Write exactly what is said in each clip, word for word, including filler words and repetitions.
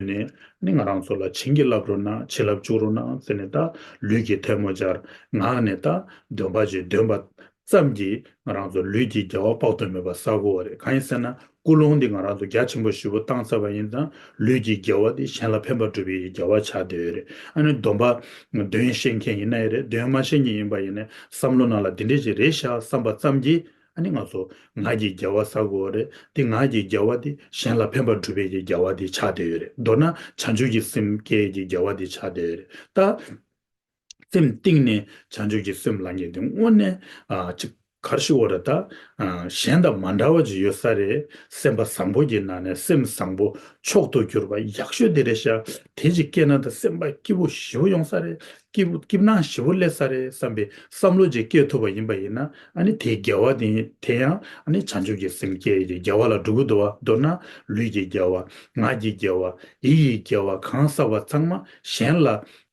ནས་ནི་ང་རང་ཚོ་ལ་བྱིན་གྱིས་བརླབས་རོགས་གནང་། བྱིན་རླབས་བཅུག་རོགས་གནང་ཟེར་ནས། ད་ལུས་ཀྱི་ཐལ་མོ་སྦྱར། ངག་ནས་ད་འདོན་པ་ཅིག་འདོན་པ་ཙམ་གྱིས་ང་རང་ཚོ་ལུས་ཀྱི་རྒྱལ་བ་དཔག་ཏུ་མེད་པ་བསག་དགོས་པ་རེད། གང་ཡིན་ཟེར་ན། ཀུན་སློང་འདི་ང་རང་ཚོ་རྒྱ་ཆེན་པོ་ཞེ་པོ་བཏང་ཚར་བ་ཡིན་ཙང་། ལུས་ཀྱི་དགེ་བ་འདི་གཞན་ལ་ཕན་པ་སྒྲུབ་པའི་དགེ་བ་ཆགས་བསྡད་ཡོད་རེད། ཨ་ནི་སྡོམ་པ་འདོན་ཤེས་མཁན་ཡིན་ན་ཡང་རེད། འདོན་མ་ཤེས་མཁན་ཡིན་པ་ཡིན་ན། བསམ་བློ་ནང་ལ་འདི་འདྲས་ཅིག་རེད་ཤག་བསམ་པ་ཙམ་གྱིས། ཨ་ནི་ང་ཚོ་ངག་གི་དགེ་བ་བསག་དགོས་པ་རེད། དེ་ངག་གི་དགེ་བ་དེ་གཞན་ལ་ཕན་པ་སྒྲུབ་པའི་གི་དགེ་བ་དེ་ཆགས་བསྡད་ཡོད་རེད། མདོར་ན་བྱང་ཆུབ་ཀྱི་སེམས་སྐྱེ་ཡས་ཀྱི་དགེ་བ་དེ་ཆགས་བསྡད་ཡོད་རེད། ད་སེམས་གཏིང་ནས་བྱང་ཆུབ་ཀྱི་སེམས་ལ་ངེས་ཏེ་དངོས་གནས་ཨ་ཅིག་ག་རེ་ཞུ་དགོས་རེད། ད་ཨ་གཞན་དང་མ་འདྲ་བ་ཅིག་ཡོད་ས་རེད། སེམས་པ་བཟང་པོ་གྱི་ནང་ནས་སེམས་བཟང་པོ་མཆོག་ཏུ་གྱུར་པ་ཡག་ཤོས་དེ་རེད་ཤག་དེ་ཅིག་སྐྱེས་ན་ད་སེམས་པ་སྐྱིད་པོ་ཞེ་པོ་ཡོང་ས་རེད། སྐྱིད་པོ་སྐྱིད་སྣང་ཞེ་པོ་སླེབས་ས་རེད་བསམ་པའི་བསམ་བློ་ཅིག་སྐྱེ་ཐུབ་པ་ཡིན་པ་ཡིན་ན། ཨ་ནི་དེའི་དགེ་བ་དེ་དེ་ཡང་ཨ་ནི་བྱང་ཆུབ་ཀྱི་སེམས་སྐྱེ་ཡས་ཀྱི་དགེ་བ་ལ་འགྲོ་གི་འདུག་བ། མདོར་ན་ལུས་ཀྱི་དགེ་བ། ངག་གི་དགེ་བ། ཡིད་ཀྱི་དགེ་བ། གང་བསགས་པ་ཚང་མ་གཞན་ལ་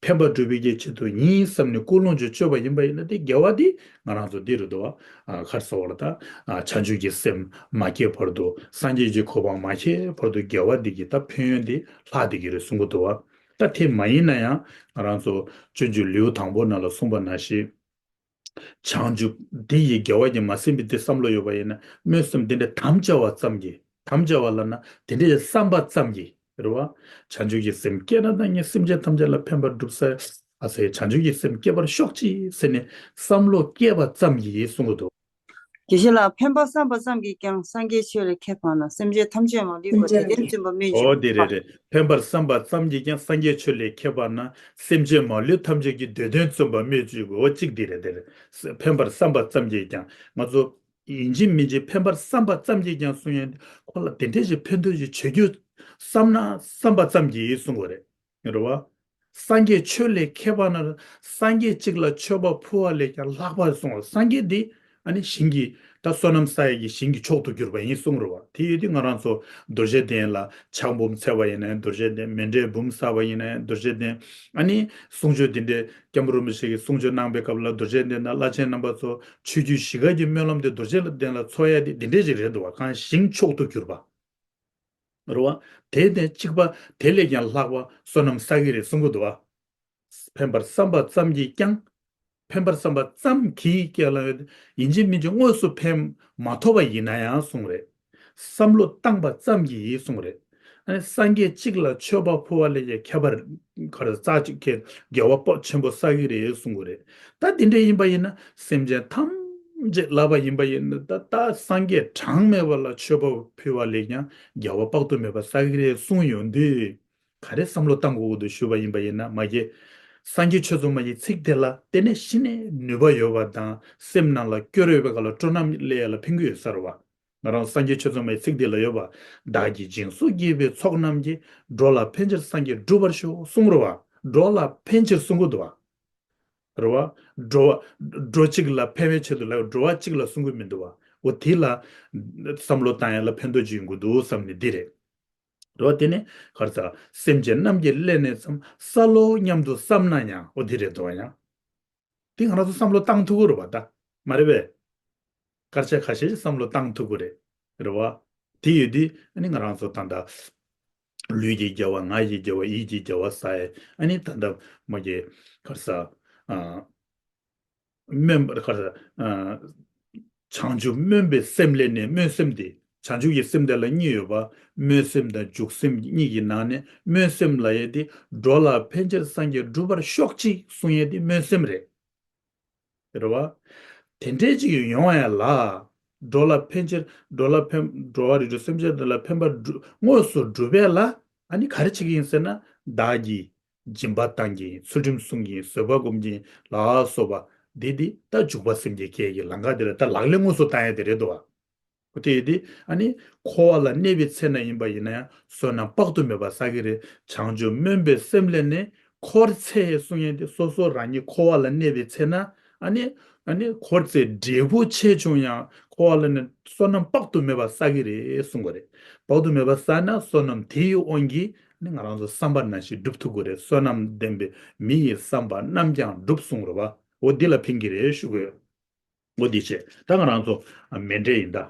ཕན་པ་སྒྲུབ་པའི་གི་ཆེད་དུ་ཡིན་བསམ་ནས་ཀུན་སློང་ཅིག་བཅོས་པ་ཡིན་པ་ཡིན་ན། དེ་དགེ་བ་དེ་ང་རང་ཚོ་འདི་རུ་འདུག་བ། ཨ་ག་རེ་ཟེར་དགོས་རེད། ད་ཨ་བྱང་ཆུབ་ཀྱི་སེམས་མ་སྐྱེས་བར་དུ། སངས་རྒྱས་ཀྱི་གོ་འཕང་མ་ཁེགས་བར་དུ་དགེ་བ་འདི་གི་ད་ཕན་ཡོན་དེ་ལྷག་བསྡད་ཀྱི་རེད་གསུང་གི་འདུག་བ། ད་དེ་མ་ཡིན་ན་ཡང་ང་རང་ཚོ་སྤྱོད་འཇུག་ལེའུ་དང་པོ་ནང་ལ་གསུངས་པ་ནང་བཞིན། བྱང་ཆུབ་འདི་ཡི་དགེ་བ་གྱིས་མ་ཟིན་པའི་དེ་བསམ་བློ་ཡོད་པ་ཡིན་ན། སྨོན་སེམས་འདི་འདྲ་དམ་བཅའ་བ་ཙམ་གྱིས། དམ་བཅའ་བ་ལབ་ན་དེ་འདྲའི་བསམ་པ་ཙམ་གྱིས་རེད་བ། བྱང་ཆུབ་ཀྱི་སེམས་བསྐྱེད་ན་ད་ངས་སེམས་ཅན་ཐམས་ཅད་ལ་ཕན་པར་སྒྲུབ་ས། ཨ་ཟེར། བྱང་ཆུབ་ཀྱི་སེམས་བསྐྱེད་པར་ཤོག་ཅིག་ཟེར་ནས་བསམ་བློ་བསྐྱེད་པ་ཙམ་གྱིས་གསུང་གི་འདུག་དགེ་བཤེས་ལགས། ཕན་པ་བསམ་པ་ཙམ་གྱིས་ཀྱང་། སངས་རྒྱས་ཆོས་ལས་ཁྱད་འཕགས་ན། སེམས་ཅན་ཐམས་ཅད་མ་ལུས་པ། སེམས་ཅན་དེ་དོན་བརྩོན་པ་སྨོས་ཅི་དགོས། འོ་དེ་རེད་རེད། ཕན་པར་བསམ་པ་ཙམ་གྱིས་ཀྱང་། སངས་རྒྱས་ཆོས་ལས་ཁྱད་འཕགས་ན། སེམས་ཅན་མ་ལུས་ཐམས་ཅད་ཀྱི། དེ་དོན་བརྩོན་པ་སྨོས་ཅི་དགོས། འོ་གཅིག་དེ་རེད། དེ་རེད། ཕན་པར་བསམ་པ་ཙམ་གྱིས་ཀྱང་། ང་ཚོ་ཡིན་གཅིག་མིན་གཅིག་ཕན་པར་བསམ་པ་ཙམ་གྱིས་ཀྱང་གསུང་ཡས། ཁོ་ལ་དེ་འདྲས་ཞིག་ཕན་ཐོགས་ཤིག་བྱེད་རྒྱུ་བསམ་ན་བསམ་པ་ཙམ་གྱིས་གསུང་དགོས་རེད། རེད་བ། སངས་རྒྱས་ཆོས་ལས་ཁྱད་འཕགས་ན། སངས་རྒྱས་གཅིག་ལ་མཆོད་པ་ཕུལ་བ་ལས་ཀྱང་ལྷག་པར་གསུངས་པ། སངས་རྒྱས་འདི་ཨ་ནི་ཞིང་གི་ད་བསོད་ནམས་བསགས་ཡས་ཀྱི་ཞིང་གི་མཆོག་ཏུ་གྱུར་པ་ཡིན་གསུངས་རེད་བ། དེ་ཡོད་དུས་ང་རང་ཚོ་རྡོ་རྗེ་གདན་ལ་ཕྱག་འབུམ་འཚལ་བ་ཡིན་ན་ཡང་རྡོ་རྗེ་གདན། མཎྜལ་འབུམ་བསགས་པ་ཡིན་ན་ཡང་རྡོ་རྗེ་གདན། ཨ་ནི་གསུང་ཆོས་འདི་འདྲའི་སྐྱབས་མགོན་རིན་པོ་ཆེ་གིས་གསུང་ཆོས་གནང་པའི་སྐབས་ལ་རྡོ་རྗེ་གདན་དང་བླ་ཆེན་རྣམ་པ་ཚོ་ཆོས་བརྒྱུད་བཞི་ཀ་གི་སྨོན་ལམ་དེ་རྡོ་རྗེ་གདན་ལ་འཚོགས་ཡ་དེ་འདི་འདྲས་ཅིག་རེད་འདུག་བ། གང་ཞིང་མཆོག་ཏུ་གྱུར་པ། རེད་བ། དེ་ནས་གཅིག་པ་དེ་ལས་ཀྱང་ལྷག་པ་བསོད་ནམས་བསགས་ཀྱི་རེད་གསུང་གི་འདུག་བ། ཕན་པར་བསམ་པ་ཙམ་གྱིས་ཀྱང་། ཕན་པར་བསམ་པ་ཙམ་གྱིས་ཀྱང་ལ། ཡིན་གཅིག་མིན་གཅིག་དངོས་སུ་ཕན་མ་ཐོགས་པ་ཡིན་ན་ཡང་གསུངས་རེད། བསམ་བློ་བཏང་པ་ཙམ་གྱིས་གསུངས་རེད། ཨ་ནི་སངས་རྒྱས་གཅིག་ལ་མཆོད་པ་ཕུལ་བ་ལས་ཀྱང་ཁྱད་པར་ག་རེ་རྩ་གཅིག་གི་དགེ་བ་པོ་ཆེན་པོ་བསགས་ཀྱི་རེད་གསུང་གི་རེད། ད་དེ་འདྲ་ཡིན་པ་ཡིན་ན་སེམས་ཅན་ཐམས་ཅད་ལབ་པ་ཡིན་པ་ཡིན་ན། ད་ད་སངས་རྒྱས་གྲངས་མེད་པ་ལ་མཆོད་པ་ཕུལ་བ་ལས་ཀྱང་དགེ་བ་དཔག་ཏུ་མེད་པ་བསགས་ཀྱི་རེད་གསུངས་ཡོང་དུས། ག་རེ་བསམ་བློ་བཏང་དགོས་ཀྱི་འདུག་ཞུས་པ་ཡིན་པ་ཡིན་ན། མ་གཞི་སངས་རྒྱས་ཆོས་ཚོགས་མ་ཡི་ཚིག་དེ་ལ་གཏན་ནས་གཞི་ནས་ནུས་པ་ཡོད་པ་དང་། སེམས་ནང་ལ་སྐྱོ་རོས་པའི་སྐབས་ལ་སྤྲོ་སྣང་སླེབས་ཡ་ལ་ཕན་གྱི་ཡོད་ས་རེད་བ། ང་རང་སངས་རྒྱས་ཆོས་ཚོགས་མ་ཡི་ཚིག་འདི་ལ་ཡོད་པ། བདག་གིས་སྦྱིན་སོགས་བགྱིས་པའི་ཚོགས་རྣམས་ཀྱིས། འགྲོ་ལ་ཕན་ཕྱིར་སངས་རྒྱས་འགྲུབ་པར་ཤོག་གསུངས་རེད་བ། འགྲོ་ལ་ཕན་ཕྱིར་གསུང་གི་འདུག་བ། རེད་བ། འགྲོ་བ་འགྲོ་གཅིག་ལ་ཕན་པའི་ཆེད་དུ་ལ་འགྲོ་བ་གཅིག་ལ་གསུང་གི་མི་འདུག་བ། འོ་དེ་ལ་བསམ་བློ་བཏང་ཡ་ལ་ཕན་ཐོགས་ཅིག་ཡོང་གི་འདུག་བསམ་ནས་འདི་རེད། རེད་བ། དེ་ནས་ག་རེ་ཟ། སེམས་ཅན་རྣམས་ཀྱི་སླད་ནས་ཙམ་བསགས་ལོ་སྙམ་དུ་བསམ་ན་ཡང་། འོ་དེ་རེད་འདུག་བ། ཡང་དེ་ང་རང་ཚོ་བསམ་བློ་བཏང་ཐུབ་ཀྱི་རེད་བ། ད་མ་རེད་པས། སྐར་ཆ་ཁ་ཤས་ཤིག་བསམ་བློ་བཏང་ཐུབ་ཀྱི་རེད། རེད་བ། དེ་ཡོད་དུས་ཨ་ནི་ང་རང་ཚོ་ད་ལྟ་ལུས་ཀྱི་དགེ་བ། ངག་གི་དགེ་བ། ཡིད་ཀྱི་དགེ་བ་བསགས་ཡས། ཨ་ནི་ད་ལྟ་མ་གི་ག་རེ་ཟ། ཨ། སྨོན་པ་ག་རེ་ཟ། ཨ། བྱང་ཆུབ་སྨོན་པའི་སེམས་ལས་ནས། སྨོན་སེམས་དེ། བྱང་ཆུབ་ཀྱི་སེམས་དེ་ལ་གཉིས་ཡོད་པ། སྨོན་སེམས་དང་འཇུག་སེམས་གཉིས་ཀྱི་ནང་ནས་སྨོན་སེམས་ལབ་ཡས་དེ། འགྲོ་ལ་ཕན་ཕྱིར་སངས་རྒྱས་འགྲུབ་པར་ཤོག་ཅིག་གསུང་ཡས་དེ་སྨོན་སེམས་རེད། རེད་བ། དེ་འདྲས་ཅིག་ཡོང་ཡ་ལ། འགྲོ་ལ་ཕན་ཕྱིར། འགྲོ་ལ་ཕན། འགྲོ་བ་རིགས་དྲུག་སེམས་ཅན་དེ་ལ་ཕན་པ་སྒྲུབ། དངོས་སུ་སྒྲུབ་ཡས་ལ་ཨ་ནི་ག་རེ་བྱེད་ཀྱི་ཡིན་ཟེར་ན། བདག་གིས་སྦྱིན་པ་བཏང་གི་ཡིན། ཚུལ་ཁྲིམས་སྲུང་གི་ཡིན། བཟོད་པ་སྒོམ་གྱི་ཡིན་ལ་སོགས་པ། འདི་འདི་ད་འཇུག་པ་སེམས་བསྐྱེད་ཀྱི་ལམ་ཁ་དེ་ལ་ད་ལག་ལེན་དངོས་སུ་བཏང་ཡ་དེ་རེད་འདུག་བ། འོ་དེ་ཡིན་དུས་ཨ་ནི་འཁོར་བ་ལ་གནས་པའི་ཚེ་ན་ཡིན་པ་ཡིན་ན་ཡང་བསོད་ནམས་དཔག་ཏུ་མེད་པ་བསགས་ཀྱི་རེད། བྱང་ཆུབ་སྨོན་པའི་སེམས་ལས་ནས་འཁོར་ཚེ་གསུང་ཡས་དེ། སོ་སོ་རང་ཉིད་འཁོར་བ་ལ་གནས་པའི་ཚེ་ན་ཨ་ནི་ཨ་ནི་འཁོར་ཚེ་འབྲས་བུ་ཆེ་ཆུང་ཡང་འཁོར་བ་ལ་ནི་བསོད་ནམས་དཔག་ཏུ་མེད་པ་བསགས་ཀྱི་རེད་གསུང་གི་རེད། དཔག་ཏུ་མེད་པ་བསགས་ན་བསོད་ནམས་དེའི་དབང་གིས་ཨ་ནི་ང་རང་ཚོ་བསམ་པ་ནང་བཞིན་འགྲུབ་ཐུབ་ཀྱི་རེད། བསོད་ནམས་ལྡན་པའི་མི་ཡི་བསམ་པ་རྣམས་ཀྱང་འགྲུབ་གསུང་རེད་བ། འོ་འདི་ལ་ཕན་གྱི་རེད་ཞུ་གི་ཡོད། འོ་འདི་བྱས། ད་ང་རང་ཚོ་མཎྜལ་ཡིན་ད།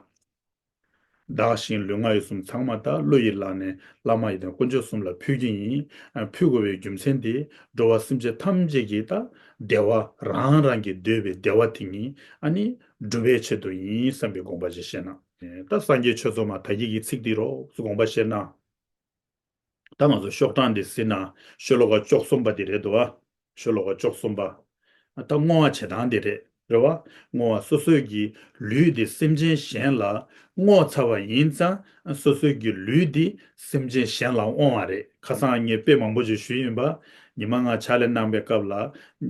བདག་གཞན་ལུས་ངག་ཡིད་གསུམ་ཚང་མ་ད་བློ་ཡི་ལག་ནས་བླ་མ་ཡི་དམ་དཀོན་མཆོག་གསུམ་ལ་ཕུལ་གྱི་ཡིན། ཨ། ཕུལ་དགོས་པའི་རྒྱུ་མཚན་དེ་འགྲོ་བ་སེམས་ཅན་ཐམས་ཅད་ཀྱི་ད་བདེ་བ་རང་རང་གི་འདོད་པའི་བདེ་བ་དེ་ཉིད་ཨ་ནི་སྒྲུབ་པའི་ཆེད་དུ་ཡིན་བསམ་པའི་དགོངས་པ་ཅིག་བཞེས་ན། ད་སངས་རྒྱས་ཆོས་ཚོགས་མ་དག་གི་ཚིག་འདི་རོགས་སུ་དགོངས་པ་བཞེས་ན། ད་ང་ཚོ་ཤོག་གྲངས་འདི་གཟིགས་ན་ཤོ་ལོ་ཀ་བཅུ་གསུམ་པ་འདི་རེད་འདུག་བ། ཤོ་ལོ་ཀ་བཅུ་གསུམ་པ། ད་བསྔོ་བ་བྱེད་སྟངས་འདི་རེད། རེད་བ། བསྔོ་བ། སོ་སོའི་གི་ལུས་འདི་སེམས་ཅན་གཞན་ལ་བསྔོ་ཚར་བ་ཡིན་ཙང་སོ་སོའི་གི་ལུས་འདི་སེམས་ཅན་གཞན་ལ་བསྔོ་བ་རེད། ཁ་སང་ངས་དཔེ་མང་པོ་ཞིག་ཞུས་ཡིན་པ། ཉི་མ་ལྔ་ཕྱག་ལས་གནང་བའི་སྐབས་ལ་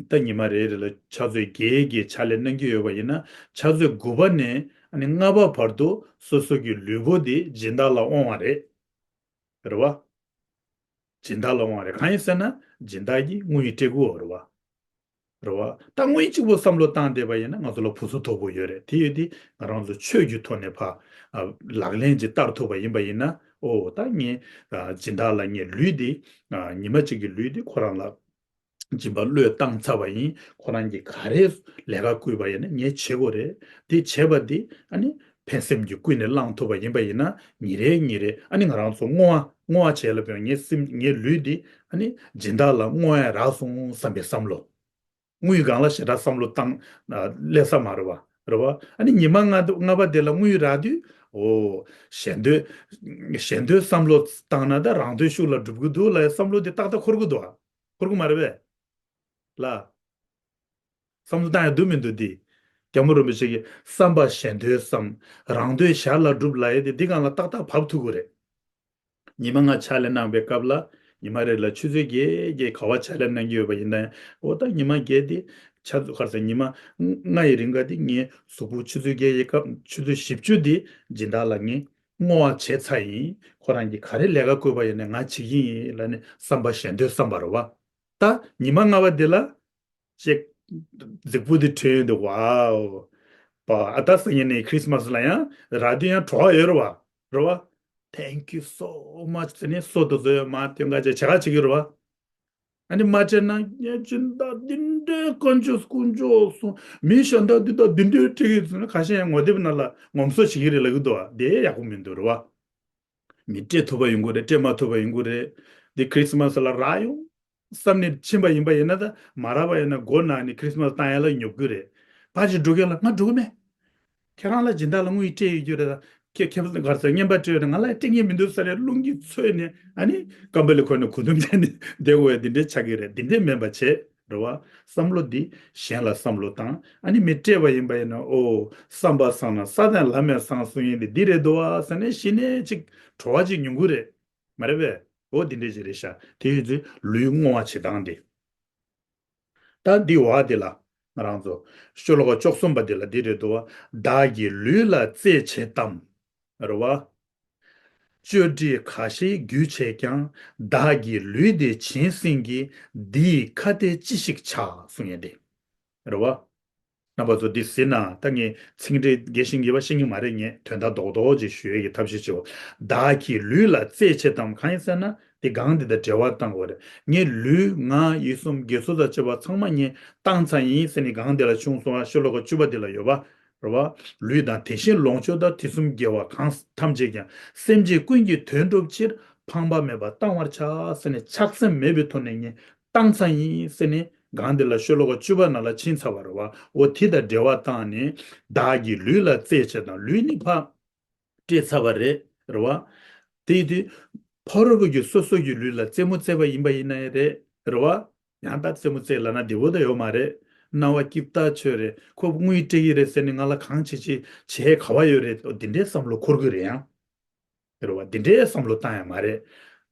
ད་ཉི་མ་རེ་རེ་ལ་ཕྱག་ཚོད་བརྒྱད་ཀྱི་ཕྱག་ལས་གནང་གི་ཡོད་པ་ཡིན་ན་ཕྱག་ཚོད་དགུ་པ་ནས་ཨ་ནི་ལྔ་པ་བར་དུ་སོ་སོ་གི་ལུས་པོ་འདི་སྦྱིན་བདག་ལ་དབང་བ་རེད། རེད་བ། སྦྱིན་བདག་ལ་དབང་བ་རེད། གང་ཡིན་ཟེར་ན་སྦྱིན་བདག་གིས་དངུལ་སྤྲད་དགོས་རེད་བ། རེད་བ། ད་དངུལ་གཅིག་པོ་བསམ་བློ་བཏང་བསྡད་པ་ཡིན་ན་ང་ཚོ་ལ་བུ་གཟུགས་མཐོ་པོ་ཡོད་རེད། དེ་ཡོད་དེ་ང་རང་ཚོ་ཆོས་ཀྱི་ཐོག་ནས་ཕ། ཨ། ལག་ལེན་ཅིག་བསྟར་ཐུབ་པ་ཡིན་པ་ཡིན་ན། ཨོ། ད་ངས། ཨ། སྦྱིན་བདག་ལ་ངའི་ལུས་འདི། ཨ། ཉི་མ་གཅིག་གི་ལུས་འདི་ཁོ་རང་ལ་སྦྱིན་པ་བློས་བཏང་ཚར་བ་ཡིན། ཁོ་རང་གིས་ག་རེ་ལས་ཀ་བསྐུལ་བ་ཡིན་ན་ངས་བྱེད་དགོས་རེད། དེ་བྱས་པ་འདི་ཨ་ནི་ཕན་སེམས་ཀྱིས་ཀུན་ནས་བསླངས་ཐུབ་པ་ཡིན་པ་ཡིན་ན་ཉིན་རེ་ཉིན་རེ་ཨ་ནི་ང་རང་ཚོ་བསྔོ་བ་བསྔོ་བ་བྱས་ལ་བས་ངའི་སེམས་ངའི་ལུས་འདི་ཨ་ནི་སྦྱིན་བདག་ལ་བསྔོ་ཡ་རག་སོང་བསམ་པའི་བསམ་བློ། དངུལ་སྒང་ལ་ཞེ་དྲག་བསམ་བློ་བཏང་ཨ་སླེབས་ས་མ་རེད་བ། རེད་བ། ཨ་ནི་ཉི་མ་ལྔ་ལྔ་པ་དེ་ལ་དངུལ་རག་དུས། ཨོ། གཞན་དོན། གཞན་དོན་བསམ་བློ་བཏང་ན་ད་རང་དོན་ཤུགས་ལ་འགྲུབ་གི་འདུག་ལབ་ཡ་བསམ་བློ་དེ་ཏག་ཏག་འཁོར་གི་འདུག་ཨ། འཁོར་གི་མ་རེད་པས། ལ། བསམ་བློ་བཏང་ཡ་འདུག་མི་འདུག་འདི། སྐྱབས་མགོན་རིན་པོ་ཆེ་གིས་བསམ་པ་གཞན་དོན་བསམ། རང་དོན་ཞར་ལ་སྒྲུབ་ལབ་ཡ་དེ་འདི་སྒང་ལ་ཏག་ཏག་བབས་ཐུབ་གི་རེད། ཉི་མ་ལྔ་ཕྱག་ལས་གནང་བའི་སྐབས་ལ་ཉི་མ་རེ་ལ་ཆུ་ཚོད་བརྒྱད་བརྒྱད་ག་བ་ཕྱག་ལས་གནང་གི་ཡོད་པ་ཡིན་ན་ཡང་། འོ་ད་ཉི་མ་བརྒྱད་དེ་ཆ་ཚོད་ག་རེ་ཟེར། ཉི་མ་ལྔ་ཡི་རིང་ག་དེ་ངས་གཟུགས་པོ་ཆུ་ཚོད་བརྒྱད་ཀྱི་སྐབས་ཆུ་ཚོད་བཞི་བཅུ་དེ་སྦྱིན་བདག་ལ་ངས་བསྔོ་བ་བྱས་ཚར་ཡིན། ཁོ་རང་གིས་ག་རེ་ལས་ཀ་བསྐུལ་བ་ཡིན་ན་ང་བྱེད་ཀྱི་ཡིན་ལབ་ནས་བསམ་པ་གཞན་དོན་བསམ་པ་རེད་བ། ད་ཉི་མ་ལྔ་པ་དེ་ལ་ཅིག་རྫིག་པོ་དེ་ཁྲོས་ཡོང་དུས། ཝའོ། པ་ཨ། ད་སང་ཉིན་ནས་ཁྲིས་མས་ལ་ཡང་རག་དུས་ཡང་བྲོ་བ་ཡོད་རེད་བ། རེད་བ། Thank you so much ཟེར་ནས་སོ་དེ་ཚོ་ཡང་མར་སྟོན་ཁ་བྱས་བྱེད་ཁ་བྱེད་ཀྱི་རེད་བ། ཨ་ནི་མ་སྤྲད་ན་ངས་སྦྱིན་བདག་འདི་འདྲའི་དཀོན་མཆོག་དཀོན་མཆོག་གསུམ། མི་གཞན་དག་འདི་དག་འདི་འདྲའི་སྤྲད་ཀྱི་ཟེར་ན་ཁ་ཤས་ཡང་ངོ་དེབ་ནང་ལ་ངོམ་སོ་བྱེད་ཀྱི་རེད་ལབ་ཀྱི་འདུག་བ། དེ་ཡག་པོ་མི་འདུག་རེད་བ། མི་སྤྲད་ཐུབ་པ་ཡོང་གི་རེད། སྤྲད་མ་ཐུབ་པ་ཡོང་གི་རེད། འདི་ཁྲིས་མས་ལ་རག་ཡོང་བསམ་ནས་ཕྱིན་པ་ཡིན་པ་ཡིན་ན། ད་མ་རག་པ་ཡིན་ན་མགོ་ན་ནས་ཁྲིས་མས་བཏང་ཡ་ལ་ཉོབ་གི་རེད། ཕར་ཅིག་འགྲོ་མཁན་ལ་ང་འགྲོ་གི་མེད། ཁྱེད་རང་ལ་སྦྱིན་བདག་ལ་དངུལ་སྤྲད་ཡོད་རྒྱུ་རེད། ད་ཁྱེད་ཁྱེད་ག་རེ་ཟེར། རྔན་པ་སྤྲད་ཡོད་རེད། ང་ལ་སྤྲད་མཁན་མི་འདུག་ཟེར་ནས་རླུང་གིས་ཚོས་ནས་ཨ་ནི་ཀམ་པ་ལི་ཁོ་ནས་གོས་ཐུང་སྤྲད་ནས་བསྡད་དགོས་ཡ་འདི་འདྲའི་ཆགས་ཀྱི་རེད། འདི་འདྲའི་མིན་པ་བྱེད། རེད་བ། བསམ་བློ་འདི་གཞན་ལ་བསམ་བློ་བཏང་། ཨ་ནི་མི་སྤྲད་པ་ཡིན་པ་ཡིན་ན། ཨོ། བསམ་པ་བཟང་ན་ས་དང་ལམ་ཡང་བཟང་གསུང་ཡིན་ཏེ་འདི་རེད་འདུག་བ་ཟེར་ནས་གཞི་ནས་ཅིག་བྲོ་བ་ཅིག་མྱོང་གི་རེད། མ་རེད་པས། ཨོ་འདི་འདྲས་ཅིག་རེད་ཤག་དེ་ཡོད་ཚེ་ལུས་བསྔོ་བ་བྱེད་སྟངས་དེ། ད་འདི་བ་དེ་ལ་ང་རང་ཚོ་ཤོ་ལོ་ཀ་བཅུ་གསུམ་པ་དེ་ལ་འདི་རེད་འདུག་བ། བདག་གི་ལུས་ལ་རྩེ་བྱེད་དམ། རེད་བ། གཅོད་འབྲེག་ག་ཞིག་རྒྱུ་བྱས་ཀྱང་། བདག་གི་ལུས་འདི་བྱིན་ཟིན་གྱིས། འདི་ཡི་ཁ་ཏས་ཅི་ཞིག་བྱ། གསུང་ཡས་དེ། རེད་བ། རྣམ་པ་ཚོ་འདི་གཟིགས་ན་ད་ངས་ཚིག་འགྲེལ་རྒྱས་ཤིང་རྒྱས་པ་ཤེས་ཀྱི་མ་རེད། ངས་དོན་དག་རྡོག་རྡོག་ཅིག་ཞུ་ཡས་ཀྱི་ཐབས་ཤེས་བྱེད། བདག་གི་ལུས་ལ་རྩེ་བྱེད་དམ། གང་ཡིན་ཟེར་ན་དེ་སྒང་འདི་དང་འབྲེལ་བ་བཏང་དགོས་རེད། ངས་ལུས་ངག་ཡིད་གསུམ་དགེ་ཚུལ་དང་བཅས་པ་ཚང་མ་ངས་བཏང་ཚར་ཡིན་ཟེར་ནས་སྒང་འདི་ལ་བྱུང་སོང་བ། ཤོ་ལོ་ཀ་བཅུ་པ་འདི་ལ་ཡོད་པ། རེད་བ། ལུས་དང་དེ་བཞིན་ལོངས་སྤྱོད་དང་། དུས་གསུམ་དགེ་བ་གང་ཐམས་ཅད་ཀྱང་། སེམས་ཅན་ཀུན་གྱི་དོན་སྒྲུབ་ཕྱིར། ཕངས་པ་མེད་པར་གཏང་བར་བྱ། ཟེར་ནས་ཆགས་སེམས་མེད་པའི་ཐོག་ནས་ངས་བཏང་ཚར་ཡིན་ཟེར་ནས་སྒང་འདི་ལ་ཤོ་ལོ་ཀ་བཅུ་པ་ནང་ལ་ཕྱིན་ཚར་བ་རེད་བ། འོ་དེ་དང་འབྲེལ་བ་བཏང་ནས་བདག་གི་ལུས་ལ་རྩེ་བྱེད་དམ། ལུས་ནི་ཕར་སྤྲད་ཚར་བ་རེད། རེད་བ། དེ་ཡིན་དུས་ཕ་རོལ་པོ་གི་སོ་སོ་གི་ལུས་ལ་རྩེད་མོ་རྩེ་བ་ཡིན་པ་ཡིན་ན་ཡང་རེད། རེད་བ། ཡང་ད་རྩེད་མོ་རྩེ་ལབ་ན་བདེ་པོ་ད་ཡོད་མ་རེད། སྣང་བ་སྐྱིད་ཐག་ཆོད་རེད། ཁོ་དངུལ་སྤྲད་ཀྱི་རེད་ཟེར་ནས་ང་ལ་གང་བྱེད་བྱེད་བྱེད་ག་བ་ཡོད་རེད། འོ་འདི་འདྲའི་བསམ་བློ་འཁོར་གི་རེད་ཡང་། རེད་བ། འདི་འདྲའི་བསམ་བློ་བཏང་ཡ་མ་རེད།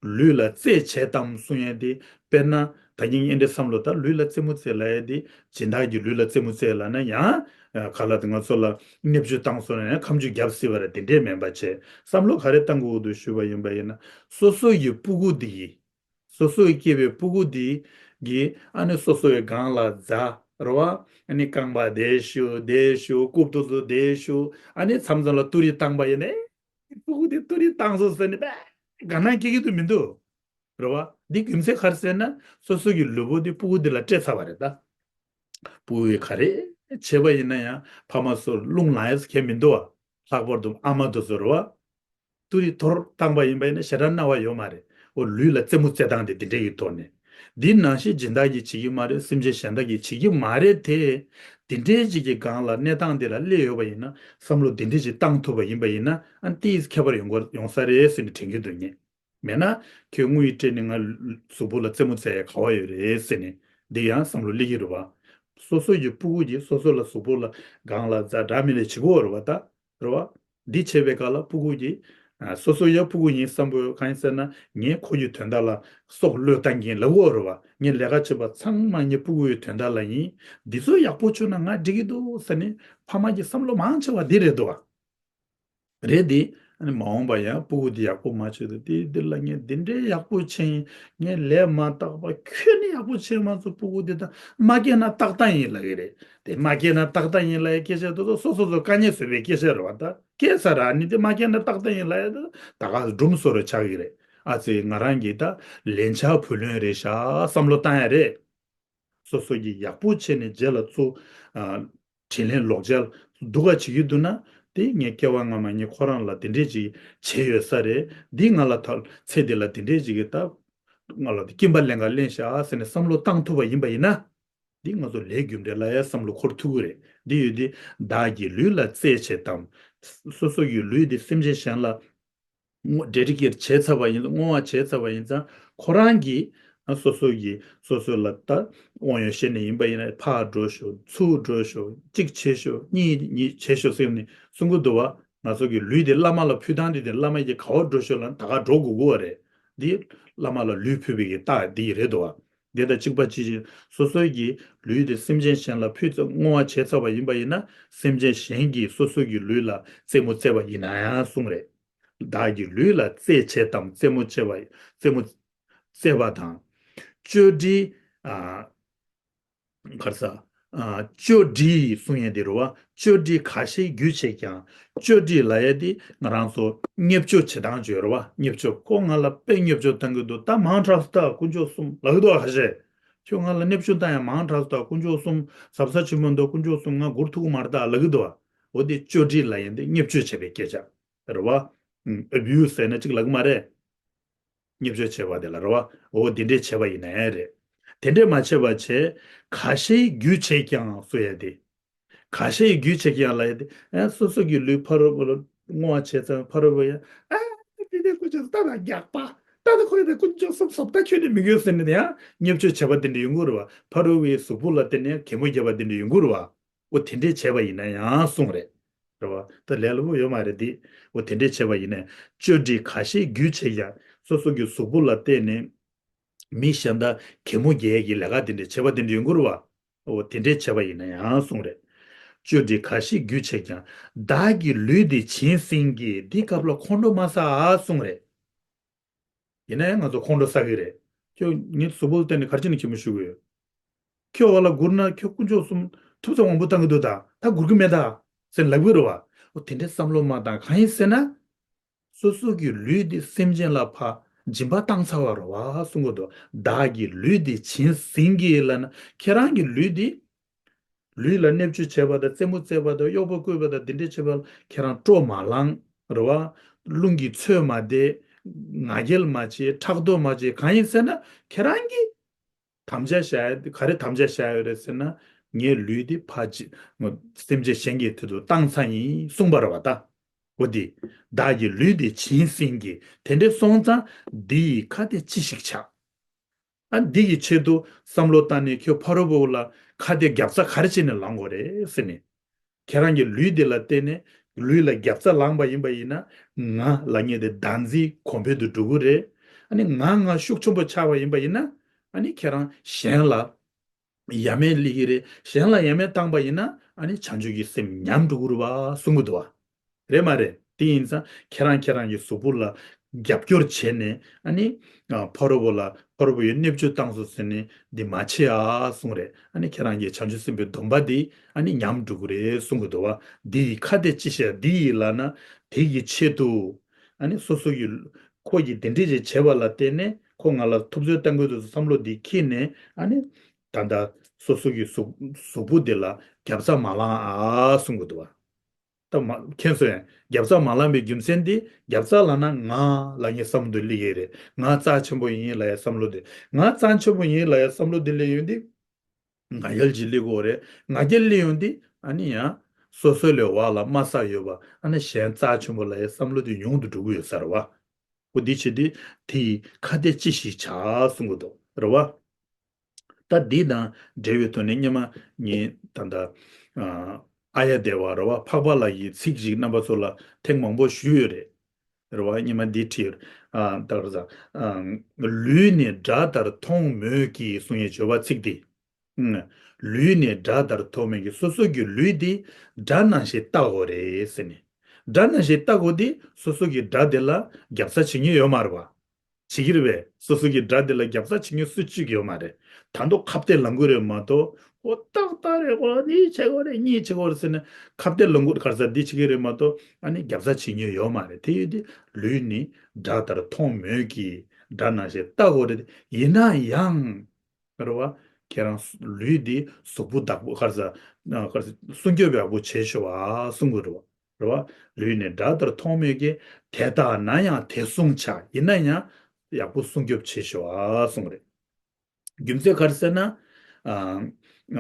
ལུས་ལ་རྩེ་བྱེད་དམ་གསུང་ཡ་དེ། དཔེར་ན་ད་གིན་ཨེ་འདྲའི་བསམ་བློ། ད་ལུས་ལ་རྩེད་མོ་རྩེ་ལབ་ཡ་དེ་སྦྱིན་བདག་གི་ལུས་ལ་རྩེད་མོ་རྩེ་ལབ་ན་ཡང་། ཨ། ག་ལ་དེ་ང་ཚོ་ལ་བརྙས་བཅོས་བཏང་སོང་ན་ཡང་ཁ་མཆུ་བརྒྱབ་སྲིད་པ་རེད། དེ་འདྲའི་མིན་པ་བྱས་བསམ་བློ་ག་རེ་བཏང་དགོས་འདུག་ཞུས་པ་ཡིན་པ་ཡིན་ན། སོ་སོ་ཡི་སྤུ་གུ་འདི་ཡིས། སོ་སོའི་སྐྱེས་པའི་སྤུ་གུ་འདི་གིས་ཨ་ནི་སོ་སོའི་སྒང་ལ་རྫ། རེད་བ། ཨ་ནི་རྐང་པ་དེ་གཞུ་དེ་གཞུ། རྐུབ་ཏོ་ཚོ་དེ་གཞུ། ཨ་ནི་མཚམས་མཚམས་ལ་ཏུ་རི་བཏང་པ་ཡིན་ནའི། སྤུ་གུ་དེ་ཏུ་རི་བཏང་སོང་ཟེར་ནས་དཔེ་དགའ་སྣང་སྐྱེ་གི་འདུག་མི་འདུག་རེད་བ། འདི་རྒྱུ་མཚན་ག་རེ་ཟེར་ན་སོ་སོ་གི་ལུས་པོ་འདི་སྤུ་གུ་འདི་ལ་སྤྲད་ཚར་བ་རེད་ད། སྤུ་གུ་ག་རེ་བྱས་པ་ཡིན་ན་ཡང་ཕ་མ་ཚོར་རླུང་ལངས་ཡས་གང་མི་འདུག་བ། ལྷག་པར་དུ་ཨ་མ་དེ་ཚོ་རེད་བ། ཏུ་རེ་ཐོར་བཏང་པ་ཡིན་པ་ཡིན་ན་ཞེ་དྲག་སྣང་བ་ཡོད་མ་རེད། འོ་ལུས་ལ་རྩེད་མོ་རྩེ་སྟངས་དེ་འདི་འདྲ་ཡི་ཐོག་ནས། འདི་ནང་བཞིན་སྦྱིན་བདག་གིས་བྱེད་ཀྱི་མ་རེད། སེམས་ཅན་གཞན་དག་གིས་བྱེད་ཀྱི་མ་རེད་དེ། འདི་འདྲའི་ཅིག་གི་སྒང་ལ་གནས་སྟངས་འདི་ལ་སླེབས་ཡོད་པ་ཡིན་ན། བསམ་བློ་འདི་འདྲའི་ཅིག་བཏང་ཐུབ་པ་ཡིན་པ་ཡིན་ན། ཨ་ཏིས་ཁྱད་པར་ཡོང་གི་ཡོང་ས་རེད་ཟེར་ནས་དྲན་གྱི་འདུག་ངས། མེད་ན་ཁྱོད་དངུལ་སྤྲད་ནས་ང་གཟུགས་པོ་ལ་རྩེད་མོ་རྩེ་ཡ་ག་བ་ཡོད་རེད་ཟེར་ནས། འདི་ཡང་བསམ་བློ་སླེབས་ཀྱི་རེད་བ། སོ་སོ་ཡི་སྤུ་གུ་གིས་སོ་སོ་ལ་གཟུགས་པོ་ལ་སྒང་ལ་ཛ་དྲག་མི་ལས་བྱེད་དགོས་རེད་བ་ད། རེད་བ། འདི་བྱས་པའི་སྐབས་ལ་སྤུ་གུ་གིས་ཨ་སོ་སོ་ཡང་སྤུ་གུ་ཡིན་བསམ་པའི། གང་ཡིན་ཟེར་ན་ངས་ཁོ་ཡི་དོན་དག་ལ་སྲོག་བློས་བཏང་གིན་ལབ་དགོས་རེད་བ། ངས་ལས་ཀ་བྱེད་པ་ཚང་མ་ངའི་སྤུ་གུ་ཡི་དོན་དག་ལ་ཡིན། འདི་ཚོ་ཡག་པོ་བྱུང་ན་ང་འགྲིག་གི་འདུག་ཟེར་ནས་ཕ་མ་གི་བསམ་བློ་མང་ཆེ་བ་འདི་རེད་འདུག་བ། རེད་དེ། ཨ་ནི་མ་འོངས་པ་ཡང་སྤུ་གུ་འདི་ཡག་པོ་མ་བྱུང་དུས་དེ་འདི་ལ་ངས་འདི་འདྲའི་ཡག་པོ་བྱས་ཡིན། ངས་ལས་མ་བཏགས་པ་ཁྱོད་ནི་ཡག་པོ་བྱས་མ་སོང་། སྤུ་གུ་འདི་ད་མ་སྐྱེས་ན་ཏག་ཏག་ཡིན་ལབ་ཀྱི་རེད། དེ་མ་སྐྱེས་ན་ཏག་ཏག་ཡིན་ལབ་ཡའི་སྐད་ཆ་དེ་ཚོ་སོ་སོ་ཚོ་དཀའ་ངལ་བཟོས་པའི་སྐད་ཆ་རེད་བ། ད་སྐྱེས་ས་ར་ནི་དེ་མ་སྐྱེས་ན་ཏག་ཏག་ཡིན་ལབ་ཡ་དེ་ད་ག་སྒྲུང་བཟོ་འདྲ་ཆགས་ཀྱི་རེད། ཨ་ཙི་ང་རང་གིས་ད་ལན་ཆགས་བུ་ལོན་རེད་ཤག་བསམ་བློ་བཏང་ཡ་རེད། སོ་སོ་གིས་ཡག་པོ་བྱས་ནས་རྗེས་ལ་ཚུར་ཨ་དྲིན་ལན་ལོག་འཇལ་སྡུག་ག་བྱེད་ཀྱི་འདུག་ན། དེ་ངས་སྐྱེ་བ་སྔ་མ་ངས་ཁོ་རང་ལ་དེ་འདྲས་ཅིག་བྱས་ཡོད་ས་རེད། འདི་ང་ལ་ད་ཚེ་འདི་ལ་དེ་འདྲས་ཅིག་གི་ད་ང་ལ་སྐྱིན་པ་ལེན་ག་ལེན་ཤག་ཟེར་ནས་བསམ་བློ་བཏང་ཐུབ་པ་ཡིན་པ་ཡིན་ན། འདི་ང་ཚོ་ལས་རྒྱུ་འབྲས་ལ་ཡང་བསམ་བློ་འཁོར་ཐུབ་ཀྱི་རེད། འདི་ཡོད་དེ། བདག་གི་ལུས་ལ་རྩེད་བྱེད་དམ། སོ་སོ་གི་ལུས་འདི་སེམས་ཅན་གཞན་ལ་བསྔོ་འདྲེ་རིགས་ཀྱི་བྱས་ཚར་བ་ཡིན། བསྔོ་བ་བྱས་ཚར་བ་ཡིན་ཙང་ཁོ་རང་གིས་སོ་སོ་གིས་སོ་སོ་ལ་ད་དབང་ཡོད་བཤད་ནས་ཡིན་པ་ཡིན་ན། ཕར་འགྲོ་ཤོག་ཚུར་འགྲོ་ཤོག་གཅིག་བྱེད་ཤོག་གཉིས་གཉིས་བྱེད་ཤོག་ཟེར་ནས་གསུང་གི་འདུག་བ། ང་ཚོ་གི་ལུས་དེ་བླ་མ་ལ་ཕུལ་སྟངས་དེ། དེ་བླ་མ་གིས་ག་བར་འགྲོ་ཤོག་ལབ་ན་ད་ག་འགྲོ་དགོས་ཀྱི་ཡོད་རེད། འདི་བླ་མ་ལ་ལུས་ཕུལ་བའི་གི་རྟགས་འདི་རེད་འདུག་བ། འདི་དང་གཅིག་པ་གཅིག་བྱེད། སོ་སོ་གི་ལུས་དེ་སེམས་ཅན་གཞན་ལ་ཕུལ་ཚར། བསྔོ་བ་བྱས་ཚར་བ་ཡིན་པ་ཡིན་ན། སེམས་ཅན་གཞན་གྱིས་སོ་སོ་གི་ལུས་ལ་རྩེད་མོ་རྩེས་པ་ཡིན་ན་ཡང་གསུངས་རེད། བདག་གི་ལུས་ལ་རྩེད་བྱེད་དམ། རྩེད་མོ་རྩེ་བ། རྩེད་མོ་རྩེ་བ་དང་། ཅོ་འདྲི། ཨ། ག་རེ་ཟ། ཨ། ཅོ་འདྲི་གསུང་ཡས་དེ་རེད་བ། ཅོ་འདྲི་ག་ཞིག་རྒྱུ་བྱེད་ཀྱང་། ཅོ་འདྲི་ལབ་ཡས་དེ་ང་རང་ཚོ་བརྙས་བཅོས་བྱེད་སྟངས་ཅིག་ཡོད་རེད་བ། བརྙས་བཅོས། ཁོ་ང་ལ་དཔེ་བརྙས་བཅོས་བཏང་གི་འདུག་ད་མང་དྲགས་སོང་ད་དཀོན་མཆོག་གསུམ་ལབ་གི་འདུག་བ། ཁ་ཤས་ཁྱོད་ང་ལ་བརྙས་བཅོས་བཏང་ཡ་མང་དྲགས་སོང་ད་དཀོན་མཆོག་གསུམ། གཟབ་གཟབ་བྱེད་མི་འདུག་དཀོན་མཆོག་གསུམ་ང་སྒུར་ཐུབ་ཀྱི་མ་རེད་ད་ལབ་གི་འདུག་བ། འོ་དེ་ཅོ་འདྲི་ལབ་ཡས་དེ་བརྙས་བཅོས་བྱས་པའི་སྐད་ཆ་རེད་བ། ཨུམ། ཨེ་བིའུ་སི་ཟེར་ན་གཅིག་ལབ་གི་མ་རེད། བརྙས་བཅོས་བྱས་པ་དེ་ལ་རེད་བ། འོ་དེ་འདྲས་བྱས་པ་ཡིན་ན་ཡང་རེད། དེ་འདྲས་མ་བྱས་པ་བྱས། ག་ཞིག་རྒྱུ་བྱེད་ཀྱང་གསུང་ཡ་དེ། ག་ཞིག་རྒྱུ་བྱེད་ཀྱང་ལབ་ཡ་དེ། ཨ་སོ་སོ་གི་ལུས་ཕ་རོལ་པོ་ལ་བསྔོ་བ་བྱས་ཙང་ཕ་རོལ་པོ་ཡང་། ཨ་དེ་ནས་དཀོན་མཆོག་ད་ད་རྒྱག་པ། ད་ད་ཁོ་ཡི་དེ་དཀོན་མཆོག་གསུམ་གསུམ་ད་ཁྱོད་ནི་མི་དགོས་ཟེར་ནས་ཡང་བརྙས་བཅོས་བྱས་པ་དེ་འདྲས་ཡོང་གི་རེད་བ། ཕ་རོལ་པོའི་གཟུགས་པོ་ལ་བརྟེན་ནས་གད་མོ་བརྒྱབ་པ་དེ་འདྲས་ཡོང་གི་རེད་བ། འོ་དེ་འདྲས་བྱས་པ་ཡིན་ན་ཡང་གསུངས་རེད། རེད་བ། ད་ལས་སླ་པོ་ཡོད་མ་རེད་དེ། འོ་དེ་འདྲས་བྱས་པ་ཡིན་ན། ཅོ་འདྲི་ག་ཞིག་རྒྱུ་བྱེད་ཀྱང་། སོ་སོ་གི་གཟུགས་པོ་ལ་བརྟེན་ནས་མི་གཞན་དག་གད་མོ་བརྒྱབ་ཡས་ཀྱི་ལས་ཀ་དེ་འདྲས་བྱས་པ་དེ་འདྲས་ཡོང་གི་རེད་བ། འོ་དེ་འདྲས་བྱས་པ་ཡིན་ན་ཡང་གསུངས་རེད། ཅོ་འདྲི་ག་ཞིག་རྒྱུ་བྱེད་ཀྱང་། བདག་གི་ལུས་འདི་བྱིན་ཟིན་གྱིས། འདི་སྐབས་ལ་ཁོང་ཁྲོ་མ་ཟ་ཨ་གསུངས་རེད། ཡིན་ན་ཡང་ང་ཚོ་ཁོང་ཁྲོ་ཟ་གི་རེད། ཁྱོད་ངའི་གཟུགས་པོ་ལ་བརྟེན་ནས་ག་རེ་བྱས་ནས་གད་མོ་ཤོར་གི་ཡོད། ཁྱོད་འོག་ལ་སྒུར་ན་ཁྱོད་དཀོན་མཆོག་གསུམ་ཐུབ་ཚོད་དབང་པོ་བཏང་གི་འདུག་ད་ད་སྒུར་གི་མེད་ད་ཟེར་ལབ་གི་རེད་བ། འོ་དེ་འདྲའི་བསམ་བློ་མ་བཏང་། གང་ཡིན་ཟེར་ན། སོ་སོ་གི་ལུས་འདི་སེམས་ཅན་ལ་ཕར་སྦྱིན་པ་བཏང་ཚར་བ་རེད་བ་གསུང་གི་འདུག་བདག་གི་ལུས་འདི་བྱིན་ཟིན་གྱིས་ལབ་ན། ཁྱེད་རང་གི་ལུས་འདི། ལུས་ལ་བརྙས་བཅོས་བྱས་པ་དང་རྩེད་མོ་རྩེས་པ་དང་གཡོག་པོ་བསྐོས་པ་དང་དེ་འདྲས་བྱས་པ་ལ་ཁྱེད་རང་སྤྲོ་མ་ལངས་རེད་བ། རླུང་གིས་ཚོས་མ་བསྡད། ང་རྒྱལ་མ་བྱེད། ཕྲག་དོག་མ་བྱེད། གང་ཡིན་ཟེར་ན་ཁྱེད་རང་གིས་དམ་བཅའ་བཞག་ཡ་དེ་ག་རེ་དམ་བཅའ་བཞག་ཡོད་རེད་ཟེར་ན། ངའི་ལུས་འདི་ཕར་ཅི་སེམས་ཅན་གཞན་གྱི་དོན་དུ་བཏང་ཚར་ཡིན་གསུངས་པ་རེད་བ་ད། འོ་དེ། བདག་གི་ལུས་འདི་བྱིན་ཟིན་གྱིས། དེ་འདྲས་སོང་ཙང་འདི་ཡི་ཁ་དེ་ཅི་ཞིག་བྱ། ཨ་འདི་ཡི་ཆེད་དུ་བསམ་བློ་བཏང་ནས་ཁྱོད་ཕ་རོལ་པོ་ལ་ཁ་གཏད་རྒྱབ་རྩ་ག་རེ་བྱས་ནས་ལངས་དགོས་རེད་ཟེར་ནས། ཁྱེད་རང་གི་ལུས་འདི་ལ་བརྟེན་ནས་ལུས་ལ་རྒྱབ་རྩ་ལངས་པ་ཡིན་པ་ཡིན་ན། ང་ལབ་མཁན་དེ་བདག་འཛིན་གོང་འཕེལ་དུ་འགྲོ་གི་རེད། ཨ་ནི་ང་ང་ཤུགས་ཆེན་པོ་ཆགས་པ་ཡིན་པ་ཡིན་ན། ཨ་ནི་ཁྱེད་རང་གཞན་ལ་ཡ་མེད་སླེབས་ཀྱི་རེད། གཞན་ལ་ཡ་མེད་བཏང་པ་ཡིན་ན། ཨ་ནི་བྱང་ཆུབ་ཀྱི་སེམས་ཉམས་འགྲོ་གི་རེད་བ་གསུང་གི་འདུག་བ། རེད་མ་རེད། དེ་ཡིན་ཙང་ཁྱེད་རང་ཁྱེད་རང་གི་གཟུགས་པོ་ལ་རྒྱབ་སྐྱོར་བྱས་ནས། ཨ་ནི་ཕ་རོལ་པོ་ལ་ཕ་རོལ་པོ་ཡིས་བརྙས་བཅོས་བཏང་སོང་ཟེར་ནས་འདི་མ་བྱེད་ཨ་གསུངས་རེད། ཨ་ནི་ཁྱེད་རང་གི་བྱང་ཆུབ་སེམས་དཔའི་སྡོམ་པ་འདི་ཨ་ནི་ཉམས་འགྲོ་གི་རེད་གསུང་གི་འདུག་བ། འདི་ཡི་ཁ་དེ་ཅི་བྱ། འདི་ཡི་ལབ་ན་དེ་ཡི་ཆེད་དུ། ཨ་ནི་སོ་སོ་ཡི་ཁོ་ཡིས་དེ་འདྲས་ཅིག་བྱས་པ་ལ་བརྟེན་ནས་ཁོ་ང་ལ་ཐུབ་ཚོད་བཏང་གི་འདུག་བསམ་བློ་འདི་འཁྱེར་ནས། ཨ་ནི་ད་ལྟ་སོ་སོ་ཡི་གཟུགས་གཟུགས་པོ་འདི་ལ་རྒྱབ་རྩ་མ་ལངས་ཨ་གསུང་གི་འདུག་བ། ད་མ་མཁྱེན་སོང་ཡང་རྒྱབ་རྩ་མ་ལངས་པའི་རྒྱུ་མཚན་དེ། རྒྱབ་རྩ་ལངས་ན་ང་ལབ་མཁན་བསམ་བློ་དེ་སླེབས་ཀྱི་རེད། ང་རྩ་ཆེན་པོ་ཡིན་ལབ་ཡ་བསམ་བློ་དེ། ང་རྩ་ཆེན་པོ་ཡིན་ལབ་ཡ་བསམ་བློ་དེ་སླེབས་ཡོང་དུས། ང་རྒྱལ་གྱིས་སླེབས་ཀྱི་ཡོད་རེད། ང་རྒྱལ་སླེབས་ཡོང་དུས་ཨ་ནི་ཡང་སོ་སོ་ལས་འོག་ལ་དམའ་ས་ཡོད་པ། ཨ་ནི་གཞན་རྩ་ཆེན་པོ་ལབ་ཡ་བསམ་བློ་དེ་ཉུང་དུ་འགྲོ་གི་ཡོད་ས་རེད་བ། འོ་འདི་བྱེད་དུས་དེ་ཡི་ཁ་གཏད་ཅི་ཞིག་བྱ་གསུང་གི་འདུག་རེད་བ། ད་འདི་དང་འབྲེལ་བའི་ཐོག་ནས་སྔོན་མ་ངས་ད་ལྟ་ཨ་ཨཱརྱ་དེ་བ་རེད་བ། འཕགས་པ་ལྷ་ཡི་ཚིག་ཅིག་རྣམ་པ་ཚོ་ལ་ཐེངས་མང་པོ་ཞུས་ཡོད་རེད། རེད་བ། སྔོན་མ་འདི་བྲིས་ཡོད་རེད། ཨ་ད་ག་རེ་ཟ། ཨ་ལུས་ནི་དགྲ་ལྟར་མཐོང་མོད་ཀྱི་གསུང་ཡས་བརྗོད་པ་ཚིག་འདི། ཨང་། ལུས་ནི་དགྲ་ལྟར་མཐོང་མོད་ཀྱི། སོ་སོ་གི་ལུས་འདི་དགྲ་ནང་བཞིན་ལྟ་དགོས་རེད་ཟེར་ནས། དགྲ་ནང་བཞིན་ལྟ་དགོས་དེ་སོ་སོ་གི་དགྲ་དེ་ལ་རྒྱབ་རྩ་བྱེད་མཁན་ཡོད་མ་རེད་བ། བྱེད་ཀྱི་རེད་པས། སོ་སོ་གི་དགྲ་དེ་ལ་རྒྱབ་རྩ་བྱེད་མཁན་སུ་གཅིག་ཡོད་མ་རེད། ད་དུང་ཁ་གཏད་ལངས་དགོས་རེད་མ་གཏོགས། འོ་ཏག་ཏག་རེད། འོ་འདི་བྱེད་དགོས་རེད། གཉིས་བྱེད་དགོས་རེད་ཟེར་ནས་ཁ་གཏད་ལངས་དགོས་ག་རེ་ཟ་འདི་བྱེད་ཀྱི་རེད་མ་གཏོགས། ཨ་ནི་རྒྱབ་རྩ་བྱེད་མཁན་ཡོད་མ་རེད། དེ་ཡོད་དེ་ལུས་ནི་དགྲ་ལྟར་མཐོང་མོད་ཀྱི། དགྲ་ནང་བཞིན་ལྟ་དགོས་རེད། ཡིན་ན་ཡང་། རེད་བ། ཁྱེད་རང་ལུས་འདི་གཟུགས་པོ་བདག་པོ་ག་རེ་ཟ། ག་རེ་ཟ། སྲུང་སྐྱོབ་ཡག་པོ་བྱེད་ཤོག་ཨ་གསུང་དགོས་རེད་བ། རེད་བ། ལུས་ནི་དགྲ་ལྟར་མཐོང་མོད་ཀྱི། དེ་ལྟ་ན་ཡང་དེ་བསྲུང་བྱ། ཡིན་ན་ཡང་ཡག་པོ་སྲུང་སྐྱོབ་བྱེད་ཤོག་ཨ་གསུང་རེད། རྒྱུ་མཚན་ག་རེ་ཟེར་ན། ཨ་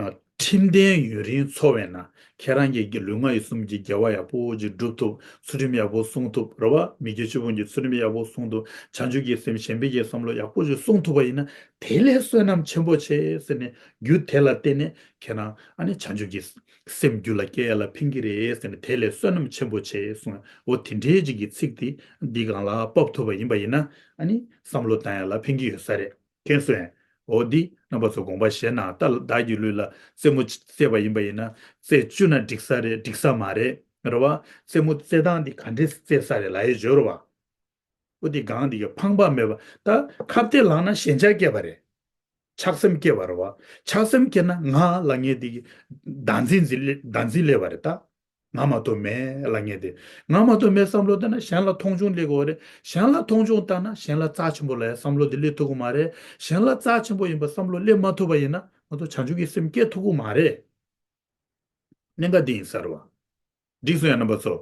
ཨ་ཁྲིམས་ལྡན་ཡུན་རིང་འཚོ་བས་ན། ཁྱེད་རང་གི་ལུས་ངག་ཡིད་གསུམ་གྱི་དགེ་བ་ཡག་པོ་ཅིག་སྒྲུབ་ཐུབ། ཚུལ་ཁྲིམས་ཡག་པོ་སྲུང་ཐུབ། རེད་བ། མི་དགེ་བཅུ་སྤོང་གི་ཚུལ་ཁྲིམས་ཡག་པོ་སྲུང་ཐུབ། བྱང་ཆུབ་ཀྱི་སེམས་ཞེན་པའི་གི་བསམ་བློ་ཡག་པོ་ཅིག་སྲུང་ཐུབ་པ་ཡིན་ན། དེ་ལས་བསོད་ནམས་ཆེན་པོ་ཆེ་ཟེར་ནས་རྒྱུ་དེ་ལ་བརྟེན་ནས་ཁྱེད་རང་ཨ་ནི་བྱང་ཆུབ་ཀྱི་སེམས་རྒྱུད་ལ་སྐྱེ་ཡ་ལ་ཕན་གྱི་རེད་ཟེར་ནས། དེ་ལས་བསོད་ནམས་ཆེན་པོ་ཆེ་གསུངས། འོ་དེ་འདྲའི་ཅིག་གི་ཚིག་དེ་འདི་སྒང་ལ་ཕབ་ཐུབ་པ་ཡིན་པ་ཡིན་ན། ཨ་ནི་བསམ་བློ་བཏང་ཡ་ལ་ཕན་གྱི་ཡོད་ས་རེད། མཁྱེན་སོང་ངས། འོ་འདི་རྣམ་པ་ཚོ་དགོངས་པ་བཞེས་གནང་། ད་བདག་གི་ལུས་ལ་རྩེད་མོ་རྩེས་པ་ཡིན་པ་ཡིན་ན། རྩེ་བཅུག་ན་འགྲིག་ས་རེད། འགྲིག་ས་མ་རེད། རེད་བ། རྩེད་མོ་རྩེ་སྟངས་འདི་ག་འདྲས་རྩེ་ས་རེད་ལབ་ཡས་ཡོད་རེད་བ། འོ་འདི་སྒང་འདི་གི་ཕངས་པ་མེད་པ། ད་ཁ་གཏད་ལངས་ན་ཞེན་ཆགས་སྐྱེས་པ་རེད། ཆགས་སེམས་སྐྱེས་པ་རེད་བ། ཆགས་སེམས་སྐྱེས་ན་ང་ལབ་མཁན་འདི་གི་བདག་འཛིན་འཛིན་བདག་འཛིན་སླེབས་པ་རེད་ད། ང་མ་གཏོགས་མེད་ལབ་མཁན་དེ། ང་མ་གཏོགས་མེད་བསམ་བློ་བཏང་ན་གཞན་ལ་མཐོང་ཆུང་སླེབས་དགོས་རེད། གཞན་ལ་མཐོང་ཆུང་བཏང་ན་གཞན་ལ་རྩ་ཆེན་པོ་ལབ་ཡ་བསམ་བློ་དེ་སླེབས་ཐུབ་ཀྱི་མ་རེད། གཞན་ལ་རྩ་ཆེན་པོ་ཡིན་པ་བསམ་བློ་སླེབས་མ་ཐུབ་པ་ཡིན་ན་ང་ཚོ་བྱང་ཆུབ་ཀྱི་སེམས་སྐྱེ་ཐུབ་ཀྱི་མ་རེད། གནད་འགག་འདི་ཡིན་ས་རེད་བ། འགྲིག་སོང་ཡ་རྣམ་པ་ཚོ།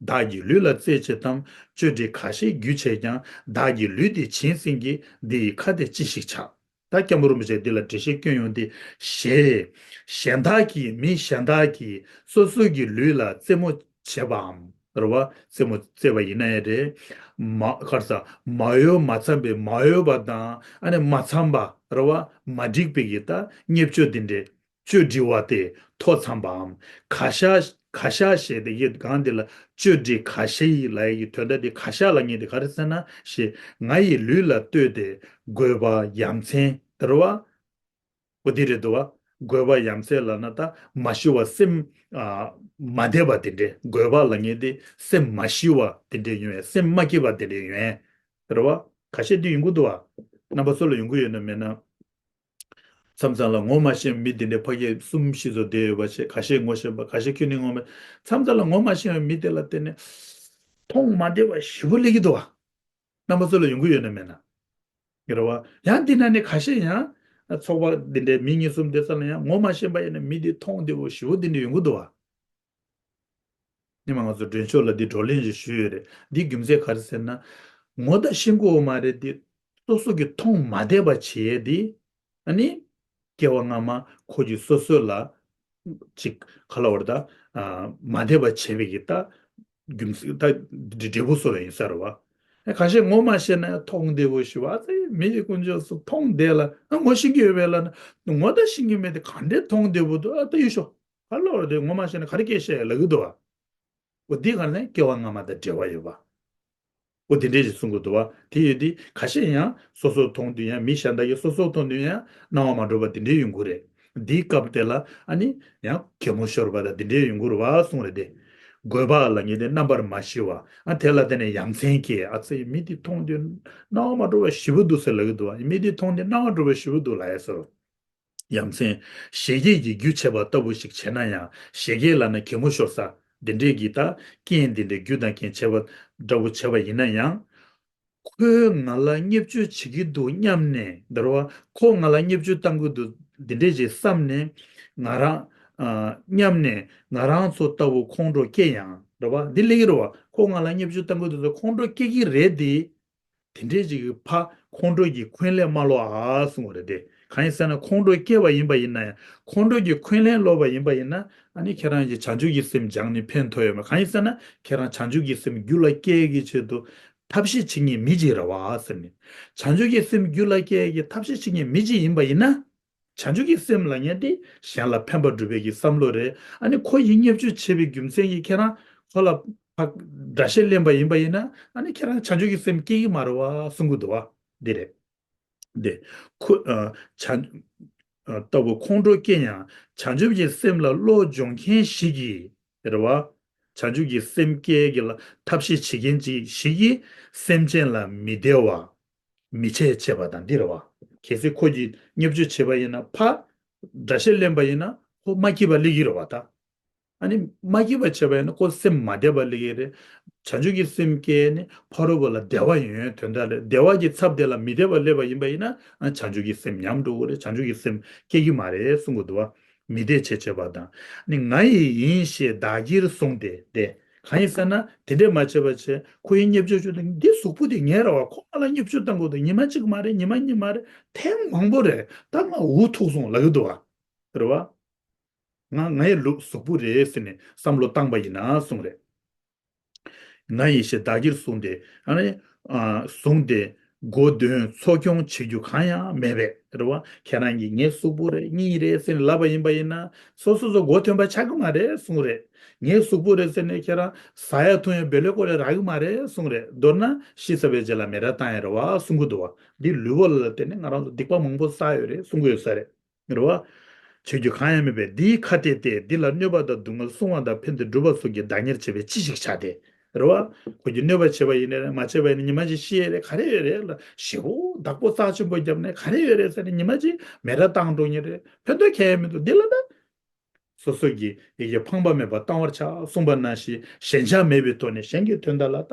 བདག་གི་ལུས་ལ་རྩེ་བྱེད་དམ། གཅོད་འབྲེལ་ཁ་ཤས་རྒྱུ་བྱས་ཀྱང་། བདག་གི་ལུས་འདི་བྱིན་ཟིན་གྱིས། འདི་ཡི་ཁ་གཏད་ཅི་ཞིག་བྱ། ད་སྐྱབས་མགོན་རིན་པོ་ཆེ་འདི་ལ་འགྲེལ་བཤད་བསྐྱོན་ཡོང་དུས། ཞེས། གཞན་དག་གིས། མི་གཞན་དག་གིས་སོ་སོ་གི་ལུས་ལ་རྩེད་མོ་བྱེད་པའམ། རེད་བ། རྩེད་མོ་རྩེ་བ་ཡིན་ན་ཡང་རེད། མ་ག་རེ་ཟ། མ་འོས་མ་འཚམས་པའི། མ་འོས་པ་དང་ཨ་ནི་མ་འཚམས་པ། རེད་བ། མ་འགྲིག་པའི་གི་ད་བརྙས་བཅོས་འདི་འདྲའི་གཅོད་འབྲེལ་བ་དེ་མཐོ་འཚམས་པའམ། ཁ་ཤས་ཁ་ཤས་ཞེས་དེ་གི་སྒང་འདི་ལ་གཅོད་འབྲེལ་ཁ་ཤས་ཡིས་ལབ་ཡ་གི་དོན་དག་འདི། ཁ་ཤས་ལབ་མཁན་དེ་ག་རེ་ཟེར་ན། ཞེས་ང་ཡི་ལུས་ལ་ལྟོས་ཏེ་རྒོད་པ་ཡ་མཚན་དེ་རེད་བ། འོ་དེ་རེད་འདུག་བ། རྒོད་པ་ཡ་མཚན་ལབ་ན་ད་མ་ཞི་བ་སེམས་ཨ་མ་བདེ་བ་དེ་འདྲས། རྒོད་པ་ལབ་མཁན་དེ་སེམས་མ་ཞི་བ་དེ་འདྲས་ཡོང་ཡ། སེམས་མ་སྐྱིད་པ་དེ་འདྲས་ཡོང་ཡ་རེད་བ། ཁ་ཤས་དེ་ཡོང་གི་འདུག་བ། རྣམ་པ་ཚོ་ལ་ཡོང་གི་ཡོད་ན་མེད་ན། མཚམས་མཚམས་ལ་ངོ་མ་ཤེས་པའི་མི་དེ་འདྲའི་ཕ་གིར་གསུམ་བཞི་ཚོ་བསྡད་ཡོད་པ་བྱས། ཁ་ཤས་ངོ་ཤེས་པ། ཁ་ཤས་ཁྱོན་ནས་ངོ་མ། མཚམས་མཚམས་ལ་ངོ་མ་ཤེས་པའི་མི་དེ་ལ་བརྟེན་ནས་མཐོང་མ་བདེ་བ་ཞེ་པོ་སླེབས་ཀྱི་འདུག་བ། རྣམ་པ་ཚོ་ལ་ཡོང་གི་ཡོད་ན་མེད་ན། རེད་བ། ཡང་འདི་ན་ནི་ཁ་ཤས་ཡང་ཚོགས་པ་འདི་འདྲའི་མི་གཉིས་གསུམ་བསྡད་ས་ལ་ཡང་ངོ་མ་ཤེས་པ་ཡིན་ན་མི་དེ་མཐོང་བདེ་བོ་ཞེ་པོ་འདི་འདྲ་ཡོང་གི་འདུག་བ། ཉི་མ་ང་ཚོ་མགྲོན་ཆོས་ལ་འདི་བགྲོ་གླེང་ཞིག་ཞུས་ཡོད་རེད། འདི་རྒྱུ་མཚན་ག་རེ་ཟེར་ན། ངོ་ད་ཤེས་ཀྱི་མ་རེད་དེ། སོ་སོ་གི་མཐོང་མ་བདེ་བ་བྱེད་ཡས་དེ། ཨ་ནི། སྐྱེ་བ་སྔ་མ་ཁོ་གི་སོ་སོ་ལ། ཅིག་ག་ལབ་དགོས་རེད་ད། ཨ་མ་བདེ་བ་བྱས་པའི་གི་ད། རྒྱུ་མཚན་ད་འབྲས་བུ་བཟོ་བ་ཡིན་ས་རེད་བ། ཁ་ཤས་ངོ་མ་ཤེས་ན་མཐོང་བདེ་བོ་ཞེ་པོ། ཨ་ཙི་མི་དེ་དཀོན་མཆོག་གསུམ་མཐོང་བདེ་ལ། ཨ་ངོ་ཤེས་ཀྱི་ཡོད་པས་ལ་ན། ངོ་ད་ཤེས་ཀྱི་མེད་དེ་ག་འདྲས་མཐོང་བདེ་བོ་འདུག་ཨ་ད་ཡོད་ཤོག་ག་ལབ་དགོས་རེད་དེ། ངོ་མ་ཤེས་ན་ག་རེ་སྐད་བཤད་ལབ་གི་འདུག་བ། འོ་འདི་ག་ནས་སྐྱེ་བ་སྔ་མ་དང་འབྲེལ་བ་ཡོད་པ། འོ་དེ་འདྲས་ཞིག་གསུང་གི་འདུག་བ། དེ་ཡོད་དུས་ཁ་ཤས་ཡང་སོ་སོར་མཐོང་དུས་ཡང་། མི་གཞན་དག་གིས་སོ་སོར་མཐོང་དུས་ཡང་སྣང་བ་མ་འགྲོ་བ་དེ་འདྲས་ཡོང་གི་རེད། འདིའི་སྐབས་དེ་ལ་ཨ་ནི་ཡང་གད་མོ་ཤོར་བ་དང་དེ་འདྲས་ཡོང་གི་རེད་བ་གསུང་རེད་དེ། རྒོད་པ་ལབ་མཁན་དེ་རྣམ་པར་མ་ཞི་བ། ཨ་དེ་ལ་བརྟེན་ནས་ཡ་མཚན་སྐྱེ། ཨ་ཙི་མི་དེ་མཐོང་དུས་སྣང་བ་མ་འགྲོ་བ་ཞེ་པོ་འདུག་ཟེར་ལབ་ཀྱི་འདུག་བ། མི་དེ་མཐོང་དུས་སྣང་བ་འགྲོ་བ་ཞེ་པོ་འདུག་ལབ་ཡ་ཟེར། ཡ་མཚན། བཞད་གད་ཀྱི་རྒྱུ་བྱས་པ་ལྟ་བུ་ཞིག་བྱས་ན་ཡང་། བཞད་གད་ལབ་ན་གད་མོ་ཤོར་ས། འདི་འདྲས་ཀྱི་ད་རྐྱེན་འདི་འདྲའི་རྒྱུ་དང་རྐྱེན་བྱས་པ་འདྲ་བོ་བྱས་པ་ཡིན་ན་ཡང་། ཁོས་ང་ལ་བརྙས་བཅོས་བྱེད་ཀྱི་འདུག་སྙམ་ནས། འདི་རེད་བ། ཁོ་ང་ལ་བརྙས་བཅོས་བཏང་གི་འདུག་འདི་འདྲས་ཅིག་བསམ་ནས། ང་རང་། ཨ་སྙམ་ནས་ང་རང་ཚོ་ལྟ་བུ་ཁོང་ཁྲོ་སྐྱེ་ཡང་། རེད་བ། འདི་ལེགས་རེད་བ། ཁོ་ང་ལ་བརྙས་བཅོས་བཏང་གི་འདུག་ཟེར་ཁོང་ཁྲོ་སྐྱེ་གི་རེད་དེ། དེ་འདྲས་ཅིག་གི་ཕ་ཁོང་ཁྲོ་གི་འཁོན་ལན་མ་སློག་ཨ་གསུང་བ་རེད་དེ། གང་ཡིན་ཟེར་ན་ཁོང་ཁྲོ་སྐྱེས་པ་ཡིན་པ་ཡིན་ན་ཡང་ཁོང་ཁྲོ་གི་འཁོན་ལན་སློག་པ་ཡིན་པ་ཡིན་ན་ཨ་ནི་ཁྱེད་རང་གིས་བྱང་ཆུབ་ཀྱི་སེམས་སྦྱངས་ནས་ཕན་ཐོགས་ཡོད་མ་རེད། གང་ཡིན་ཟེར་ན་ཁྱེད་རང་བྱང་ཆུབ་ཀྱི་སེམས་རྒྱུད་ལ་སྐྱེ་གི་ཆེད་དུ་ཐབས་ཤེས་བྱེད་མཁན་མི་ཅིག་རེད་བ་ཟེར་ནས། བྱང་ཆུབ་ཀྱི་སེམས་རྒྱུད་ལ་སྐྱེ་གི་ཐབས་ཤེས་བྱེད་མཁན་མི་ཅིག་ཡིན་པ་ཡིན་ན། བྱང་ཆུབ་ཀྱི་སེམས་ལབ་མཁན་དེ་གཞན་ལ་ཕན་པ་སྒྲུབ་པའི་གི་བསམ་བློ་རེད། ཨ་ནི་ཁོ་ཡིས་བརྙས་བཅོས་བྱས་པའི་རྒྱུ་མཚན་གྱིས་ཁྱེད་རང་ཁོ་ལ་ཕ་དགྲ་ཤ་ལེན་པ་ཡིན་པ་ཡིན་ན་ཨ་ནི་ཁྱེད་རང་བྱང་ཆུབ་ཀྱི་སེམས་སྐྱེ་གི་མ་རེད་བ་གསུང་གི་འདུག་བ། འདི་རེད། འདི་ཁོ་ཨ་བྱང་ཨ་ལྟ་བུ་ཁོང་ཁྲོ་སྐྱེ་ཡང་བྱང་ཆུབ་ཀྱི་སེམས་ལ་བློ་སྦྱོང་མཁན་ཞིག་གིས་རེད་བ། བྱང་ཆུབ་ཀྱི་སེམས་སྐྱེ་གི་ལ་ཐབས་ཤེས་བྱེད་མཁན་ཅིག་ཞིག་གིས་སེམས་ཅན་ལ་མི་བདེ་བ། མི་བྱེད་ཅེས་པ་དང་འདི་རེད་བ། གལ་སྲིད་ཁོ་གྱིས་བརྙས་བཅོས་བྱས་པ་ཡིན་ན་ཕ་དགྲ་ཤ་ལེན་པ་ཡིན་ན་ཁོ་མ་སྐྱིད་པ་སླེབས་ཀྱི་རེད་བ་ད། ཨ་ནི་མ་སྐྱིད་པ་བྱས་པ་ཡིན་ན་ཁོ་སེམས་མ་བདེ་བ་སླེབས་ཀྱི་རེད། བྱང་ཆུབ་ཀྱི་སེམས་སྐྱེས་ནས་ཕ་རོལ་པོ་ལ་བདེ་བ་ཡོང་ཡོང་དོན་དག་རེད། བདེ་བ་གྱི་ཚབ་དེ་ལ་མི་བདེ་བ་སླེབས་པ་ཡིན་པ་ཡིན་ན་ཨ་བྱང་ཆུབ་ཀྱི་སེམས་ཉམས་འགྲོ་གི་རེད། བྱང་ཆུབ་ཀྱི་སེམས་སྐྱེ་གི་མ་རེད་གསུང་གི་འདུག་བ། མི་བདེ་བྱེད་བྱེད་པ་དང་། ནི་ང་ཡི་ཡིན་ཞེས་བདག་གིར་བཟུང་སྟེ་དེ། གང་ཡིན་ཟེར་ན་དེ་འདྲས་མ་བྱས་པ་བྱས་ཁོ་ཡིས་བརྙས་བཅོས་བྱུང་དུས་འདི་གཟུགས་པོ་དེ་ངའི་རེད་བ། ཁོ་ང་ལ་བརྙས་བཅོས་བཏང་དགོས་འདུག་ཉི་མ་གཅིག་མ་རེད། ཉི་མ་གཉིས་མ་རེད། ཐེངས་མང་པོ་རེད། ད་ང་འུ་ཐུག་སོང་ལབ་ཀྱི་འདུག་བ། རེད་བ། ང་ངའི་ལུས་གཟུགས་པོ་རེད་ཟེར་ནས་བསམ་བློ་བཏང་པ་ཡིན་ན་གསུངས་རེད། ང་ཡི་ཞེས་བདག་གིར་བཟུང་སྟེ་ཨ་ནི་ཨ་བཟུང་སྟེ་མགོ་འདོན་འཚོ་སྐྱོང་བྱེད་རྒྱུ་གང་ཡང་མེད་པས་རེད་བ། ཁྱེད་རང་གིས་ངའི་གཟུགས་པོ་རེད་གཉིད་རེད་ཟེར་ནས་ལབ་པ་ཡིན་པ་ཡིན་ན་སོ་སོ་སོ་མགོ་ཐོན་པ་ཆགས་ཀྱི་མ་རེད་གསུངས་རེད། ངའི་གཟུགས་པོ་རེད་ཟེར་ནས་ཁྱེད་རང་ཟ་ཡ་འཐུང་ཡ་བེ་ལེ་ཀོ་ལེ་རག་གི་མ་རེད་གསུངས་རེད། མདོར་ན་ཤི་ཚར་བའི་རྗེས་ལ་མེ་ར་བཏང་ཡ་རེད་བ་གསུང་གི་འདུག་བ། འདི་ལུས་པོ་ལ་བརྟེན་ནས་ང་རང་ཚོ་སྡིག་པ་མང་པོ་བསགས་ཡོད་རེད་གསུང་གི་ཡོད་ས་རེད། རེད་བ། བྱེད་རྒྱུ་གང་ཡང་མེད་པས་འདིའི་ཁ་ཏས་ཏེ་འདི་ལ་གནོད་པ་དང་སྡུག་བསྔལ་བསྲུང་བ་དང་ཕན་བདེ་སྒྲུབ་པ་སོགས་ཀྱི་བདག་གཉེར་བྱེད་པས་ཅི་ཞིག་བྱ་སྟེ། རེད་བ། ཁོ་གྱིས་གནོད་པ་བྱས་པ་ཡིན་ནའི་རེད། མ་བྱས་པ་ཡིན་ན་ཉི་མ་གཅིག་ཤི་ཡས་རེད། ག་རེ་ཡོད་རེད་ལ། ཞེ་པོ་བདག་པོ་རྩ་ཆེན་པོ་བརྒྱབ་ནས་ག་རེ་ཡོད་རེད་ཟེར་ནས་ཉི་མ་གཅིག་མེ་ར་བཏང་འགྲོ་ངེས་རེད། ཕན་ཐོགས་གང་ཡང་མི་འདུག་འདི་ལ་ད། སོ་སོ་གྱིས་ཡི་གེ་ཕངས་པ་མེད་པར་བཏང་བར་བྱ་གསུངས་པ་ནང་བཞིན་ཞེན་ཆགས་མེད་པའི་ཐོག་ནས་གཞན་གྱི་དོན་དག་ལ་ད་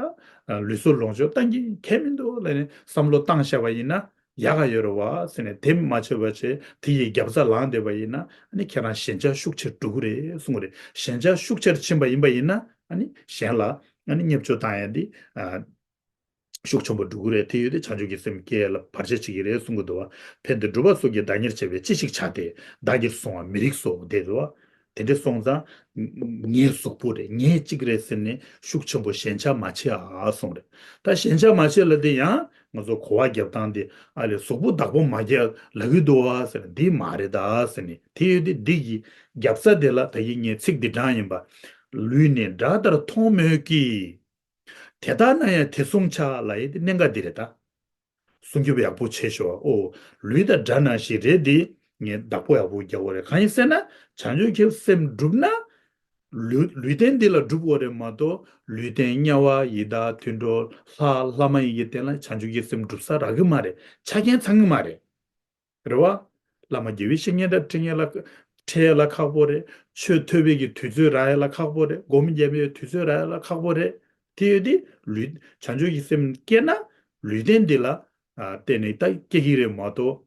ལུས་སྲོག་ལོངས་སྤྱོད་བཏང་གིན་གང་ཡང་མི་འདུག་ལབ་ནས་བསམ་བློ་བཏང་བཞག་པ་ཡིན་ན། ཡག་ག་ཡོད་རེད་བ་ཟེར་ནས་དེ་མ་བྱས་པ་བྱས་དེ་ཡི་རྒྱབ་རྩ་ལངས་བསྡད་པ་ཡིན་ན་ཨ་ནི་ཁྱེད་རང་ཞེན་ཆགས་ཤུགས་ཆེར་འགྲོ་གི་རེད་གསུང་གི་རེད། ཞེན་ཆགས་ཤུགས་ཆེར་ཕྱིན་པ་ཡིན་པ་ཡིན་ན་ཨ་ནི་གཞན་ལ་ཨ་ནི་བརྙས་བཅོས་བཏང་ཡ་འདི་ཨ་ཤུགས་ཆེན་པོ་འགྲོ་གི་རེད། དེ་ཡོད་དེ་བྱང་ཆུབ་ཀྱི་སེམས་སྐྱེ་ལ་བར་ཆད་བྱེད་ཀྱི་རེད་གསུང་གི་འདུག་བ། ཕན་བདེ་སྒྲུབ་པ་སོགས་ཀྱི་བདག་གཉེར་བྱེད་པས་ཅི་ཞིག་བྱ་སྟེ། བདག་གིར་བཟུང་བ་མི་རིགས་སོ་དེ་རེད་བ། དེ་འདྲ་སོང་ཙང་། ངའི་གཟུགས་པོ་རེད། ངའི་གཅིག་རེད་ཟེར་ནས་ཤུགས་ཆེན་པོ་ཞེན་ཆགས་མ་བྱེད་ཨ་གསུངས་རེད། ད་ཞེན་ཆགས་མ་བྱེད་ལ་དེ་ཡང་ང་ཚོ་གོ་བ་རྒྱབ་སྟངས་དེ་ཨ་ལས་གཟུགས་པོ་བདག་པོ་མ་རྒྱག་ལབ་ཀྱི་འདུག་ཨ་ཟེར་ན་འདི་མ་རེད་ད་ཟེར་ནས་དེ་ཡོད་དེ་འདི་གི་རྒྱབ་རྩ་དེ་ལ་ད་གིན་ངས་ཚིག་འདི་དྲངས་ཡིན་པ། ལུས་ནི་དགྲ་ལྟར་མཐོང་མོད་ཀྱི། དེ་ལྟ་ན་ཡང་དེ་བསྲུང་བྱ་ལབ་ཡས་དེ་གནད་འགག་འདི་རེད་ད། སྲུང་སྐྱོབ་ཡག་པོ་བྱེད་ཤོག་ཨོ། ལུས་དང་དགྲ་ནང་བཞིན་རེད་དེ། ངས་བདག་པོ་ཡག་པོ་རྒྱག་དགོས་རེད། གང་ཡིན་ཟེར་ན། བྱང་ཆུབ་ཀྱི་སེམས་སྒྲུབ་ན། ལུས་ལུས་རྟེན་འདི་ལ་སྒྲུབ་དགོས་རེད་མ་གཏོགས་ལུས་རྟེན་དམྱལ་བ་ཡི་དྭགས་དུད་འགྲོ་ལྷ་ལྷ་མ་ཡིན་གྱི་རྟེན་ལ་བྱང་ཆུབ་ཀྱི་སེམས་སྒྲུབ་ས་རག་གི་མ་རེད། ཆ་རྐྱེན་ཚང་གི་མ་རེད། རེད་བ། བླ་མ་དགེ་བའི་བཤེས་གཉེན་དང་འཕྲད་ཡས་ལ་འཕྲད་ཡས་ལ་ཁག་པོ་རེད། ཆོས་ཐོས་པའི་གི་དུས་ཚོད་རག་ཡས་ལ་ཁག་པོ་རེད། སྒོམ་རྒྱབ་པའི་དུས་ཚོད་རག་ཡས་ལ་ཁག་པོ་རེད། དེ་ཡོད་དེ་ལུས་བྱང་ཆུབ་ཀྱི་སེམས་སྐྱེས་ན་ལུས་རྟེན་འདི་ལ་ཨ་བརྟེན་ནས་ད་སྐྱེ་གི་རེད་མ་གཏོགས།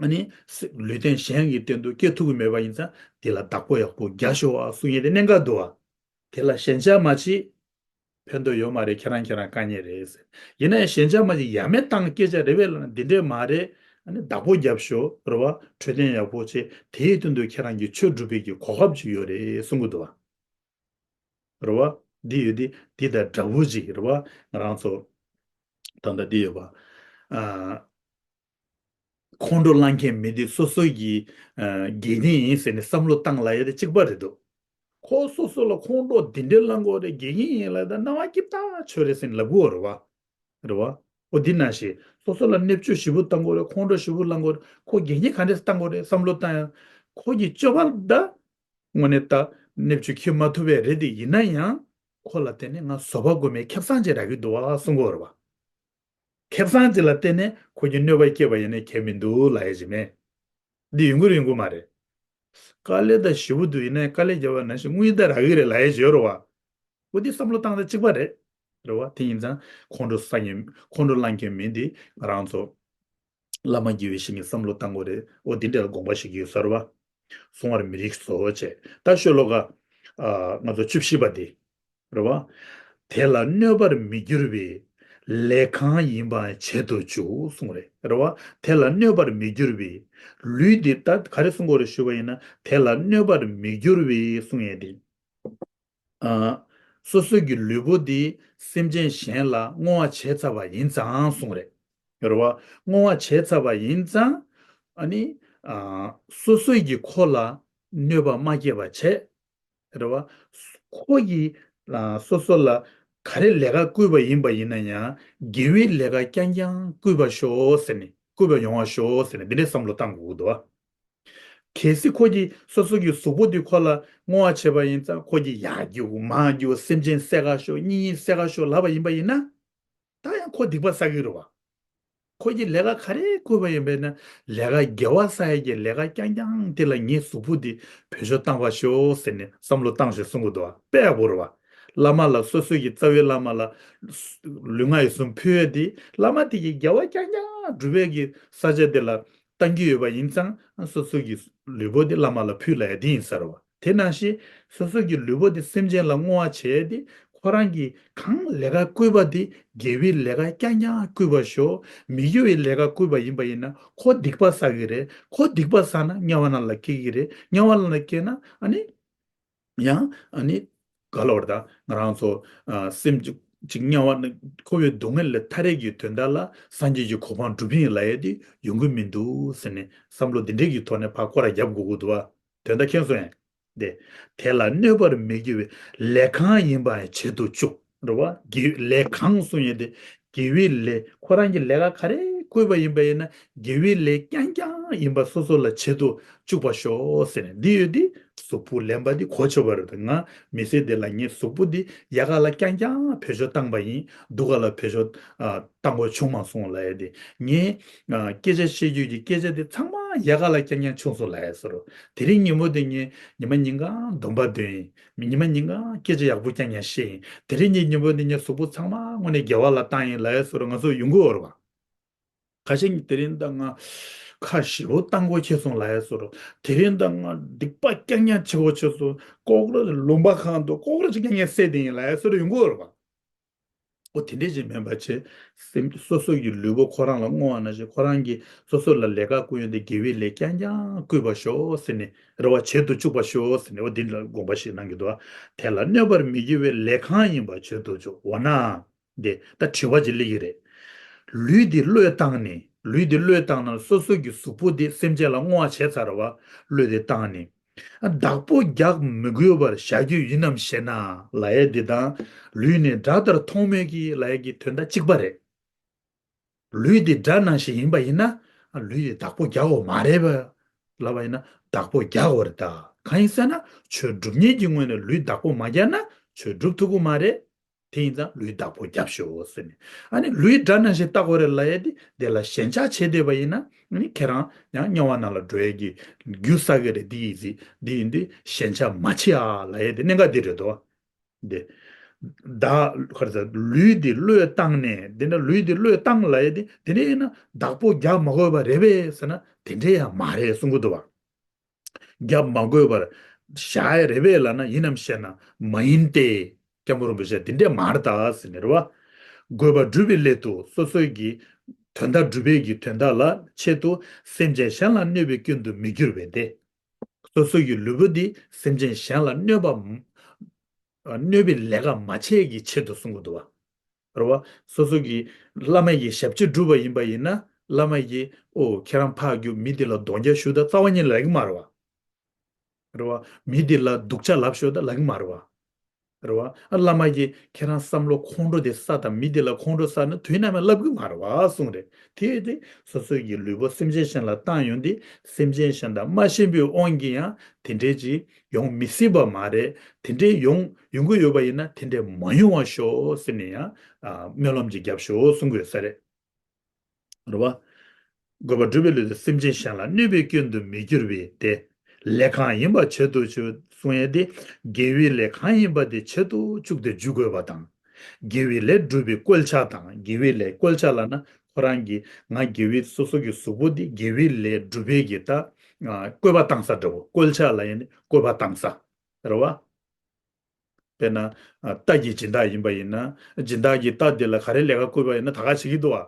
ཨ་ནི་སེ་ལུས་རྟེན་གཞན་གྱི་སྟེང་དུ་སྐྱེ་ཐུབ་ཀྱི་མེད་པ་ཡིན་ཙང་འདི་ལ་བདག་པོ་ཡག་པོ་རྒྱག་ཤོག་ཨ་གསུང་ཡས་དེ་གནད་འགག་འདུག་ཨ། དེ་ལ་ཞེན་ཆགས་མ་བྱེད། ཕན་ཐོགས་ཡོད་མ་རེད། ཁྱེད་རང་ཁྱེད་རང་དཀའ་ངལ་རེད་ཟེར། ཡིན་ན་ཡང་ཞེན་ཆགས་མ་བྱེད། ཡ་མེད་བཏང་སྐད་ཆ་རེད་པས་ལབ་ན་འདི་འདྲས་མ་རེད། ཨ་ནི་བདག་པོ་རྒྱབ་ཤོག་རེད་བ། འཕྲོད་བསྟེན་ཡག་པོ་བྱེད། དེའི་སྟེང་དུ་ཁྱེད་རང་གི་ཆོས་སྒྲུབ་པའི་གི་གོ་སྐབས་ཅིག་ཡོད་རེད་གསུང་གི་འདུག་བ། རེད་བ། འདི་ཡོད་དེ་འདི་དང་འདྲ་བོ་ཅིག་རེད་བ། ང་རང་ཚོ་ད་ལྟ་འདི་ཡོད་པ། ཨ། ཁོང་ཁྲོ་ལངས་མཁན་མི་དེ་སོ་སོ་ཡི་ཨ་དགེ་རྒན་ཡིན་ཟེར་ནས་བསམ་བློ་བཏང་ལ་ཡ་དེ་གཅིག་པ་རེད་འདུག་ཁོ་སོ་སོ་ལ་ཁོང་ཁྲོ་འདི་འདྲའི་ལངས་དགོས་རེད། དགེ་རྒན་ཡིན་ལ་ད་སྣང་བ་སྐྱིད་ཐག་ཆོད་རེད་ཟེར་ནས་ལབ་དགོས་རེད་བ། རེད་བ། ཨོ་འདི་ནང་བཞིན་སོ་སོ་ལ་བརྙས་བཅོས་ཞེ་པོ་བཏང་དགོས་རེད། ཁོང་ཁྲོ་ཞེ་པོ་ལངས་དགོས་རེད། ཁོ་དགེ་རྒན་ག་འདྲས་བཏང་དགོས་རེད་བསམ་བློ་བཏང་ཡང་ཁོ་གི་སྤྱོད་པ་ད་དངོས་གནས་ད་བརྙས་བཅོས་ཁྱེར་མ་ཐུབ་པས་རེད་དེ། ཡིན་ན་ཡང་ཁོ་ལ་བརྟེན་ནས་ང་བཟོད་པ་སྒོམ་པའི་ཁེ་བཟང་ཅིག་རག་གི་འདུག་བ་གསུང་གི་ཡོད་རེད་བ། ཁེ་བཟང་ཅིག་ལ་བརྟེན་ནས་ཁོ་གྱིས་གནོད་པ་སྐྱེལ་བ་ཡིན་ན་ཁྱད་མི་འདུག་ལབ་ཡ་ཅིག་མེད། འདི་ཡོང་གི་རེད་ཡོང་གི་མ་རེད། དཀའ་ལས་ད་ཞེ་པོ་འདུག་ཡིན་ན་དཀའ་ལས་བརྒྱབ་པ་ནང་བཞིན་དངུལ་ད་རག་གི་རེད་ལབ་ཡ་ཅིག་ཡོད་རེད་བ། འོ་འདི་བསམ་བློ་བཏང་ད་གཅིག་པ་རེད། རེད་བ། དེ་ཡིན་ཙང་ཁོང་ཁྲོ་ཟ་མཁན་ཁོང་ཁྲོ་ལངས་མཁན་མི་འདི་ང་རང་ཚོ་བླ་མ་དགེ་བའི་བཤེས་གཉེན་བསམ་བློ་བཏང་དགོས་རེད། འོ་འདི་འདྲ་ལ་དགོངས་པ་བཞེས་ཀྱི་ཡོད་ས་རེད་བ། བསྲུང་བར་མི་རིགས་སོ་བྱས། ད་ཤོ་ལོ་ཀ་ཨ་ང་ཚོ་བཅུ་བཞི་པ་འདི། རེད་བ། དེ་ལ་གནོད་པར་མི་འགྱུར་བའི་ལས་གང་ཡིན་པའང་བྱེད་དུ་བཅུག་གསུངས་རེད། རེད་བ། དེ་ལ་གནོད་པར་མི་འགྱུར་བའི་ལུས་འདི་ད་ག་རེ་གསུང་དགོས་རེད་ཞུས་པ་ཡིན་ན། དེ་ལ་གནོད་པར་མི་འགྱུར་བའི་གསུང་ཡས་དེ། ཨ། སོ་སོ་གི་ལུས་པོ་འདི་སེམས་ཅན་གཞན་ལ་བསྔོ་བ་བྱས་ཚར་བ་ཡིན་ཙང་གསུངས་རེད། རེད་བ། བསྔོ་བ་བྱས་ཚར་བ་ཡིན་ཙང་། ཨ་ནི། ཨ། སོ་སོ་གི་ཁོ་ལ་གནོད་པ་མ་སྐྱེལ་བ་བྱས། རེད་བ། ཁོ་ཡི། ཨ། སོ་སོ་ལ་ག་རེ་ལས་ཀ་བསྐུལ་བ་ཡིན་པ་ཡིན་ན་ཡང་དགེ་བའི་ལས་ཀ་རྐྱང་རྐྱང་བསྐུལ་བར་ཤོག་ཟེར་ནས། བསྐུལ་བ་ཡོང་བར་ཤོག་ཟེར་ནས་འདི་འདྲའི་བསམ་བློ་བཏང་དགོས་ཀྱི་འདུག་བ། གལ་སྲིད་ཁོ་གིས་སོ་སོ་གི་གཟུགས་པོ་འདི་ཁོ་ལ་བསྔོ་བ་བྱས་པ་ཡིན་ཙང་། ཁོ་གིས་ཡར་རྒྱུག་མར་རྒྱུག་སེམས་ཅན་བསད་ག་ཤོག་གཉེན་ཉེ་བསད་ག་ཤོག་ལབ་པ་ཡིན་པ་ཡིན་ན། ད་ཡང་ཁོ་སྡིག་པ་བསགས་ཀྱི་རེད་བ། ཁོ་གིས་ལས་ཀ་ག་རེ་བསྐུལ་བ་ཡིན་པས་ན། ལས་ཀ་དགེ་བ་བསགས་ཡས་ཀྱི་ལས་ཀ་རྐྱང་རྐྱང་དེ་ལ་ངའི་གཟུགས་པོ་འདི་བེད་སྤྱོད་བཏང་བར་ཤོག་ཟེར་ནས་བསམ་བློ་བཏང་ཞེས་གསུང་གི་འདུག་བ། དཔེ་ཡག་པོ་རེད་བ། བླ་མ་ལ། སོ་སོ་གི་རྩ་བའི་བླ་མ་ལ་ལུས་ངག་ཡིད་གསུམ་ཕུལ་ཡས་དེ། བླ་མ་དེ་གིས་དགེ་བ་རྐྱང་རྐྱང་སྒྲུབ་པའི་གི་ས་ཆ་དེ་ལ་བཏང་གི་ཡོད་པ་ཡིན་ཙང་། སོ་སོ་གི་ལུས་པོ་དེ་བླ་མ་ལ་ཕུལ་ལབ་ཡས་དེ་ཡིན་ས་རེད་བ། དེ་ནང་བཞིན་སོ་སོ་གི་ལུས་པོ་དེ་སེམས་ཅན་ལ་བསྔོ་བ་བྱས་ཏེ། ཁོ་རང་གིས་གང་ལས་ཀ་བསྐུལ་བ་དེ་དགེ་བའི་ལས་ཀ་རྐྱང་རྐྱང་བསྐུལ་བར་ཤོག་མི་དགེ་བའི་ལས་ཀ་བསྐུལ་བ་ཡིན་པ་ཡིན་ན་ཁོ་སྡིག་པ་བསགས་ཀྱི་རེད། ཁོ་སྡིག་པ་བསགས་ན་དམྱལ་བ་ནང་ལ་སྐྱེ་གི་རེད། དམྱལ་བ་ནང་ལ་སྐྱེས་ན་ཨ་ནི། ཡང་ཨ་ནི། ག་ལབ་དགོས་རེད། ད་ང་རང་ཚོ། ཨ། སེམས་ཅིག་ཅིག་དམྱལ་བ་ནང་འཁོར་བའི་སྡུག་བསྔལ་ལས་ཐར་ཡས་ཀྱི་དོན་དག་ལ་སངས་རྒྱས་ཀྱི་གོ་འཕང་སྒྲུབ་ཡིན་ལབ་ཡས་དེ་ཡོང་གི་མི་འདུག་ཟེར་ནས་བསམ་བློ་འདི་འདྲས་ཀྱི་ཐོག་ནས་ཕར་སྐོར་ར་རྒྱབ་དགོས་ཀྱི་འདུག་བ། དོན་དག་མཁྱེན་སོང་ངས། དེ། དེ་ལ་གནོད་པར་མི་འགྱུར་བའི་ལས་གང་ཡིན་པའང་བྱེད་དུ་བཅུག་རེད་བ། དགེ་ལས་གང་གསུང་ཡས་དེ། དགེ་བའི་ལས། ཁོ་རང་གིས་ལས་ཀ་ག་རེ་བསྐུལ་བ་ཡིན་པ་ཡིན་ན་དགེ་བའི་ལས་རྐྱང་རྐྱང་ཡིན་པ་སོ་སོ་ལ་བྱེད་དུ་བཅུག་པར་ཤོག་ཟེར་ནས། འདི་ཡོད་དེ་གཟུགས་པོ་ལེན་པ་འདི་གོ་ཆོད་པ་རེད། ང་མི་ཚེ་འདི་ལ་ངའི་གཟུགས་པོ་འདི་ཡག་ག་ལ་རྐྱང་རྐྱང་བེད་སྤྱོད་བཏང་པ་ཡིན། སྡུག་ག་ལ་བེད་སྤྱོད། ཨ། བཏང་དགོས་བྱུང་མ་སོང་ལབ་ཡས་དེ། ངས། ཨ། སྐད་ཆ་བཤད་རྒྱུ་གི་སྐད་ཆ་དེ་ཚང་མ་ཡག་ག་ལ་རྐྱང་རྐྱང་བྱུང་སོང་ལབ་ཡས་སོ་རུ། དེ་རིང་ཉིན་མོ་དེ་ངས་ཉི་མ་ཉིན་གང་སྡོམ་པ་འདོན་ཡིན། ཉི་མ་ཉིན་གང་སྐད་ཆ་ཡག་པོ་རྐྱང་རྐྱང་བཤད་ཡིན། དེ་རིང་གི་ཉིན་མོ་དེ་ངས་གཟུགས་པོ་ཚང་མ་དངོས་གནས་དགེ་བ་ལ་བཏང་ཡིན་ལབ་ཡས་སོ་རུ་ང་ཚོ་ཡོང་གི་ཡོད་རེད་བ། ཁ་ཤས་ཀྱིས་དེ་རིང་ད་ང་ཁ་ཞེ་པོ་བཏང་དགོས་ཁེལ་སོང་ལབ་ཡས་སོ་རུ། དེ་རིང་ད་ང་སྡིག་པ་རྐྱང་རྐྱང་བྱེད་དགོས་ཁེལ་སོང་། ལྐོག་ར་ལུང་པ་གང་དུ་ལྐོག་ར་ཅིག་རྐྱང་རྐྱང་བསད་དེ་ཡིན་ལབ་ཡས་སོ་རུ་ཡོང་གི་ཡོད་རེད་བ། འོ་དེ་འདྲས་ཅིག་མིན་པ་བྱས། སེམས། སོ་སོ་གི་ལུས་པོ་ཁོ་རང་ལ་བསྔོ་བ་ནང་བཞིན་ཁོ་རང་གིས་སོ་སོ་ལ་ལས་ཀ་བསྐུལ་ཡོང་དུས་དགེ་བའི་ལས་རྐྱང་རྐྱང་བསྐུལ་བར་ཤོག་ཟེར་ནས། རེ་བ་བྱེད་དུ་བཅུག་པར་ཤོག་ཟེར་ནས། འོ་འདི་ལ་དགོངས་པ་ཞིག་གནང་གི་འདུག་བ། དེ་ལ་གནོད་པར་མི་འགྱུར་བའི་ལས་གང་ཡིན་པ་བྱེད་དུ་བཅུག་འོ་ན། འདི་ད་དྲི་བ་ཅིག་སླེབས་ཀྱི་རེད། ལུས་འདི་བློས་བཏང་ནས། ལུས་འདི་བློས་བཏང་ན། སོ་སོ་གི་གཟུགས་པོ་འདི་སེམས་ཅན་ལ་བསྔོ་བ་བྱས་ཚར་བ། བློས་འདི་བཏང་ནས། བདག་པོ་རྒྱག་མི་དགོས་པར་བཞག་རྒྱུ་ཡིན་ནམ་ཞེ་ན་ལབ་ཡས་འདི་དང་། ལུས་ནི་དགྲ་ལྟར་མཐོང་མོད་ཀྱི་ལབ་ཡས་ཀྱི་དོན་དག་གཅིག་པ་རེད། ལུས་འདི་དགྲ་ནང་བཞིན་ཡིན་པ་ཡིན་ན། ལུས་འདི་བདག་པོ་རྒྱག་དགོས་མ་རེད་པས་ལབ་པ་ཡིན་ན། བདག་པོ་རྒྱག་དགོས་རེད་ད། གང་ཡིན་ཟེར་ན་ཆོས་སྒྲུབ་མཁན་གྱི་ངོས་ནས་ལུས་བདག་པོ་མ་རྒྱག་ན་ཆོས་སྒྲུབ་ཐུབ་ཀྱི་མ་རེད། དེ་ཡིན་ཙང་ལུས་བདག་པོ་རྒྱབ་ཤོག་ཟེར་ནས། ཨ་ནི་ལུས་དགྲ་ནང་བཞིན་བལྟ་དགོས་རེད་ལབ་ཡས་དེ། དེ་ལ་ཞེན་ཆགས་བྱེད་བསྡད་པ་ཡིན་ན། ཨ་ནི་ཁྱེད་རང་ཡང་དམྱལ་བ་ནང་ལ་འགྲོ་ཡས་ཀྱི་རྒྱུ་བསགས་ཀྱི་རེད། འདི་ཡིན་ཟིག་འདི་ཡིན་དུས་ཞེན་ཆགས་མ་བྱེད་ཨ་ལབ་ཡས་དེ་གནད་འགག་འདི་རེད་དོ། འདི། བདག་ག་རེ་ཟེར། ལུས་འདི་བློས་བཏང་ནས། འདི་ན་ལུས་འདི་བློས་བཏང་ལབ་ཡས་དེ། དེ་འདྲ་ཡིན་ན་བདག་པོ་རྒྱག་མ་དགོས་པ་རེད་པས་ཟེར་ན། དེ་འདྲ་ཡང་མ་རེད་གསུང་གི་འདུག་བ། རྒྱབ་མ་དགོས་པར་བཞག་ཡ་རེད་པས་ལབ་ན་ཡིན་ནམ་ཞེ་ན་མ་ཡིན་ཏེ། སྐྱབས་མགོན་རིན་པོ་ཆེ་འདི་འདྲས་མ་རེད་ད་ཟེར་ནས་རེད་བ། དགོས་པ་སྒྲུབ་པའི་སླད་དུ་སོ་སོའི་གི་དོན་དག་སྒྲུབ་པའི་གི་དོན་དག་ལ་ཆེད་དུ་སེམས་ཅན་གཞན་ལ་གནོད་པའི་སྐྱོན་དུ་མི་འགྱུར་བས་ཏེ། སོ་སོ་གི་ལུས་པོ་འདི་སེམས་ཅན་གཞན་ལ་གནོད་པ། གནོད་པའི་ལས་ཀ་མ་བྱས་ཀྱི་ཆེད་དུ་གསུང་གི་འདུག་བ། རེད་བ། སོ་སོ་གི་བླ་མ་ཡི་ཞབས་ཕྱི་སྒྲུབ་པ་ཡིན་པ་ཡིན་ན། བླ་མ་ཡི་ཨོ་ཁྱེད་རང་ཕར་རྒྱུག་མི་འདི་ལ་རྡོག་རྒྱག་ཞུ་ད་རྩ་བ་ཉིད་ལབ་ཀྱི་མ་རེད་བ། རེད་བ། མི་འདི་ལ་སྡུག་ཅག་ལབ་ཤོག་ད་ལབ་ཀྱི་མ་རེད་བ། རེད་བ། ཨ་བླ་མ་ཡི་ཁྱེད་རང་བསམ་བློ་ཁོང་ཁྲོ་དེ་ས་དང་མི་འདི་ལ་ཁོང་ཁྲོ་ས་ན་དུས་ནམ་ཡང་ལབ་ཀྱི་མ་རེད་བ་གསུངས་རེད། དེ་དེ་སོ་སོ་ཡི་ལུས་པོ་སེམས་ཅན་གཞན་ལ་བཏང་ཡོང་དུས་སེམས་ཅན་གཞན་དང་མ་ཤེས་པའི་དབང་གིས་ཡང་དེ་འདྲས་ཅིག་ཡོང་མི་སྲིད་པ་མ་རེད། དེ་འདྲས་ཡོང་ཡོང་གི་ཡོད་པ་ཡིན་ན་དེ་འདྲས་མ་ཡོང་བ་ཤོག་ཟེར་ནས་ཡང་ཨ་སྨོན་ལམ་ཅིག་རྒྱབ་ཤོག་གསུང་དགོས་ས་རེད། རེད་བ། དགོས་པ་སྒྲུབ་པའི་སླད་དུ་སེམས་ཅན་གཞན་ལ་གནོད་པའི་སྐྱོན་དུ་མི་འགྱུར་བས་ཏེ། ལས་གང་ཡིན་པ་བྱེད་དུ་བཅུག་གསུང་ཡས་དེ། དགེ་བའི་ལས་གང་ཡིན་པ་དེ་བྱེད་དུ་བཅུག་སྟེ་འཇུག་དགོས་པ་དང་། དགེ་བའི་ལས་སྒྲུབ་པའི་བཀོལ་ཆ་དང་། དགེ་བའི་ལས་བཀོལ་ཆ་ལབ་ན་ཁོ་རང་གིས་ང་དགེ་བའི་སོ་སོ་གི་གཟུགས་པོ་འདི་དགེ་བའི་ལས་སྒྲུབ་པའི་གི་ད་ཨ་བཀོད་པ་བཏང་ས་འདྲ་བོ། བཀོལ་ཆ་ལབ་ཡས་ནི་བཀོད་པ་བཏང་ས་རེད་བ། དཔེར་ན་ཨ་རྟ་གི་སྦྱིན་བདག་ཡིན་པ་ཡིན་ན། སྦྱིན་བདག་གིས་རྟ་དེ་ལ་ག་རེ་ལས་ཀ་བསྐུར་བ་ཡིན་ན་ད་ག་བྱེད་ཀྱི་འདུག་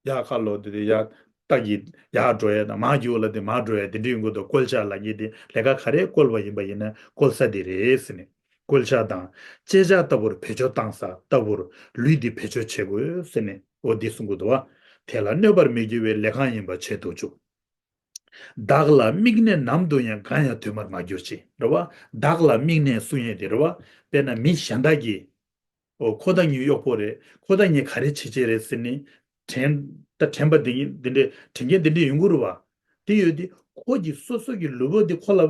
བ། ཡར་ཁ་ལོག་དེ་དེ་ཡར་རྟ་གི་ཡར་འགྲོ་ཡ་དང་མར་རྒྱུག་ལ་དེ་མར་འགྲོ་ཡ་དེ་འདྲ་ཡོང་གི་འདུག་བཀོལ་ཆ་ལབ་མཁན་དེ་ལས་ཀ་ག་རེ་བཀོལ་བ་ཡིན་པ་ཡིན་ན་བཀོལ་ས་དེ་རེད་ཟེར་ནས། བཀོལ་ཆ་དང་བཅད་ཆ་ལྟ་བུར་བེད་སྤྱོད་བཏང་ས་ལྟ་བུར་ལུས་འདི་བེད་སྤྱོད་བྱེད་དགོས་ཟེར་ནས་འོ་འདི་གསུང་གི་འདུག་བ། དེ་ལ་གནོད་པར་མི་འགྱུར་བའི་ལས་གང་ཡིན་པ་བྱེད་དུ་བཅུག་བདག་ལ་དམིགས་ནས་ནམ་དུ་ཡང་འགའ་ཡང་དོན་མར་མ་གྱུར་ཅིག་རེད་བ། བདག་ལ་དམིགས་ནས་གསུང་ཡས་དེ་རེད་བ། དཔེར་ན་མི་གཞན་དག་གིས། འོ་ཁོ་ད་ངའི་གཡོག་པོ་རེད། ཁོ་ད་ངས་ག་རེ་བྱེད་ཅེས་རེད་ཟེར་ནས། དྲན། ད་དྲན་པ་འདི་འདི་འདྲས་དྲན་མཁན་འདི་འདྲས་ཡོང་གི་རེད་བ། དེ་ཡོད་དེ་ཁོ་གིས་སོ་སོ་གི་ལུས་པོ་འདི་ཁོ་ལ་ཨ་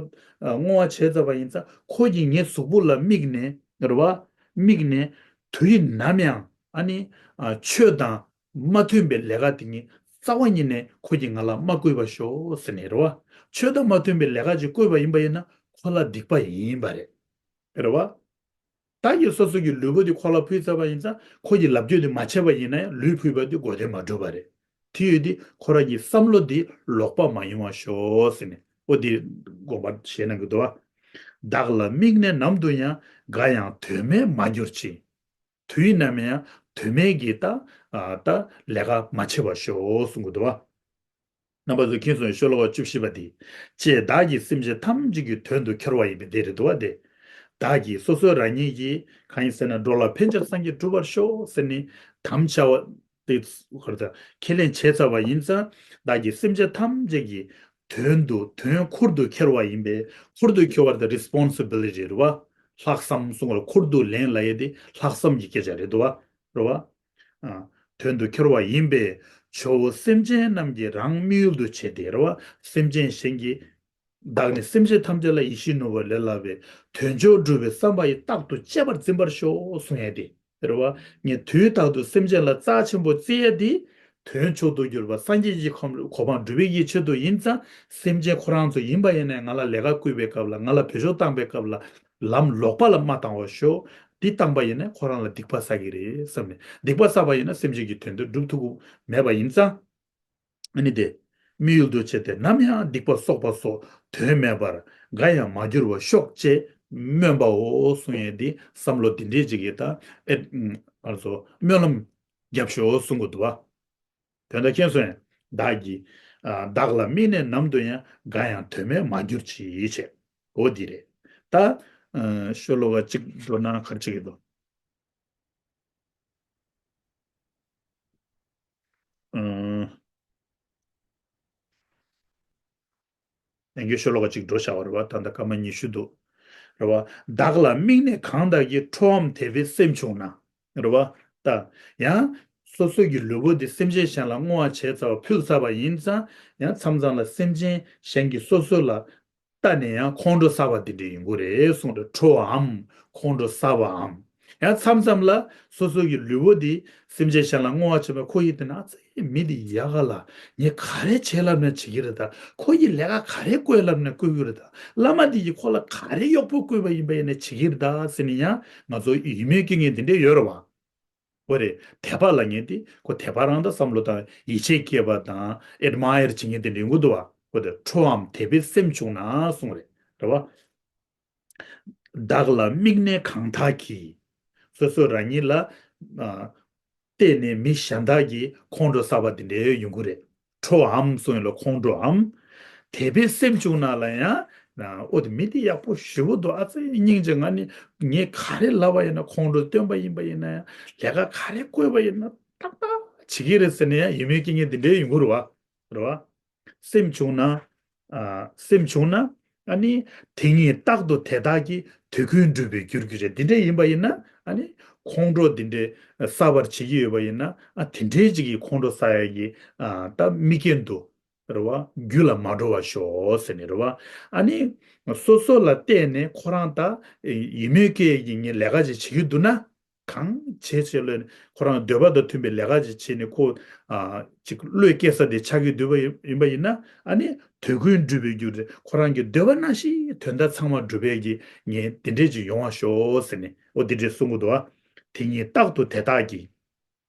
བསྔོ་བ་བྱས་ཚར་བ་ཡིན་ཙང་ཁོ་གིས་ངའི་གཟུགས་པོ་ལ་དམིགས་ནས་རེད་བ། དམིགས་ནས་དུས་ནམ་ཡང་ཨ་ནི་ཨ་ཆོས་དང་མ་མཐུན་པའི་ལས་ཀ་དེ་ངས་རྩ་བ་ཉིད་ནས་ཁོ་གིས་ང་ལ་མ་བསྐུལ་བར་ཤོག་ཟེར་ནས་རེད་བ། ཆོས་དང་མ་མཐུན་པའི་ལས་ཀ་ཅིག་བསྐུལ་བ་ཡིན་པ་ཡིན་ན་ཁོ་ལ་སྡིག་པ་ཡིན་པ་རེད། རེད་བ། བདག་གིས་སོ་སོ་གི་ལུས་པོ་འདི་ཁོ་ལ་ཕུལ་ཚར་བ་ཡིན་ཙང་ཁོ་གིས་ལབ་རྒྱུ་དེ་མ་བྱས་པ་ཡིན་ན་ཡང་ལུས་ཕུལ་བ་དེ་དགོས་དོན་མ་གྲུབ་པ་རེད། དེ་ཡོད་དེ་ཁོ་རང་གི་བསམ་བློ་འདི་ལོག་པ་མ་ཡོང་བ་ཤོག་ཟེར་ནས་འོ་འདི་དགོངས་པ་བཞེས་གནང་གི་འདུག་བ། བདག་ལ་དམིགས་ནས་ནམ་དུ་ཡང་འགའ་ཡང་དོན་མེད་མ་གྱུར་ཅིག་དུས་ནམ་ཡང་དོན་མེད་ཀྱི་ད་ད་ལས་ཀ་མ་བྱེད་པར་ཤོག་གསུང་གི་འདུག་བ། རྣམ་པ་ཚོ་མཁྱེན་སོང་། ཤོ་ལོ་ཀ་བཅུ་བཞི་པ་འདི། ཅེས་བདག་གིས་སེམས་ཅན་ཐམས་ཅད་ཀྱི་དོན་དུ་ཁྱེར་བ་ཡིན་པས་འདི་རེད་འདུག་བ་སྟེ། བདག་གིས་སོ་སོ་རང་ཉིད་ཀྱིས་གང་ཡིན་ཟེར་ན་འགྲོ་ལ་ཕན་ཕྱིར་སངས་རྒྱས་འགྲུབ་པར་ཤོག་ཟེར་ནས་དམ་བཅའ་བ་དེ་ཁས་ལེན་བྱས་ཚར་བ་ཡིན་ཙང་བདག་གིས་སེམས་ཅན་ཐམས་ཅད་ཀྱི་དོན་དུ་དོན་ཁུར་དུ་ཁྱེར་བ་ཡིན་པས། ཁུར་དུ་ཁྱེར་བ་དེ་རི་སི་པོན་སི་བི་ལི་ཊི་རེད་བ། ལྷག་བསམ་གསུང་བར་ཁུར་དུ་ལེན་ལབ་ཡས་དེ་ལྷག་བསམ་གྱི་སྐད་ཆ་རེད་འདུག་བ། རེད་བ། ཨ། དོན་དུ་ཁྱེར་བ་ཡིན་པས་ཇོ་བོ་སེམས་ཅན་རྣམས་ཀྱིས་རང་དམིགས་ཡུལ་དུ་བྱས་ཏེ་རེད་བ། སེམས་ཅན་གཞན་གྱི། བདག་ནི་སེམས་ཅན་ཐམས་ཅད་ལ་ཡིད་བཞིན་ནོར་བུ་ལས་བསླབ་པའི་དོན་མཆོག་སྒྲུབ་པའི་བསམ་པ་ཡིས་རྟག་ཏུ་གཅེས་པར་འཛིན་པར་ཤོག་གསུང་ཡས་དེ་རེད་བ། ངས་དུས་རྟག་ཏུ་སེམས་ཅན་ལ་རྩ་ཆེན་པོ་བརྩི་ཡས་དེ་དོན་མཆོག་ཏུ་གྱུར་པ་སངས་རྒྱས་ཀྱི་གོ་འཕང་སྒྲུབ་པའི་ཆེད་དུ་ཡིན་ཙང་སེམས་ཅན་ཁོ་རང་ཚོ་ཡིན་པ་ཡིན་ནའི་ང་ལ་ལས་ཀ་བསྐུལ་བའི་སྐབས་ལ་ང་ལ་བེད་སྤྱོད་བཏང་པའི་སྐབས་ལ། ལམ་ལོག་པ་ལ་མ་བཏང་བར་ཤོག་འདི་བཏང་པ་ཡིན་ན་ཁོ་རང་ལ་སྡིག་པ་བསགས་ཀྱི་རེད་བསམ་ནས། སྡིག་པ་བསགས་པ་ཡིན་ན་སེམས་ཅན་གྱི་དོན་དུ་སྒྲུབ་ཐུབ་ཀྱི་མེད་པ་ཡིན་ཙང་། ཨ་ནི་དེ། དམིགས་ཡུལ་དུ་བྱས་ཏེ་ནམ་ཡང་སྡིག་པ་གསོག་པ་སོགས་དོན་མེད་པར་འགའ་ཡང་མ་གྱུར་བར་ཤོག་ཅེས་སྨོན་པའོ་གསུང་ཡས་འདི་བསམ་བློ་འདི་འདྲས་ཅིག་གིས་ད་ཨེ་ཨ་ཚོ་སྨོན་ལམ་རྒྱབ་ཤོག་གསུང་གི་འདུག་བ། དོན་དག་མཁྱེན་སོང་ཡང་། བདག་གིས། ཨ། བདག་ལ་དམིགས་ནས་ནམ་དུ་ཡང་འགའ་ཡང་དོན་མེད་མ་གྱུར་ཅིག་བྱས། འོ་འདི་རེད། ད། ཨ། ཤོ་ལོ་ཀ་གཅིག་འགྲོ་ན་ག་རེ་བྱེད་ཀྱི་འདུག་ཨ། ལན་གྱི་ཤོ་ལོ་ཀ་གཅིག་འགྲོ་བཞག་པ་རེད་བ། ད་ལྟ་སྐར་མ་ཉི་ཤུ་འདུག་རེད་བ། བདག་ལ་དམིགས་ནས་གང་བདག་གིས་ཁྲོའམ་དད་པའི་སེམས་བྱུང་ན། རེད་བ། ད། ཡང་། སོ་སོ་གི་ལུས་པོ་འདི་སེམས་ཅན་གཞན་ལ་བསྔོ་བ་བྱས་ཚར་བ་ཕུལ་ཚར་བ་ཡིན་ཙང་ཡང་མཚམས་མཚམས་ལ་སེམས་ཅན་གཞན་གྱིས་སོ་སོ་ལ་ལྟ་ནས་ཡང་ཁོང་ཁྲོ་ཟ་བ་འདི་འདྲ་ཡིན་དགོས་རེད་གསུངས་ཏེ་ཁྲོའམ་ཁོང་ཁྲོ་ཟ་བའམ། ཡང་མཚམས་མཚམས་ལ་སོ་སོ་གི་ལུས་པོ་འདི་སེམས་ཅན་གཞན་ལ་བསྔོ་བ་བྱས་པ་ཁོ་ཡིས་བལྟས་ན་ཨ་ཙི་མི་འདི་ཡག་ག་ལ་ངས་ག་རེ་བྱེད་ལབ་ན་བྱེད་ཀྱི་རེད་ད། ཁོ་ཡིས་ལས་ཀ་ག་རེ་བསྐུལ་ལབ་ན་བསྐུལ་གྱི་རེད་ད། བླ་མ་འདི་ཡིས་ཁོ་ལ་ག་རེ་གཡོག་པོ་བསྐུལ་བ་ཡིན་པ་ཡིན་ན་བྱེད་ཀྱི་རེད་ད་ཟེར་ནས་ཡང་ང་ཚོ་ཡིད་སྨོན་སྐྱེ་མཁན་འདི་འདྲ་ཡོད་རེད་བ། འོ་རེད། དད་པ་ལབ་མཁན་དེ་ཁོ་དད་པ་རང་དང་བསམ་བློ་དང་ཡིད་ཆེས་སྐྱེས་པ་དང་ཨེཌ་མ་ཡར་བྱེད་མཁན་དེ་འདྲ་ཡོང་གི་འདུག་བ། འོ་དེ་ཁྲོའམ་དད་པའི་སེམས་བྱུང་ན་གསུངས་རེད། རེད་བ། བདག་ལ་དམིགས་ནས་གང་དག་གིས། སོ་སོ་རང་ཉིད་ལ་ཨ་བལྟས་ནས་མི་གཞན་དག་གིས་ཁོང་ཁྲོ་ཟ་བ་དེ་འདྲའི་ཡོང་གི་རེད། ཁྲོའམ་གསུངས་ཡོད་ལ་ཁོང་ཁྲོའམ། དད་པའི་སེམས་བྱུང་ན་ལ་ཡང་། ཨོ་དེ་མི་དེ་ཡག་པོ་ཞེ་པོ་འདུག་ཨ་ཙི་སྙིང་རྗེ་ང་ནི་ངས་ག་རེ་ལབ་པ་ཡིན་ན་ཁོང་ཁྲོ་སྟོན་པ་ཡིན་པ་ཡིན་ན་ཡང་ལས་ཀ་ག་རེ་བསྐོས་པ་ཡིན་ན་ཏག་ཏག་བྱེད་ཀྱི་རེད་ཟེར་ནས་ཡང་ཡིད་སྨོན་སྐྱེ་མཁན་དེ་འདྲའི་ཡོང་གི་རེད་བ། རེད་བ། སེམས་བྱུང་ན། ཨ་སེམས་བྱུང་ན། ཨ་ནི་དེ་ཉིད་རྟག་ཏུ་དེ་དག་གིས་དུས་ཀུན་འགྲུབ་པའི་རྒྱུར་གྱུར་ཅིག་འདི་འདྲ་ཡིན་པ་ཡིན་ན་ཨ་ནི་ཁོང་ཁྲོ་འདི་འདྲའི་བསགས་པར་བྱེད་ཀྱི་ཡོད་པ་ཡིན་ན་ཨ་དེ་འདྲའི་ཅིག་གི་ཁོང་ཁྲོ་ཟ་ཡ་གི་ཨ་ད་དམིགས་རྐྱེན་དུ་རེད་བ་རྒྱུད་ལ་མ་འགྲོ་བར་ཤོག་ཟེར་ནས་རེད་བ། ཨ་ནི་སོ་སོ་ལ་བལྟས་ནས་ཁོ་རང་ད་ཡིད་སྨོན་སྐྱེ་ཡ་གི་ངས་ལས་ཀ་ཅིག་བྱེད་ཀྱི་འདུག་ན། གང་བྱས་བྱས་ལོས་ནས་ཁོ་རང་འདོད་པ་དང་མཐུན་པའི་ལས་ཀ་ཅིག་བྱས་ནས་ཁོ་ཨ་ཅིག་བློས་སྐྱེ་ས་དེ་ཆགས་ཀྱི་འདུག་པ་ཡིན་ཡིན་པ་ཡིན་ན་ཨ་ནི་དུས་ཀུན་འགྲུབ་པའི་རྒྱུ་རེད། ཁོ་རང་གི་འདོད་པ་ནང་བཞིན་དོན་དག་ཚང་མ་འགྲུབ་པའི་གི་ངས་དེ་འདྲས་ཅིག་ཡོང་བ་ཤོག་ཟེར་ནས་ཨོ་དེ་འདྲས་གསུང་གི་འདུག་ཨ། དེ་ཉིད་རྟག་ཏུ་དེ་དག་གིས་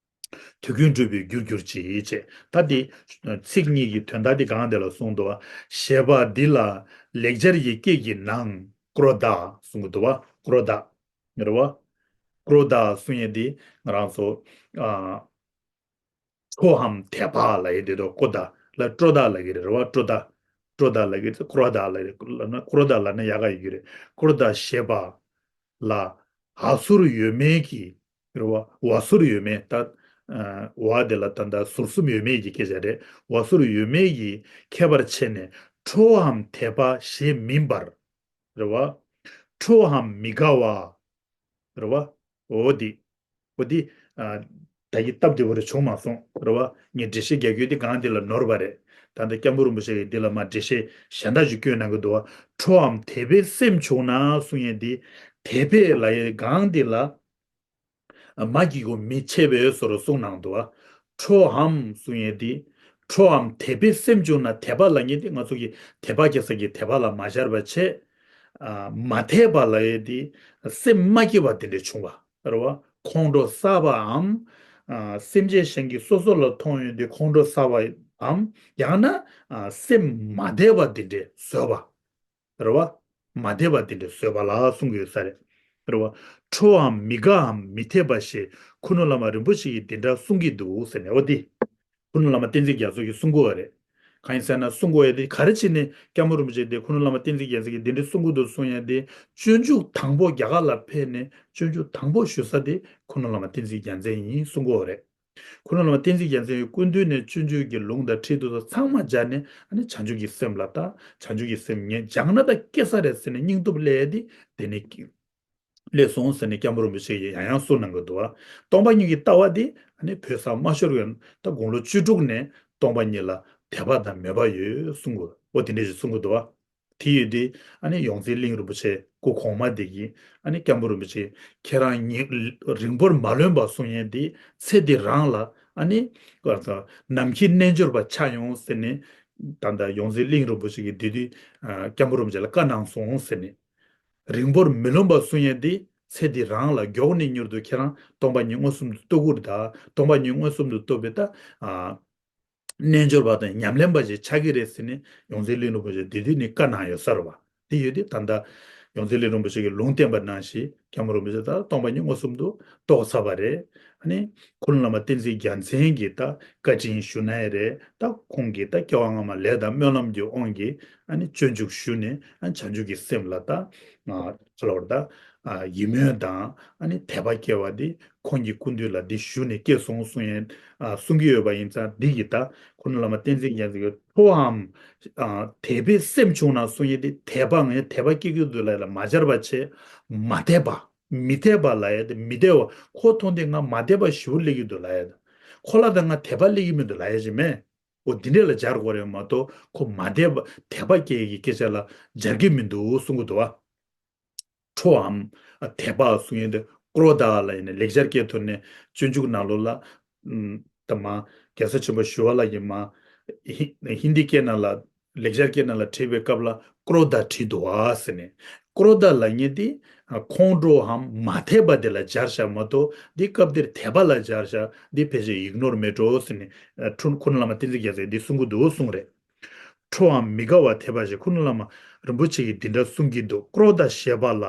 དུས་ཀུན་འགྲུབ་པའི་རྒྱུར་གྱུར་ཅིག་བྱས། ད་དེ་ཚིག་གཉིས་ཀྱི་དོན་དག་དེ་གང་དེ་ལ་གསུངས་འདུག་ཨ། བཞེད་པ་འདི་ལ་ལེགས་སྦྱར་གྱི་སྐད་ཀྱི་ནང་ཀྲོ་དྷ་གསུང་གི་འདུག་ཨ། ཀྲོ་དྷ། རེད་བ། ཀྲོ་དྷ་གསུང་ཡས་དེ་ང་རང་ཚོ་ཨ། ཁྲོའམ་དད་པ་ལབ་ཡས་དེ་དོ་ཀྲོ་དྷ་ལ་ཀྲོ་དྷ་ལབ་ཀྱི་རེད་བ། ཀྲོ་དྷ། ཀྲོ་དྷ་ལབ་ཀྱི་རེད། ཀྲོ་དྷ་ལབ་ཀྱི་རེད། ཀྲོ་དྷ་ལབ་ན་ཡག་ག་ཡོད་ཀྱི་རེད། ཀྲོ་དྷ་ཞེས་པ་ལ་བ་ཟུར་ཡོད་མེད་ཀྱི་རེད་བ། བ་ཟུར་ཡོད་མེད་ད། ཨ། བ་དེ་ལ་ད་ལྟ་ཟུར་གསུམ་ཡོད་མེད་ཀྱི་སྐད་ཆ་རེད། བ་ཟུར་ཡོད་མེད་ཀྱི་ཁྱད་པར་ཕྱེ་ནས་ཁྲོའམ་དད་པ་ཞེས་མིན་པར། རེད་བ། ཁྲོའམ་མི་དགའ་བ། རེད་བ། འོ་དེ། འོ་དེ། ཨ། ད་གི་སྟབས་བདེ་པོ་རེ་བྱུང་མ་སོང་། རེད་བ། ངས་འགྲེལ་བཤད་རྒྱག་རྒྱུ་དེ་སྒང་དེ་ལ་ནོར་བ་རེད། ད་ལྟ་སྐྱབས་མགོན་རིན་པོ་ཆེ་གིས་འདི་ལ་མར་འགྲེལ་བཤད་གཞན་དག་ཅིག་བསྐྱོན་གནང་གི་འདུག་བ། ཁྲོའམ་དད་པས་སེམས་ཕྱུང་ན་གསུང་ཡས་དེ། དད་པས་ལབ་ཡས་སྒང་དེ་ལ། མ་གི་གུ་མི་ཕྱེད་པའི་བཟོ་འདྲ་གསུངས་གནང་འདུག་བ། ཁྲོའམ་གསུང་ཡས་དེ། ཁྲོའམ་དད་པས་སེམས་ཕྱུང་ན། དད་པ་ལབ་མཁན་དེ་ང་ཚོ་གི་དད་པ་སྐྱེ་ས་གི་དད་པ་ལ་མ་སྦྱར་བ་བྱས། ཨ། མ་དད་པ་ལབ་ཡས་དེ་སེམས་མ་སྐྱིད་པ་དེ་འདྲ་བྱུང་བ། རེད་བ། ཁོང་ཁྲོ་ཟ་བའམ། ཨ། སེམས་ཅན་གཞན་གྱིས་སོ་སོ་ལ་མཐོང་ཡོང་དུས་ཁོང་ཁྲོ་ཟ་བའམ། ཡང་ན། ཨ། སེམས་མ་བདེ་བ་དེ་འདྲ་བཟོས་པ། རེད་བ། མ་བདེ་བ་དེ་འདྲ་བཟོས་པ་ལ་གསུང་གི་ཡོད་ས་རེད། རེད་བ། ཁྲོའམ་མི་དགའའམ་མི་དད་པ་ཞེས་ཁུ་ནུ་བླ་མ་རིན་པོ་ཆེ་གིས་འདི་འདྲ་གསུང་གི་འདུག་ཟེར་ནས། འོ་དེ། ཁུ་ནུ་བླ་མ་བསྟན་འཛིན་རྒྱ་མཚོ་གིས་གསུང་གི་ཡོད་རེད། གང་ཡིན་ཟེར་ན་གསུང་གི་ཡོད་དེ་ག་རེ་བྱས་ནས་སྐྱབས་མགོན་རིན་པོ་ཆེ་དེ་ཁུ་ནུ་བླ་མ་བསྟན་འཛིན་རྒྱ་མཚོ་གིས་འདི་འདྲ་གསུང་གི་འདུག་གསུང་ཡ་དེ། སྤྱོད་འཇུག་དང་པོ་རྒྱ་གར་ལ་ཕེབས་ནས་སྤྱོད་འཇུག་དང་པོ་ཞུ་ས་དེ་ཁུ་ནུ་བླ་མ་བསྟན་འཛིན་རྒྱལ་མཚན་ཡིན་གསུང་གི་ཡོད་རེད། ཁུ་ནུ་བླ་མ་བསྟན་འཛིན་རྒྱལ་མཚན་གྱི་སྐུ་མདུན་ནས་སྤྱོད་འཇུག་གི་ལུང་དང་ཁྲིད་དེ་ཚོ་ཚང་མ་སྦྱར་ནས། ཨ་ནི་བྱང་ཆུབ་ཀྱི་སེམས་ལ་ད། བྱང་ཆུབ་ཀྱི་སེམས་ངས་སྦྱངས་ན་ད་སྐྱེ་ས་རེད་ཟེར་ནས་སྙིང་སྟོབས་སླེབས་ཏེ། དེ་ནས་སླེབས་སོང་ཟེར་ནས་སྐྱབས་མགོན་རིན་པོ་ཆེ་ཡིས་ཡང་ཡང་གསུངས་གནང་གི་འདུག་བ། སྟོང་པ་ཉིད་ཀྱི་ལྟ་བ་འདི་ཨ་ནི་བོད་ས་མ་ཤོར་བའི་ད་དགུང་ལོ་བཅུ་དྲུག་ནས་སྟོང་པ་ཉིད་ལ་དད་པ་དང་མོས་པ་ཡོད་གསུང་གི། འོ་དེ་འདྲ་ཞིག་གསུང་གི་འདུག་བ། དེ་ཡོད་དུས་ཨ་ནི་ཡོངས་འཛིན་གླིང་རིན་པོ་ཆེ་སྐུ་གོང་མ་དེ་གིས་ཨ་ནི་སྐྱབས་མགོན་རིན་པོ་ཆེ་ཁྱེད་རང་ཉིད་རིང་པོར་མ་ལོན་པ་གསུང་ཡས་དེ་ཚེ་འདི་རང་ལ་ཨ་ནི་ནམ་མཁའི་རྣལ་འབྱོར་པ་ཆགས་ཡོང་ཟེར་ནས། ད་ལྟ་ཡོངས་འཛིན་གླིང་རིན་པོ་ཆེ་གིས་དེ་དུས་ཨ་སྐྱབས་མགོན་རིན་པོ་ཆེ་ལ་བཀའ་གནང་སོང་ཟེར་ནས། རིང་པོར་མི་ལོན་པ་གསུང་ཡས་དེ་ཚེ་འདི་རང་ལ་མགྱོགས་ནས་མྱུར་དུ་ཁྱེད་རང་སྟོང་པ་ཉིད་མངོན་སུམ་དུ་རྟོགས་ཀྱི་རེད། ད་སྟོང་པ་ཉིད་མངོན་སུམ་དུ་རྟོགས་པའི་ད་ཨ། རྣལ་འབྱོར་པ་དང་ཉམས་ལེན་པ་ཞིག་ཆགས་ཀྱི་རེད་ཟེར་ནས་ཡོངས་འཛིན་གླིང་རིན་པོ་ཆེ་དེ་དུས་ནས་བཀའ་གནང་ཡོད་ས་རེད་བ། དེ་ཡོད་དུས་ད་ལྟ་ཡོངས་འཛིན་གླིང་རིན་པོ་ཆེ་གིས་ལུང་བསྟན་པ་ནང་བཞིན་སྐྱབས་མགོན་རིན་པོ་ཆེ་ད་སྟོང་པ་ཉིད་མངོན་སུམ་དུ་རྟོགས་ཚར་བ་རེད། ཨ་ནི་ཁུ་ནུ་བླ་མ་བསྟན་འཛིན་རྒྱལ་མཚན་གྱིས་ད་བཀའ་དྲིན་ཞུ་ན་ཡང་རེད། ད་ཁོང་གིས་ད་སྐྱེ་བ་སྔ་མ་ལས་དང་སྨོན་ལམ་གྱི་དབང་གིས་ཨ་ནི་སྤྱོད་འཇུག་ཞུས་ནས་ཨ་ནི་བྱང་ཆུབ་ཀྱི་སེམས་ལ་ད་ང་ཚོ་ལ་བར་ད་ཡིད་སྨོན་དང་ཨ་ནི་དད་པ་སྐྱེ་བ་འདི། ཁོང་གི་སྐུ་མདུན་ལ་འདི་ཞུས་ནས་སྐྱེས་སོང་གསུང་ཡས། ཨ། གསུང་གི་ཡོད་པ་ཡིན་ཙང་འདི་གི་ད་ཁུ་ནུ་བླ་མ་བསྟན་འཛིན་རྒྱལ་མཚན་གྱིས་ཁྲོའམ། ཨ། དད་པས་སེམས་ཕྱུང་ན་གསུང་ཡས་འདི་དད་པ་ངས་དད་པ་སྐྱེ་གི་འདུག་ལབ་ཡས་ལ་མ་སྦྱར་བ་བྱས། མ་དད་པ། མི་དད་པ་ལབ་ཡས་དེ་མི་དད་པ་ཁོ་མཐོང་དུས་ང་མ་དད་པ་ཞེ་པོ་སླེབས་ཀྱི་འདུག་ལབ་ཡས་དང་། ཁོ་ལ་ད་ང་དད་པ་སླེབས་ཀྱི་མི་འདུག་ལབ་ཡས་ཅིག་མེད། འོ་འདི་འདྲས་ལ་སྦྱར་དགོས་རེད་མ་གཏོགས་ཁོ་མ་དད་པ་དད་པ་སྐྱེ་ཡས་ཀྱི་སྐད་ཆ་ལ་སྦྱར་གྱི་མི་འདུག་གསུང་གི་འདུག་བ། ཁྲོའམ་དད་པ་གསུང་ཡས་དེ་ཀྲོ་དྷ་ལབ་ཡས་ནས་ལེགས་སྦྱར་སྐད་ཐོག་ནས་སྤྱོད་འཇུག་ནང་ལོགས་ལ། ཨམ། ད་མ་རྒྱལ་སྲས་ཆེན་པོ་ཞི་བ་ལྷ་གིས་མ་ཧི་ཧིན་དི་སྐད་ནང་ལ་ལེགས་སྦྱར་སྐད་ནང་ལ་བྲིས་པའི་སྐབས་ལ་ཀྲོ་དྷ་བྲིས་འདུག་ཨ་ཟེར་ནས། ཀྲོ་དྷ་ལབ་མཁན་དེ་ཁོང་ཁྲོའམ་མ་དད་པ་དེ་ལ་སྦྱར་བཞག་མ་གཏོགས་འདི་སྐབས་འདིར་དད་པ་ལ་སྦྱར་བཞག་འདི་ཕལ་ཆེར་ཡིག་ནོར་མེད་འགྲོ་ཟེར་ནས། ཁྲུ་ཁུ་ནུ་བླ་མ་བསྟན་འཛིན་རྒྱལ་མཚན་འདི་གསུང་གི་འདུག་གསུང་རེད། ཁྲོའམ་མི་དགའ་བ་དད་པ་ཞེས་ཁུ་ནུ་བླ་མ་རིན་པོ་ཆེ་གིས་འདི་འདྲ་གསུང་གི་འདུག་ཀྲོ་དྷ་ཞེས་པ་ལ་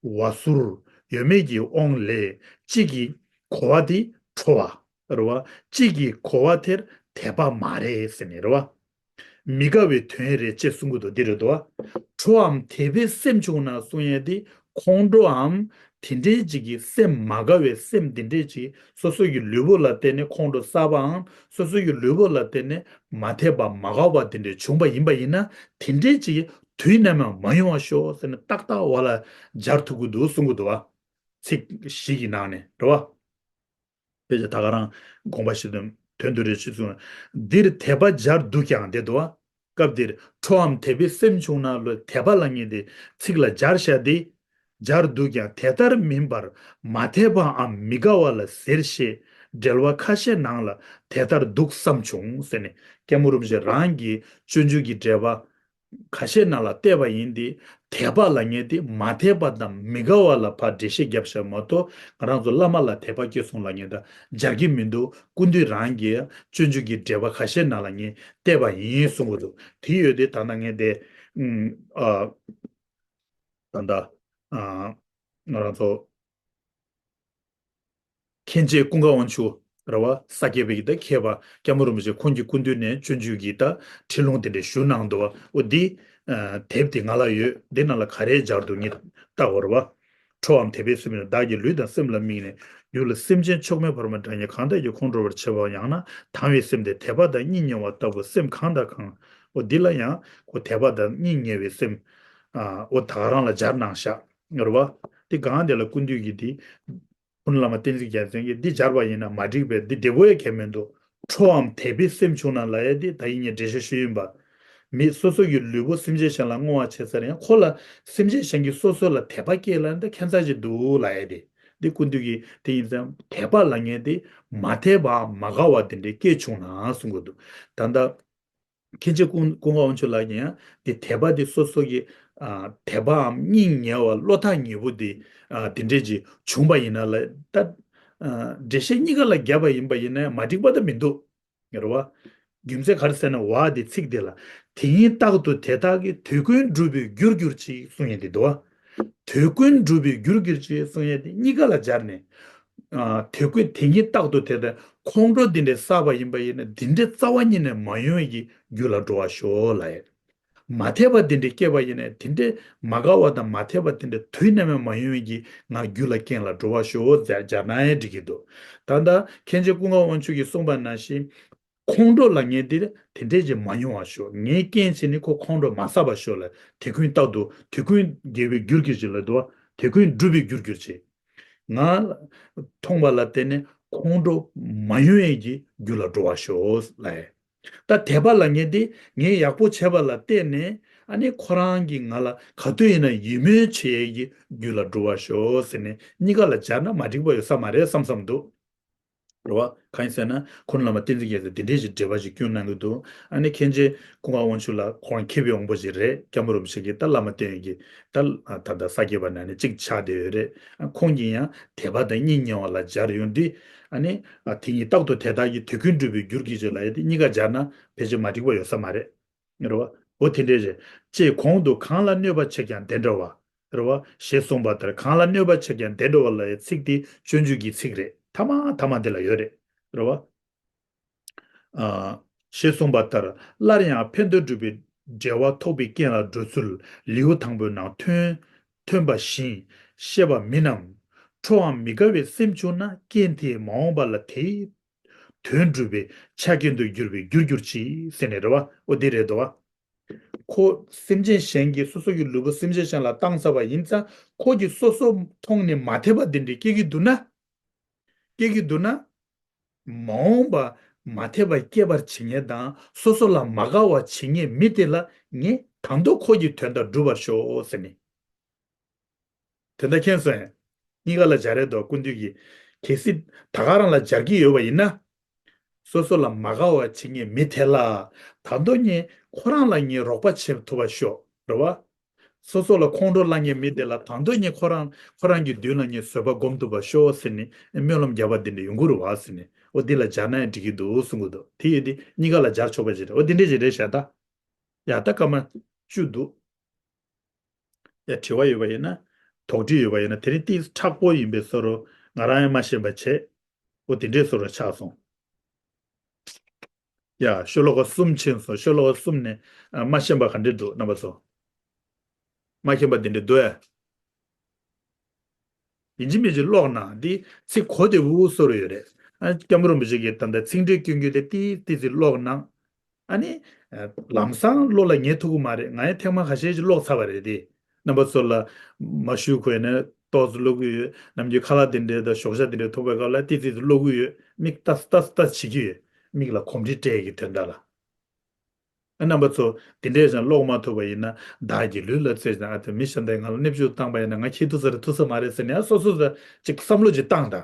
བ་ཟུར་ཡོད་མེད་ཀྱི་དབང་ལས་གཅིག་གི་གོ་བ་དེ་ཁྲོ་བ་རེད་བ། གཅིག་གི་གོ་བ་དེར་དད་པ་མ་རེད་ཟེར་ནས་རེད་བ། མི་དགའ་བའི་དོན་རེད་ཅེས་གསུང་གི་འདུག་འདི་རེད་དོ། ཁྲོའམ་དད་པས་སེམས་ཕྱུང་ན་གསུང་ཡས་དེ། ཁོང་ཁྲོའམ་དེ་འདྲའི་ཅིག་གི་སེམས་མ་དགའ་བའི་སེམས་དེ་འདྲའི་ཅིག་སོ་སོ་ཡི་ལུས་པོ་ལ་བརྟེན་ནས་ཁོང་ཁྲོ་ཟ་བའམ་སོ་སོ་ཡི་ལུས་པོ་ལ་བརྟེན་ནས་མ་དད་པ་མ་དགའ་བ་དེ་འདྲའི་བྱུང་པ་ཡིན་པ་ཡིན་ན། དེ་འདྲའི་ཅིག་དུས་ནམ་ཡང་མ་ཡོང་བ་ཤོག་ཟེར་ནས་ཏག་ཏག་བ་ལ་སྦྱར་ཐུབ་ཀྱི་འདུག་གསུང་གི་འདུག་བ། ཚིག་བཞི་གི་ནང་ནས་རེད་བ། དཔེ་ཆ་ད་ག་རང་དགོངས་པ་བཞེས་དོན་དོན་དུ་རེ་ཞིག་གསུངས། འདིར་དད་པ་སྦྱར་འདུག་ཀྱང་དེ་འདུག་བ། སྐབས་འདིར་ཁྲོའམ་དད་པས་སེམས་ཕྱུང་ན་ལོ་དད་པ་ལ་ངེས་ཏེ་ཚིག་ལ་སྦྱར་བྱ་སྟེ། སྦྱར་འདུག་ཀྱང་དེ་ལྟར་མིན་པར་མ་དད་པའམ་མི་དགའ་བ་ལ་ཟེར་ཞེས་འགྲེལ་བ་ཁ་ཤས་ནང་ལ་དེ་ལྟར་འདུག་བསམ་བྱུང་ཟེར་ནས་སྐྱབས་མགོན་རིན་པོ་ཆེ་རང་གི་སྤྱོད་འཇུག་གི་འགྲེལ་པ། ཁ་ཤས་ནང་ལ་བལྟས་པ་ཡིན་ཏེ། དད་པ་ལབ་མཁན་དེ་མ་དད་པ་དང་མི་དགའ་བ་ལ་ཕར་འགྲེལ་བཤད་བརྒྱབ་བཞག་མ་གཏོགས་ང་རང་ཚོ་བླ་མ་ལ་དད་པ་སྐྱེས་སོང་ལབ་མཁན་དང་སྦྱར་གྱི་མི་འདུག་སྐུ་མདུན་རང་གི་སྤྱོད་འཇུག་གི་འགྲེལ་པ་ཁ་ཤས་ནང་ལ་ངས་བལྟས་པ་ཡིན་གསུང་གི་འདུག་དེ་ཡོད་དེ་ད་ལྟ་ངས་དེ། ཨ། ད་ལྟ། ཨ། ང་རང་ཚོ། མཁན་ཆེན་ཀུན་དགའ་དབང་ཕྱུག་རེད་བ། ས་སྐྱ་པའི་གི་ད་མཁས་པ་སྐྱབས་མགོན་རིན་པོ་ཆེ་ཁོང་གི་སྐུ་མདུན་ནས་སྤྱོད་འཇུག་གི་ད་ཁྲིད་ལུང་དེ་འདྲ་ཞུ་གནང་འདུག་བ། འོ་འདི་ཨ་དེབ་དེ་ང་ལ་ཡོད། འདི་ནང་ལ་ག་རེ་སྦྱར་འདུག་ངས་ལྟ་བར་བ། ཁྲོའམ་དད་པའི་སེམས་ནི་བདག་གི་ལུས་དང་སེམས་ལ་དམིགས་ནས། རྒྱུད་ལ་སེམས་ཅན་མཆོག་དམན་བར་མ་འདྲ་ཉིད། གང་དག་གིས་ཁོང་ཁྲོ་བར་བྱེད་པའམ། ཡང་ན་དང་བའི་སེམས་དེ་དད་པ་དང་གཉིས་མཉམ་པ་ལྟ་བུ་སེམས་གང་དང་གང་། འོ་འདི་ལ་ཡང་ཁོ་དད་པ་དང་གཉིས་མཉམ་པའི་སེམས། ཨ་འོ་ད་ག་རང་ལ་སྦྱར་གནང་ཤག་རེད་བ། འདི་གང་དེ་ལ་སྐུ་མདུན་གྱིས་འདི། སྐུ་ན་བླ་མ་བསྟན་འཛིན་རྒྱལ་མཚན་གྱིས་འདི་སྦྱར་བ་ཡིན་ན་མ་འགྲིག་པས། འདི་བདེ་པོ་ཡང་གང་ཡང་མི་འདུག་ཁྲོའམ་དད་པའི་སེམས་བྱུང་ན་ལབ་ཡ་འདི་ད་ཡིན་ངས་འགྲེལ་བཤད་ཞུས་ཡིན་པ། མི་སོ་སོ་གི་ལུས་པོ་སེམས་ཅན་གཞན་ལ་བསྔོ་བ་བྱེད་ས་རེད། ཡང་ཁོ་ལ་སེམས་ཅན་གཞན་གྱིས་སོ་སོ་ལ་དད་པ་སྐྱེས་ལབ་འདི་ཁྱད་མཚར་ཅིག་འདུག་ལབ་ཡ་དེ། འདི་སྐུ་མདུན་གྱིས་དེ་ཡིན་ཙང་དད་པ་ལབ་མཁན་དེ་མ་དད་པའམ་མ་དགའ་བ་དེ་འདྲའི་སྐྱེས་བྱུང་ན་གསུང་གི་འདུག་ད་ལྟ། མཁན་ཆེན་ཀུན་ཀུན་དགའ་དབང་ཕྱུག་ལགས་ཀྱིས་ཡང་དེ་དད་པ་དེ་སོ་སོ་གི་ཨ་དད་པའམ་སྙིང་ཉེ་བ་བློ་ཐག་ཉེ་པོ་དེ་ཨ་དེ་འདྲས་ཀྱི་བྱུང་པ་ཡིན་ན་ལ་ད་ཨ་འགྲེལ་བཤད་གཉིས་ཀ་ལ་བརྒྱབ་པ་ཡིན་པ་ཡིན་ན་ཡང་མ་འགྲིག་པ་ད་མི་འདུག་རེད་བ། རྒྱུ་མཚན་ག་རེ་ཟེར་ན་བ་དེ་ཚིག་དེ་ལ་དེ་ཉིད་རྟག་ཏུ་དེ་དག་གི་དུས་ཀུན་འགྲུབ་པའི་རྒྱུར་གྱུར་ཅིག་གསུང་ཡས་དེ་འདུག་བ། དུས་ཀུན་འགྲུབ་པའི་རྒྱུར་གྱུར་ཅིག་གསུང་ཡས་དེ་གཉིས་ཀ་ལ་སྦྱར་ནས། ཨ་དུས་ཀུན་དེ་ཉིད་རྟག་ཏུ་དེ་ལྟར་ཁོང་ཁྲོ་འདི་འདྲའི་བསགས་པ་ཡིན་པ་ཡིན་ན་འདི་འདྲའི་རྩ་བ་ཉིད་ནས་མ་ཡོང་བའི་གི་རྒྱུ་ལ་འགྲོ་བར་ཤོག་ལབ་ཡས། མ་དད་པ་འདི་འདྲའི་སྐྱེས་པ་ཡིན་ན་དེ་འདྲའི་མ་དགའ་བ་དང་མ་དད་པ་དེ་འདྲའི་དུས་ནམ་ཡང་མ་ཡོང་བའི་གི་ང་རྒྱུ་ལ་རྐྱེན་ལ་འགྲོ་བར་ཤོག་ཟེར་སྦྱར་ན་ཡང་འགྲིག་གི་འདུག་ད་ལྟ་མཁན་ཆེན་ཀུན་དགའ་དབང་ཕྱུག་གིས་གསུངས་པ་ནང་བཞིན། ཁོང་ཁྲོ་ལབ་མཁན་དེ་དེ་འདྲས་ཀྱི་མ་མྱོང་བར་ཤོག་ངས་རྐྱེན་བྱས་ནས་ཁོ་ཁོང་ཁྲོ་མ་ཟ་བར་ཤོག་ལ་དེ་ཀུན་རྟག་ཏུ་དེ་ཀུན་དགེ་བའི་རྒྱུར་གྱུར་ཅིག་ལ་འདུག་བ། དེ་ཀུན་འགྲུབ་པའི་རྒྱུར་གྱུར་ཅིག་ང་མཐོང་བ་ལ་བརྟེན་ནས་ཁོང་ཁྲོ་མ་ཡོང་ཡས་ཀྱི་རྒྱུ་ལ་འགྲོ་བར་ཤོག་ལབ་ཡས། ད་དད་པ་ལབ་མཁན་དེ་ངས་ཡག་པོ་བྱས་པ་ལ་བརྟེན་ནས་ཨ་ནི་ཁོ་རང་གིས་ང་ལ་ག་དུས་ཡིན་ན་ཡིད་སྨོན་བྱེད་ཡས་ཀྱི་རྒྱུ་ལ་འགྲོ་བར་ཤོག་ཟེར་ནས་གཉིས་ཀ་ལ་སྦྱར་ན་མ་འགྲིག་པ་ཡོད་ས་མ་རེད་བསམ་བསམ་འདུག་རེད་བ། གང་ཡིན་ཟེར་ན་ཁོང་བླ་མ་བསྟན་འཛིན་རྒྱལ་མཚན་དེ་འདྲས་ཞིག་འགྲེལ་པ་ཞིག་བསྐྱོན་གནང་གི་འདུག་ཨ་ནི་མཁན་ཆེན་ཀུན་དགའ་དབང་ཕྱུག་ལགས་ཁོང་མཁས་པའི་དབང་པོ་ཞིག་རེད། སྐྱབས་མགོན་རིན་པོ་ཆེ་གིས་ད་བླ་མ་བསྟེན་ཡོད་ཀྱི་ད་ད་ལྟ་ས་སྐྱ་པ་ནང་ནས་གཅིག་ཆགས་བསྡད་ཡོད་རེད། ཨ་ཁོང་གིས་ཡང་དད་པ་དང་གཉིས་མཉམ་པ་ལ་སྦྱར་ཡོང་དུས་ཨ་ནི་ཨ་དེ་ཉིད་རྟག་ཏུ་དེ་དག་གི་དུས་ཀུན་འགྲུབ་པའི་རྒྱུར་གྱུར་ཅིག་ལབ་ཡ་དེ་གཉིས་ཀ་སྦྱར་ན་ཕལ་ཆེར་མ་འགྲིག་པ་ཡོད་ས་མ་རེད། རེད་བ། འོ་དེ་འདྲས་རེད། ཅེས་གོང་དུ་གང་ལ་གནོད་པ་བྱེད་ཀྱང་བདེ་འགྲོ་བ། རེད་བ། ཞེས་གསུངས་པ་ལྟར་གང་ལ་གནོད་པ་བྱེད་ཀྱང་བདེ་འགྲོ་བ་ལབ་ཡའི་ཚིག་དེ་སྤྱོད་འཇུག་གི་ཚིག་རེད། ཐ་མ་ཐ་མ་དེ་ལ་ཡོད་རེད། རེད་བ། ཨ། ཞེས་གསུངས་པ་ལྟར་སླར་ཡང་ཕན་དོན་སྒྲུབ་པའི་འབྲེལ་བ་ཐོགས་པའི་རྐྱེན་ལ་འགྲོ་ཚུལ་ལེའུ་དང་པོའི་ནང་ཐོན་ཐོན་པ་བཞིན་བཤད་པ་མིན་ནམ། ཁྲོའམ་མི་དགའ་བའི་སེམས་བྱུང་ན་རྐྱེན་དེས་མ་འོངས་པ་ལ་དེའི་དོན་སྒྲུབ་པའི་ཆ་རྐྱེན་དུ་འགྱུར་བའི་རྒྱུར་གྱུར་ཅིག་ཟེར་ནས་རེད་བ། འོ་འདི་རེད་དོ། ཁོ་སེམས་ཅན་གཞན་གྱིས་སོ་སོ་གི་ལུས་པོ་སེམས་ཅན་གཞན་ལ་བཏང་ཚར་བ་ཡིན་ཙང་ཁོ་གིས་སོ་སོ་མཐོང་ནས་མ་དད་པ་འདི་འདྲ་སྐྱེ་གི་འདུག་ན། སྐྱེ་གི་འདུག་ན། མ་འོངས་པ་མ་དད་པ་སྐྱེད་པར་བྱེད་མཁན་དང་སོ་སོ་ལ་མ་དགའ་བ་བྱེད་མཁན་མི་དེ་ལ་ངས་ད་དུང་ཁོ་གི་དོན་དག་སྒྲུབ་པར་ཤོག་ཟེར་ནས། དོན་དག་མཁྱེན་སོང་ངས། གཉིས་ཀ་ལ་སྦྱར་རེད་དོ་སྐུ་མདུན་གྱིས། གལ་སྲིད་ད་ག་རང་ལ་སྦྱར་གྱི་ཡོད་པ་ཡིན་ན། སོ་སོ་ལ་མ་དགའ་བ་བྱེད་མཁན་མི་དེ་ལ་ད་དུང་ངས་ཁོ་རང་ལ་ངས་རོགས་པ་བྱེད་ཐུབ་པ་ཤོག་རེད་བ། སོ་སོ་ལ་ཁོང་ཁྲོ་ལངས་མཁན་མི་དེ་ལ་ད་དུང་ངས་ཁོ་རང་ཁོ་རང་གི་མདུན་ལ་ངས་བཟོད་པ་སྒོམ་ཐུབ་པ་ཤོག་ཟེར་ནས་སྨོན་ལམ་བརྒྱབ་པ་འདི་འདྲ་ཡོང་གི་རེད་བ་ཟེར་ནས་འོ་འདི་ལ་སྦྱར་ན་ཡང་འགྲིག་གི་འདུག་གསུང་གི་འདུག་དེ་ཡིན་དུས་གཉིས་ཀ་ལ་སྦྱར་ཆོག་པ་ཞིག་རེད། འོ་འདི་འདྲ་ཞིག་རེད་ཤག་ད། ཡ་ད་སྐར་མ་བཅུ་འདུག་ཡ་དྲི་བ་ཡོད་པ་ཡིན་ན། དོགས་འདྲི་ཡོད་པ་ཡིན་ན་དེ་རིང་ཏིས་མཁྲེགས་པོ་ཡིན་པའི་བཟོ་འདྲ་ང་རང་ཡང་མ་ཤེས་པ་བྱས། འོ་དེ་འདྲའི་བཟོ་འདྲ་ཆགས་སོང་། ཡ་ཤོ་ལོ་ཀ་གསུམ་ཕྱིན་སོང་། ཤོ་ལོ་ཀ་གསུམ་ནས་ཨ་མ་ཤེས་པ་ག་འདྲ་འདུག་རྣམ་པ་ཚོ། མ་མཁྱེན་པ་དེ་འདྲ་འདུག་ཨེ། ཡིན་གཅིག་མིན་གཅིག་ཀློག་ན་འདི་ཚིག་གོ་བདེ་པོ་བཟོ་འདྲ་ཡོད་རེད། ཨ་སྐྱབས་མགོན་རིན་པོ་ཆེ་གིས་ད་ལྟ་ཚིག་འགྲེལ་སྐྱོན་རྒྱུ་དེ་ཏིས་ཏིས་ཙི་ཀློག་ན། ཨ་ནི། ལམ་སང་བློ་ལ་ངེས་ཐུབ་ཀྱི་མ་རེད། ང་ཡང་ཐེངས་མ་ཁ་ཤས་ཤིག་ཀློག་ཚར་བ་རེད་དེ། རྣམ་པ་ཚོ་ལ་མ་ཞུ་གོ་ཡ་ནས་ཏོག་ཙམ་ཀློག་གི་ཡོད། ནམ་རྒྱུན་ཁ་ལག་དེ་འདྲའི་དང་ཞོགས་ཇ་དེ་འདྲའི་འཐུང་བའི་སྐབས་ལ་ཏིས་ཏིས་ཙི་ཀློག་གི་ཡོད། མིག་ལྟ་ལྟ་ལྟ་བྱེད་ཀྱི་ཡོད། མིག་ལ་གོམས་འདྲིས་སྤྲད་ཀྱི་དོན་དག་ལ། ཨ་རྣམ་པ་ཚོ་དེ་འདྲས་ཀྱང་ཀློག་མ་ཐུབ་པ་ཡིན་ན་བདག་གི་ལུས་ལ་བརྩེ་ཞིང་ཨ་ཏི་མི་གཞན་དག་ང་ལ་སྣེ་ལྕུག་བཏང་པ་ཡིན་ན་ང་ཁྱེད་ཐུག་ས་རེད་ཐུག་ས་མ་རེད་ཟེར་ནས་ཨ་སོ་སོ་ས་ཅིག་བསམ་བློ་ཅིག་བཏང་དང་།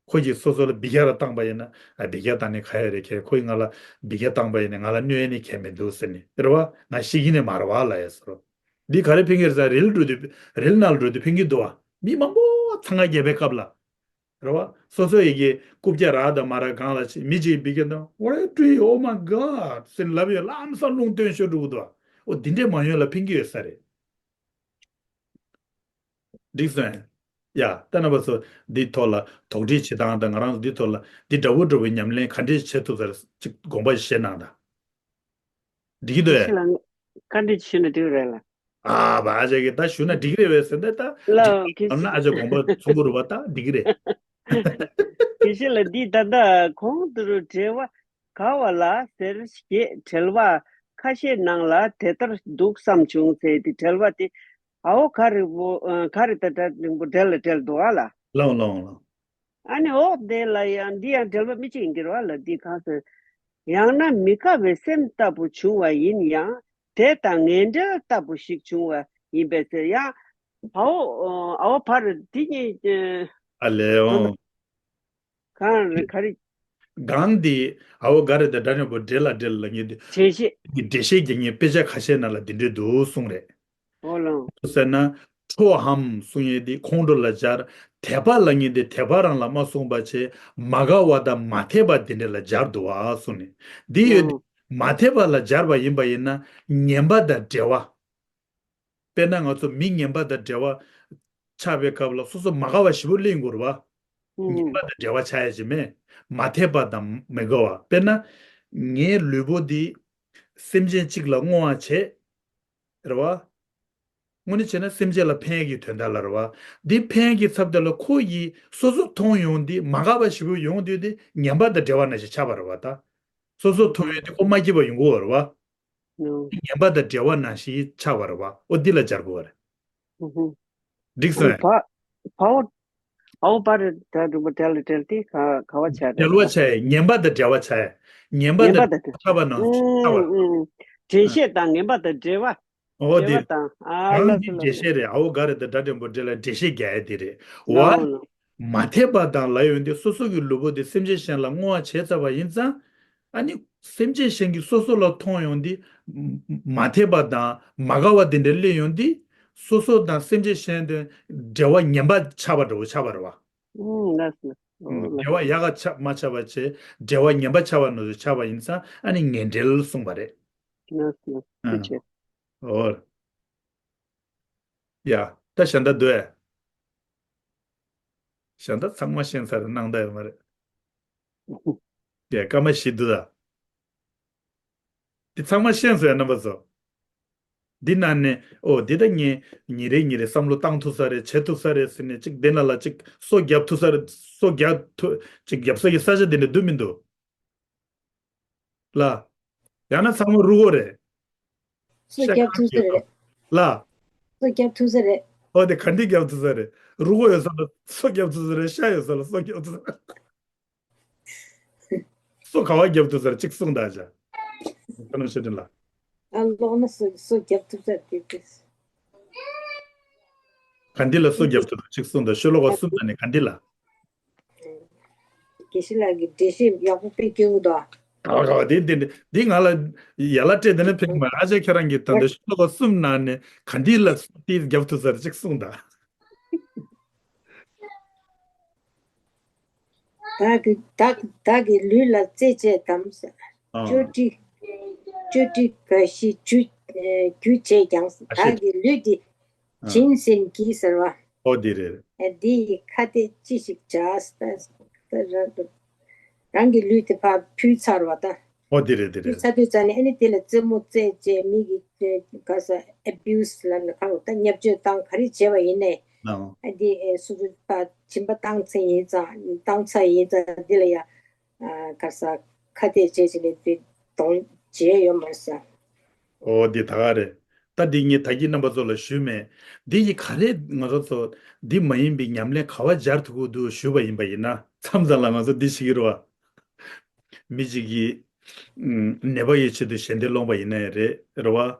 ཁོ་གིས་སོ་སོ་ལ་སྦི་རྒྱ་ར་བཏང་པ་ཡིན་ན་ཨ་སྦི་རྒྱ་བཏང་ནས་ག་ཡ་རེད་ཁྱེད་ཁོ་ཡིས་ང་ལ་སྦི་རྒྱ་བཏང་པ་ཡིན་ན་ང་ལ་གནོད་ཡ་ནི་གལ་མི་འདུག་ཟེར་ནས་རེད་བ། ང་ཤི་གི་ནས་མ་རེད་བ་ལ་ཡ་ཟེར་རོ། འདི་ག་རེ་ཕན་གི་རེད་ཟེར་རེལ་འགྲོ་དུས་རེལ་ནང་ལ་འགྲོ་དུས་ཕན་གི་འདུག་བ། མི་མང་པོ་འཚང་ཁ་རྒྱབ་པའི་སྐབས་ལ། རེད་བ། སོ་སོ་ཡི་གེ་རྐུབ་བཀྱག་རག་དང་མ་རག་སྒང་ལ་ཕྱིན་མི་གཅིག་འབུད་རྒྱག་དང་What are you doing? Oh my God ཟེར་ལབ་ཡོད། ལམ་སང་རླུང་བཏོན་ཤོར་འགྲོ་གི་འདུག་འོ་འདི་འདྲས་མ་ཡོང་ལ་ཕན་གྱི་ཡོད་ས་རེད། འགྲིག་སོང་། ཡ། ད་རྣམ་པ་ཚོ་འདི་ཐོག་ལ་དོགས་འདྲི་བྱེད་སྟངས་དང་། ང་རང་ཚོ་འདི་ཐོག་ལ་འདི་འདྲ་བོ་འདྲ་བོའི་ཉམས་ལེན་ག་འདྲས་བྱེད་ཐུབ་ས་རེད། ཅིག་དགོངས་པ་བཞེས་གནང་དང་། འགྲིག་གི་འདུག་ཨེ། ཁྱེད་ལ་བཀའ་འདྲི་ཞུས་ན་འགྲིག་རེད་ལ། ཨ་བ། ཨ་ཅག་གིས་ད་ཞུས་ན་འགྲིག་གི་རེད་པས་ཟེར་ནས། ད་ལ་འགྲིག་གི་ཨ་ན། ཨ་ཅག་དགོངས་པ་ཚོམ་བུ་རུ་བ། ད་འགྲིག་གི་རེད། དགེ་བཤེས་ལགས། འདི་ད་ལྟ་གོང་དུ་འགྲེལ་བ་ག་བ་ལ་ཟེར་ཞེས་དྲི་བ་ཁ་ཤས་ནང་ལ་དེ་ལྟར་འདུག་བསམ་བྱུང་ཟེར་ཏེ་དྲི་བ་དེ། ཨའོ་ག་རེ་བོ་ག་རེ་ད་སྒྲ་འབྲིང་པོ་འབྲེལ་ལ་འབྲེལ་འདུག་ཨ་ལ། ལོང་ལོང་ལོང་། ཨ་ནི་འོ་དེ་ལ་ཡང་འདི་ཡང་འགྲེལ་པ་མི་གཅིག་ཡིན་གྱི་རེད་བ་ལ། འདི་གང་ཟེར། ཡང་ན་མི་དགའ་བའི་སེམས་ལྟ་བུ་བྱུང་བ་ཡིན་ཡང་དེ་དང་ངན་འབྲེལ་ལྟ་བུ་ཞིག་བྱུང་བ་ཡིན་པས་ཟེར། ཡང་ཨའོ་ཨའོ་བར་དེ་གཉིས། ཨ་ལས་འོང་། གང་རེད་ག་རེ། གང་འདི་ཨའོ་ག་རེ་དང་སྒྲ་འབྲིང་པོ་འབྲེལ་ལ་འབྲེལ་ལ་ངེས་ཏེ། འགྲེལ་བཤད། འདི་འགྲེལ་བཤད་རྒྱག་མཁན་དཔེ་ཆ་ཁ་ཤས་ནང་ལ་འདི་འདྲས་འདུག་གསུངས་རེད། ཨོ་ལོ། ཟེར་ན། ཁྲོའམ་གསུང་ཡས་འདི་ཁོང་ཁྲོ་ལ་སྦྱར། དད་པ་ལ་ངེས་ཏེ་དད་པ་རང་ལ་མ་གསུངས་པ་བྱས། མ་དགའ་བ་དང་མ་དད་པ་འདི་འདྲས་ལ་སྦྱར་འདུག་བ་གསུངས་ནས། འདི་ཡོད། ཨོ། མ་དད་པ་ལ་སྦྱར་བ་ཡིན་པ་ཡིན་ན་ངན་པ་དང་འབྲེལ་བ། དཔེར་ན་ང་ཚོ་མི་ངན་པ་དང་འབྲེལ་བ་ཆགས་པའི་སྐབས་ལ་སོ་སོ་མ་དགའ་བ་ཞེ་པོ་གླེང་དགོས་རེད་བ། ངན་པ་དང་འབྲེལ་བ་ཆགས་ཡ་ཅིག་མེད། མ་དད་པ་དང་མི་དགའ་བ། དཔེར་ན་ངའི་ལུས་པོ་འདི་སེམས་ཅན་གཅིག་ལ་བསྔོ་བ་བྱས། རེད་བ། དངོས་གནས་བྱས་ན་སེམས་ཅན་ལ་ཕན་ཡ་གི་དོན་དག་ལ་རེད་བ། འདི་ཕན་ཡ་གི་ཚབ་དེ་ལ་ཁོ་ཡིས་སོ་སོ་མཐོང་ཡོང་དུས་མ་དགའ་བ་ཞེ་པོ་ཡོང་དུས་དེ་ངན་པ་དང་འབྲེལ་བ་ནང་བཞིན་ཆགས་པ་རེད་བ། ད་སོ་སོ་མཐོང་ཡོང་དུས་ཁོ་མ་སྐྱིད་པ་ཡོང་གི་ཡོད་རེད་བ། ངན་པ་དང་འབྲེལ་བ་ནང་བཞིན་ཆགས་པ་རེད་བ། ཨོ་འདི་ལ་སྦྱར་དགོས་པ་རེད། འགྲིག་སོང་ངས། བ་བའོ། ཨའོ་བར་སྒྲ་འབྲིང་པོ་འབྲེལ་ལ་འབྲེལ་ཏེ་ག་ག་བ་ཆགས་རེད། འབྲེལ་བ་ཆགས་ཡས། ངན་པ་དང་འབྲེལ་བ་ཆགས་ཡས། ངན་པ་ངན་པ་དང་དང་ཆགས་པ་ནང་བཞིན་ཆགས་པ་རེད། འགྲེལ་བཤད་དང་ངན་པ་དང་འབྲེལ་བ། ཨོ་འབྲེལ་དེ། བ་དང་ཨ་ལ་གང་གི་སོ་ལ་འགྲེལ་སོ། བཤད་རེད། ཨའོ་ག་རེ་དང་སྒྲ་འབྲིང་པོ་འབྲེལ་ལ་འགྲེལ་བཤད་རྒྱག་ཡས་དེ་རེད་བ། ལའོ་ལ། མ་དད་པ་དང་ལབ་ཡོང་དུས་སོ་སོ་གི་ལུས་པོ་དེ་སེམས་ཅན་གཞན་ལ་བསྔོ་བ་བྱས་ཚར་བ་ཡིན་ཙང་། ཨ་ནི་སེམས་ཅན་གཞན་གྱིས་སོ་སོ་ལ་མཐོང་ཡོང་དུས་མ་དད་པ་དང་མ་དགའ་བ་དེ་འདྲ་སླེབས་ཡོང་དུས་སོ་སོ་དང་སེམས་ཅན་གཞན་དོན་འབྲེལ་བ་ངན་པ་ཆགས་པ་འདྲ་བོ་ཆགས་པ་རེད་བ། ཨུམ་ལགས་སོ། ཨོ་ལགས་འབྲེལ་བ་ཡག་ག་ཆགས་མ་ཆགས་པ་བྱས། འབྲེལ་བ་ངན་པ་ཆགས་པ་ནང་བཞིན་ཆགས་པ་ཡིན་ཙང་ཨ་ནི་ངན་འབྲེལ་གསུངས་པ་རེད། ལགས་སོ། ཨ། ཐུགས་རྗེ་ཆེ། ཨོ། ཡ། ད་གཞན་དག་འདུག་ཨེ། གཞན་དག་ཚང་མ་ཤེས་ཚར་རེད། སྣང་དག་ཡོད་མ་རེད། ཡ། སྐར་མ་བཞི་འདུག་ད། འདི་ཚང་མ་ཤེས་སོང་ཡ། རྣམ་པ་ཚོ། འདི་ནང་ནས་ཨོ་འདི་ད་ངས་ཉིན་རེ་ཉིན་རེ་བསམ་བློ་བཏང་ཐུབ་ས་རེད། བྱེད་ཐུབ་ས་རེད་ཟེར་ནས་ཅིག་འདི་ནང་ལ་ཅིག་སོ་བརྒྱབ་ཐུབ་ས་རེད། སོ་བརྒྱབ་ཐུབ་ཅིག་བརྒྱབ་ས་གི་ས་ཆ་འདི་འདྲ་འདུག་མི་འདུག་ལ། ཡང་ན་ཚང་མ་རུལ་གོ་རེད། སོ་བརྒྱབ་ཐུབ་ས་རེད། ལ། སོ་བརྒྱབ་ཐུབ་ས་རེད། ཨོ་དེ་ག་འདི་བརྒྱབ་ཐུབ་ས་རེད། རུལ་གོ་ཡོད་ས་ལ་སོ་བརྒྱབ་ཐུབ་ས་རེད། ཤ་ཡོད་ས་ལ་སོ་བརྒྱབ་ཐུབ་ས་རེད། སོ་ག་བ་བརྒྱབ་ཐུབ་ས་རེད། གཅིག་གསུངས་དང་བྱ། ཁ་ནོ་ཤེས་དྲིན་ལ། ཨ་ལོག་ན་སོ་སོ་བརྒྱབ་ཐུབ་ས་རེད་དེ། ག་འདི་ལ་སོ་བརྒྱབ་ཐུབ་ས་གཅིག་གསུངས་དང་། ཤོ་ལོ་ཀ་གསུམ་ནང་ནས་ག་འདི་ལ། དགེ་བཤེས་ལགས་ཀྱིས་འགྲེལ་བཤད་ཡག་པོ་དཔེ་སྐྱོན་གྱི་འདུག་ད་ག་བ་དེ་དེ་དེ་ང་ལ་ཡ་ལ་སྤྲད་དེ་ནས་ཕན་གྱི་མ་རེད། ཨ་ཅག་ཁྱེད་རང་གིས་ད་འདི་ཤོ་ལོ་ཀ་གསུམ་ནང་ནས་ག་འདི་ལ་སོ་དེ་བརྒྱབ་ཐུབ་ས་རེད་གཅིག་གསུངས་དང་། བདག་གི་བདག་བདག་གི་ལུས་ལ་རྩེ་བཅད་དམ། ཨ། ཅོ་ཏི། ཅོ་ཏི་ག་ཤི་ཇུ། ཨེ། རྒྱུ་བྱས་ཀྱང་། ཨ་ཤེ། བདག་གི་ལུས་འདི་ཨ། བྱིན་ཟིན་གྱིས་ཟེར་བ། ཨོ་འདི་རེད། ཨེ། འདི་ཡི་ཁ་ཏས་ཅི་ཞིག་བྱ། རང་གི་ལུས་དེ་ཕར་ཕུལ་ཚར་བ་ད། ཨོ་འདི་རེད་འདི་ཕུལ་རེད། ཚར་དུས་ཙ་ནས་ཨ་ནི་དེ་ལ་རྩེད་མོ་རྩེད་བྱས། མི་གི་ག་ས་ཨེ་བིའུ་སི་ལབ་ན་གང་ལ་ད་བརྙས་བཅོས་བཏང་ག་རེ་བྱས་པ་ཡིན་ནའི། ཨ། ཨ་འདི་ཨེ་སོ་སོ་ཕར་སྦྱིན་པ་བཏང་ཚེ་ཡིན་ཙང་བཏང་ཚར་ཡིན་ཙང་འདི་ལ་ཡ། ཨ། ག་ས་ཁ་གཏད་བྱས་བྱས་ནས་དེ་གདོང་བྱས་ཡོད་མ་རེད་ས། ཨོ་འདི་ད་ག་རེད། ད་འདི་ངས་ད་གིན་རྣམ་པ་ཚོ་ལ་ཞུས་མེད། འདི་ཡི་ག་རེ་ང་རང་ཚོ་འདི་མ་ཡིན་པའི་ཉམས་ལེན་ག་བ་སྦྱར་ཐུབ་ཀྱི་འདུག་ཞུས་པ་ཡིན་པ་ཡིན་ན། མཚམས་མཚམས་ལ་ང་ཚོ་འདི་བྱེད་ཀྱི་རེད་བ། མི་གཅིག་གིས་ཨུམ། ནད་པ་ཡི་ཆེད་དུ་ཞལ་འདེབས་སློང་པ་ཡིན་ན་ཡང་རེད། རེད་བ།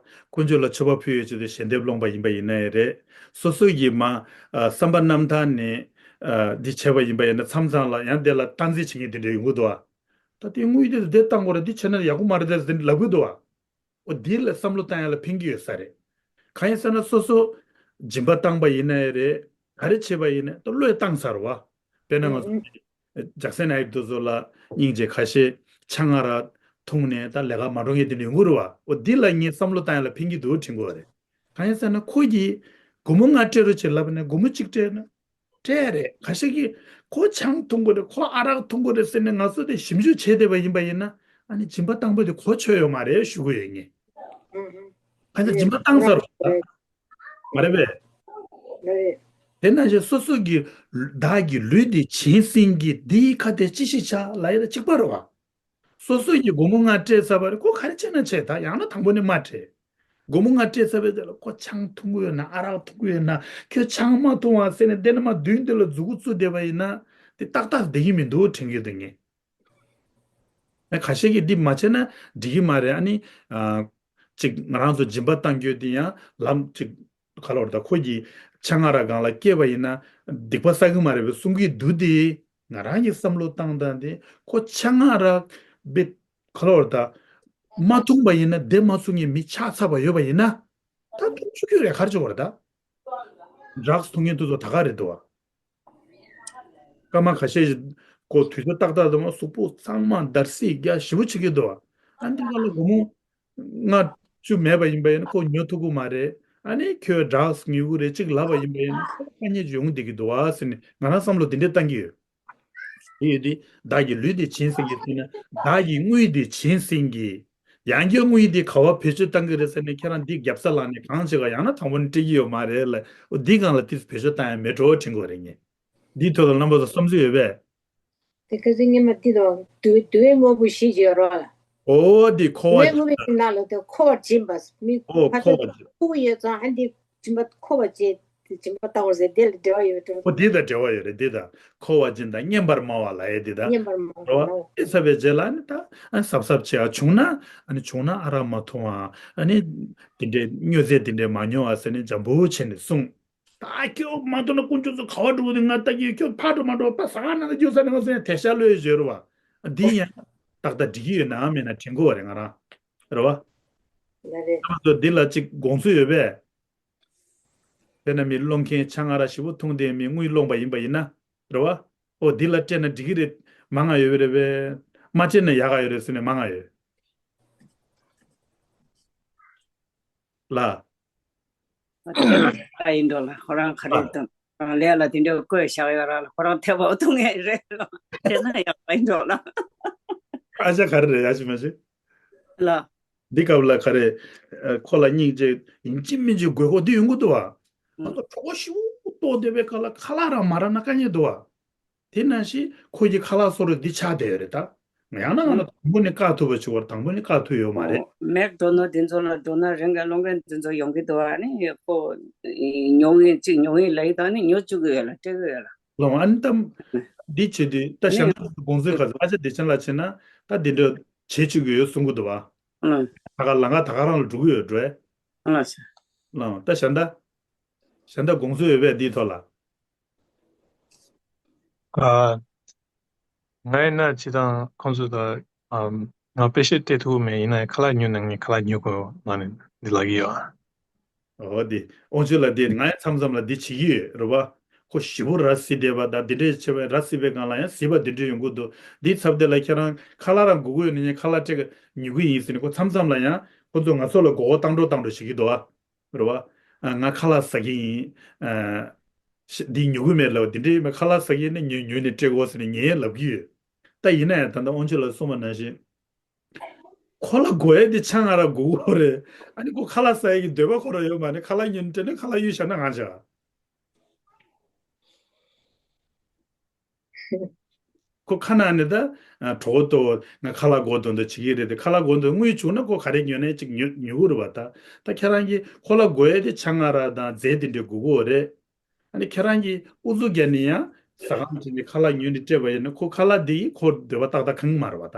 དཀོན་མཆོག་ལ་མཆོད་པ་ཕུལ་ཡི་ཆེད་དུ་ཞལ་འདེབས་སློང་པ་ཡིན་པ་ཡིན་ན་ཡང་རེད། སོ་སོ་ཡི་མ། ཨ། བསམ་པ་རྣམ་དག་ནས། ཨ། འདི་བྱས་པ་ཡིན་པ་ཡིན་ན་མཚམས་མཚམས་ལ་ཡང་དེ་ལ་སྟངས་འཛིན་བྱེད་མཁན་དེ་འདྲ་ཡོང་གི་འདུག་བ། ད་དེ་དངུལ་དེ་དེ་བཏང་དགོས་ར། འདི་བྱས་ན་ཡག་པོ་མ་རེད་དེ་ལབ་གི་འདུག་བ། འོ་འདི་ལ་བསམ་བློ་བཏང་ཡ་ལ་ཕན་གྱི་ཡོད་ས་རེད། གང་ཡིན་ཟེར་ན་སོ་སོ་སྦྱིན་པ་བཏང་པ་ཡིན་ན་ཡང་རེད། ག་རེ་བྱས་པ་ཡིན་ན་ད་བློས་བཏང་ཚར་བ། དཔེར་ན་ང་ཚོ་ཨུ་ཨུ། ཇག་སན་ཨ་ཡིབ་དེ་ཚོ་ལ་སྙིང་རྗེ་ཁ་ཤས་ཆང་ང་ར་འཐུང་ནས་ད་ལས་ཀ་མ་འགྲོ་མཁན་དེ་འདྲ་ཡོང་གི་རེད་བ། འོ་འདི་ལ་ངས་བསམ་བློ་བཏང་ཡ་ལ་ཕན་གྱི་འདུག་དྲན་གྱི་ཡོད་རེད། གང་ཡིན་ཟེར་ན་ཁོ་གིས་སྒོར་མོ་ལྔ་སྤྲད་རོགས་བྱེད་ལབ་ནས་སྒོར་མོ་གཅིག་སྤྲད་ན། སྤྲད་རེད། ཁ་ཤས་ཀྱིས་ཁོ་ཆང་འཐུང་གི་རེད། ཁོ་ཨ་རག་འཐུང་གི་རེད་ཟེར་ནས་ང་ཚོ་དེ་ཞིབ་འཇུག་བྱས་བསྡད་པ་ཡིན་པ་ཡིན་ན། ཨ་ནི་སྦྱིན་པ་བཏང་པ་དེ་གོ་ཆོད་ཡོད་མ་རེད་ཞུ་གི་ཡོད་ངས། ཁ་ཤས་སྦྱིན་པ་བཏང་ཚར་རེད། མ་རེད་པས། རེད། དེ་ནང་བཞིན་སོ་སོ་གི་བདག་གི་ལུས་འདི་བྱིན་ཟིན་གྱི་འདིའི་ཁ་དེ་ཅི་ཞིག་བྱ་ལབ་ཡ་ད་གཅིག་པ་རེད་བ། སོ་སོ་ཡི་སྒོར་མོ་ལྔ་སྤྲད་ཚར་བ་རེད། ཁོ་ག་རེ་བྱས་ན་བྱས། ད་ཡང་ན་དང་པོ་ནས་མ་སྤྲད། སྒོར་མོ་ལྔ་སྤྲད་ཚར་བའི་རྗེས་ལ་ཁོ་ཆང་འཐུང་གི་ཡོད་ན་ཨ་རག་འཐུང་གི་ཡོད་ན། ཁྱོད་ཆང་མ་འཐུང་བ་ཟེར་ནས་བསྡད་ན་མ་མདུན་དེ་ལ་མཛུ་གུ་བཙུགས་བསྡད་པ་ཡིན་ན། དེ་ཏག་ཏག་བསྡད་ཀྱི་མི་འདུག་དྲན་གྱི་འདུག་ངས། ཨ་ཁ་ཤས་ཀྱིས་འདི་མ་བྱས་ན་འགྲིག་གི་མ་རེད། ཨ་ནི། ཨ། ཅིག་ང་རང་ཚོ་སྦྱིན་པ་བཏང་རྒྱུ་དེ་ཡང་ལམ་ཅིག་ག་ལོར་ད་ཁོ་གིས་ཆང་ཨ་རག་སྒང་ལ་སྐྱེས་པ་ཡིན་ན་སྡིག་པ་བསགས་ཀྱི་མ་རེད་པས་གསུང་གི་འདུག་སྟེ། ང་རང་གི་བསམ་བློ་བཏང་སྟངས་དེ་ཁོ་ཆང་ཨ་རག་བེད་ག་ལོར་ད་མ་འཐུང་པ་ཡིན་ན། བདེ་མ་ཚུགས་མཁན་མི་ཆགས་ཚར་བ་ཡོད་པ་ཡིན་ན། ད་འཐུང་ཆོག་གི་རེད། ག་རེ་བྱེད་དགོས་རེད་ད། ཌྲག་སི་འཐུང་མཁན་དེ་ཚོ་ད་ག་རེད་འདུག་བ། སྐར་མ་ཁ་ཤས་ཤིག་ཁོ་དུས་ཚོད་ཏག་ཏག་དུ་མ་གཟུགས་པོ་གཙང་མ་འདར་སིག་རྒྱག་ཞེ་པོ་བྱེད་ཀྱི་འདུག་བ། ཨ་འདི་ག་ལ་སྒོར་མོ་ལྔ་བཅུ་མེད་པ་ཡིན་པ་ཡིན་ན་ཁོ་ཉོ་ཐུབ་ཀྱི་མ་རེད། ཨ་ནི་ཁྱོད་ཌྲག་སི་ཉོ་གི་རེད་ཅིག་ལབ་པ་ཡིན་པ་ཡིན་ན་ཁོ་ལ་དཀའ་ངལ་ཅིག་ཡོང་བསྡད་ཀྱི་འདུག་བ་ཟེར་ནས་ང་རང་བསམ་བློ་དེ་འདྲས་བཏང་གི་ཡོད། དེ་ཡོད་དུས་བདག་གི་ལུས་འདི་བྱིན་ཟིན་གྱི་ཟེར་ན། བདག་གི་དངུལ་འདི་བྱིན་ཟིན་གྱི། ཡང་བསྐྱར་དངུལ་འདི་ག་པར་བེད་སྤྱོད་བཏང་གི་རེད་ཟེར་ནས་ཁྱེད་རང་འདི་རྒྱབ་ས་ལངས་ནས་གང་བྱེད་ག་ཡང་ན་དང་པོ་ནས་སྤྲད་ཀྱི་ཡོད་མ་རེད་ལ། འོ་འདི་སྒང་ལ་དེ་བེད་སྤྱོད་བཏང་ཡ་མེད་འགྲོ་དྲན་དགོས་རེད་ངས། འདིའི་ཐོག་ལ་རྣམ་པ་ཚོ་བསམ་ཚུལ་ཡོད་པས། དེ་ཁ་སང་ཉི་མ་འདི་དང་དུ་དུ་བའི་དངོས་པོ་ཞིག་བརྗོད་རོགས་ལ། འོ་འདི་འཁོར་བ་དུ་བའི་དངོས་པོ་འདི་ནང་ལ་དེ་འཁོར་བ་སྦྱིན་པ་མི་འོ་ཁ་འཁོར་བ་སང་སྦྱིན། ཁུག་ཡོད་ཙང་ཨ་འདི་སྦྱིན་པ་འཁོར་བ་བྱེད། སྦྱིན་པ་བཏང་བ་ཟེར་དེ་ལ་འབྲེལ་བ་ཡོད་འགྲོ། འོ་དེ་དང་འབྲེལ་བ་ཡོད་རེད། དེ་དང་འཁོར་བ་སྦྱིན་དང་བསྙེན་པར་སྨྲ་བ་ལབ་ཡས་དེ་དང་། བསྙེན་པར་སྨྲ་བ་རོ། ལ། དེ་ཚར་བའི་རྗེས་ལ་ནི་ད་ཨ་གཟབ་གཟབ་བྱེད་ཨ། བྱུང་ན་ཨ་ནི་བྱུང་ན་ཨ་རག་མ་འཐུང་ཨ། ཨ་ནི་དེ་འདྲའི་སྨྱོ་རྫས་དེ་འདྲའི་མ་ཉོ་ཨ་ཟེར་ནས་འཇམ་པོ་བྱས་ནས་གསུངས། ད་ཁྱོད་མ་འཐུང་ན་དཀོན་མཆོག་ཚོ་ག་པར་འགྲོ་གི་འདུག་ང་ལྟ་གི་ཡོད། ཁྱོད་ཕར་འགྲོ་མ་འགྲོ་ད་ཟ་ཁང་ནང་ལ་འགྱོ་ས་ནས་ང་སོང་ཡང་དེ་ཤ་ལོས་བརྗོད་རོ་བ། འདི་ཡང་ཏག་ཏག་འགྲིག་གི་ཡོད་ན་མེད་ན་དྲན་དགོས་བ་རེད་ང་རང་། རེད་བ། ལ་རེད། ང་ཚོ་འདི་ལ་ཅིག་དགོངས་ཚུལ་ཡོད་པས། དཔེར་ན་མི་སློང་མཁན་ཆང་ཨ་རག་ཞེ་པོ་འཐུང་བསྡད་མི་དངུལ་སློང་པ་ཡིན་པ་ཡིན་ན། རེད་བ། ཨོ་འདི་ལ་སྤྲད་ན་འགྲིག་གི་རེད། མང་ང་ཡོད་པ་རེད་པས། མ་སྤྲད་ན་ཡག་ག་ཡོད་རེད་ཟེར་ནས་མང་ང་ཡོད། ལ། ཨ་ཡིན་འགྲོ་ལ་ཁོ་རང་ག་རེ་ཨ། དང་ལས་ལ་དེ་འདྲ་བཀོད་བཞག་ཡོད་ར་ལ་ཁོ་རང་ཐེ་བ་འཐུང་ངེས་རེད་ལ་དེ་ན་ཡག་པ་ཡིན་འགྲོ་ལ། ཨ་ཅག་ག་རེ་རེད་ཡ་ཅི་མ་ཅི། ལ། འདི་སྐབས་ལ་ག་རེ། ཨ་ཁོ་ལ་སྙིང་རྗེ་ཡིན་གཅིག་མིན་གཅིག་དགོས་མཁོ་འདི་ཡོང་གི་འདུག་བ། ང་ཚོ་གྲོད་ཁོག་ཞེ་པོ་ལྟོགས་བསྡད་པའི་སྐབས་ལ་ཁ་ལག་རང་མ་རག་ན་དཀའ་ངལ་འདུག་བ། དེ་ནང་བཞིན་ཁོ་གི་ཁ་ལག་བཟོ་རོགས་འདི་ཆགས་བསྡད་ཡོད་རེད་ད། ཡང་ན་ང་ལ་དང་པོ་ནས་བཀག་ཐུབ་པ་བྱེད་དགོས་རེད། དང་པོ་ནས་བཀག་ཐུབ་ཡོད་མ་རེད། མེག་དོ་ནལ་འདི་ཚོ་ལ་འགྲོ་ན་རང་གི་སློང་མཁན་འདི་ཚོ་ཡོང་གི་འདུག་བ། ཨ་ནི་ཁོ་ཉོ་གི་གཅིག་ཉོ་གི་ལབ་ཡི་ད་ནི་ཉོ་བཅུག་གི་ཡོད་ལ་སྤྲད་གི་ཡོད་ལ། ལོང་ཨ་ནི་ད། འདི་བྱེད་དུས་ད་ནི་གཞན་དག་དགོངས་ཚུལ་ག་ཚོད་ཨ་ཅག་བདེ་ཆེན་ལ་བྱས་ན་ད་འདི་འདྲ་བྱེད་བཅུག་གི་ཡོད་གསུང་གི་འདུག་བ། ཨང་། ད་ག་ལང་ཀ་ད་ག་རང་ལ་འགྲོ་གི་ཡོད་འགྲོ་ཨེ། ཨང་ལགས་སོ། ལོང་ད་གཞན་དག་གཞན་དག་དགོངས་ཚུལ་ཡོད་པས་འདིའི་ཐོག་ལ། ཨ། ང་ཡིན་ན་སྤྱི་བཏང་ཁོང་ཚོ་ད་ཨམ་ང་དཔེ་ཤོད་སྤྲད་ཐུབ་མེད། ཡིན་ན་ཁ་ལག་ཉོས་ན་ངས་ཁ་ལག་ཉོ་དགོས་ང་ནི་འདི་ལབ་ཀྱི་ཡོད། འོ་དེ་དབང་ཕྱུག་ལགས་དེ་ང་ཡང་མཚམས་མཚམས་ལ་འདི་བྱེད་ཀྱི་ཡོད་རེད་བ། ཁོ་ཞེ་པོ་ར་བཟི་བསྡད་པ་དང་འདི་འདྲས་བྱས་པ་ར་བཟི་བའི་སྒང་ལ་ཡང་བཟི་བ་འདི་འདྲས་ཡོང་གི་འདུག་འདིའི་ཚབ་དེ་ལ་ཁྱེད་རང་ཁ་ལག་རང་དགོས་ཀྱི་ཡོད་ན་ངས་ཁ་ལག་སྤྲད་ཉོ་གི་ཡིན་ཟེར་ནས་ཁོ་མཚམས་མཚམས་ལ་ཡང་ཁོ་ཚོ་ང་ཚོ་ལ་མགོ་སྐོར་བཏང་འགྲོ་བཏང་འགྲོ་བྱེད་ཀྱི་འདུག་བ། རེད་བ། ཨ་ང་ཁ་ལག་ཟ་གི་ཡིན། ཨ་ཤ་འདི་ཉོ་གི་མེད་ལབ་འདི་འདྲས་ཡིན་པས་ཁ་ལག་ཟ་གི་ཡིན་ན་ཉོས་ཉོས་ནས་སྤྲད་དགོས་ཟེར་ནས་ངས་ལབ་ཀྱི་ཡོད། ད་ཡིན་ན་ཡང་ད་ལྟ་དབང་ཕྱུག་ལགས་གསུངས་པ་ནང་བཞིན། ཁོ་ལ་དགོས་ཡས་དེ་ཆང་ཨ་རག་དགོས་ཀྱི་རེད། ཨ་ནི་ཁོ་ཁ་ལག་ཟ་ཡས་ཀྱི་འདོད་པ་ཁོ་རང་ཡོད་མ་རེད། ཁ་ལག་ཉོས་ནས་སྤྲད་ན་ཁ་ལག་གཡུག་བཞག་ན་ང་བྱ། ཁོ་ཁ་ནང་ནས་ད་གྲོད་ཁོག་ལྟོགས། ང་ཁ་ལག་དགོས་འདུག་འདུག་བྱེད་ཀྱི་རེད་དེ། ཁ་ལག་དགོས་འདུག་དངུལ་བྱུང་ན་ཁོ་ག་རེ་ཉོས་ནས་ཅིག་ཉོ་ཉོ་གི་རེད་བ། ད་ད་ཁྱེད་རང་གིས་ཁོ་ལ་དགོས་ཡས་དེ་ཆང་ཨ་རག་དང་རྫས་དེ་འདྲས་དགོས་ཀྱི་རེད། ཨ་ནི་ཁྱེད་རང་གིས་ཨུ་ཚུགས་བརྒྱབ་ནས་ཡང་ཟ་ཁང་ཕྱིན་ནས་ཁ་ལག་ཉོས་ནས་སྤྲད་པ་ཡིན་ན་ཁོ་ཁ་ལག་དེ་ཡིས་ཁོར་འདོད་པ་ཏག་ཏག་ཁེངས་མ་རེད་བ་ད།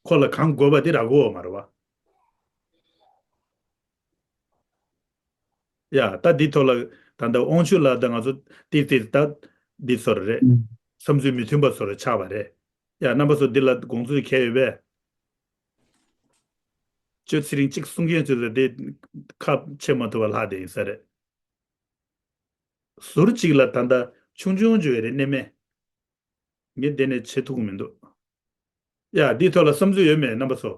ཁོ་ལ་གང་དགོས་པ་དེ་རག་གི་ཡོད་མ་རེད་བ། ཡ་ད་འདི་ཐོག་ལ་ད་ལྟ་དབང་ཕྱུག་ལགས་དང་ང་ཚོ་ཏིག་ཏིག་ད་འདི་ཚོ་རེད། ཨུམ། བསམ་ཚུལ་མི་མཐུན་པ་ཚོ་རེད་ཆགས་པ་རེད། ཡ་རྣམ་པ་ཚོ་འདི་ལ་དགོངས་ཚུལ་གང་ཡོད་པས། ཅོ་ཚེ་རིང་གཅིག་གསུང་མཁན་ཚོས་ད་དེ་ཁ་ཕྱེ་མ་ཐུབ་པ་ལྷག་བསྡད་ཡིན་ས་རེད། ཟུར་གཅིག་ལ་ད་ལྟ་ཆུང་ཆུང་ཅོ་ཡོད་རེད་ནི་མེད། ངས་དེ་ནས་བྱེད་ཐུབ་ཀྱི་མི་འདུག་ཡ་འདིའི་ཐོག་ལ་བསམ་ཚུལ་ཡོད་མེད་རྣམ་པ་ཚོ།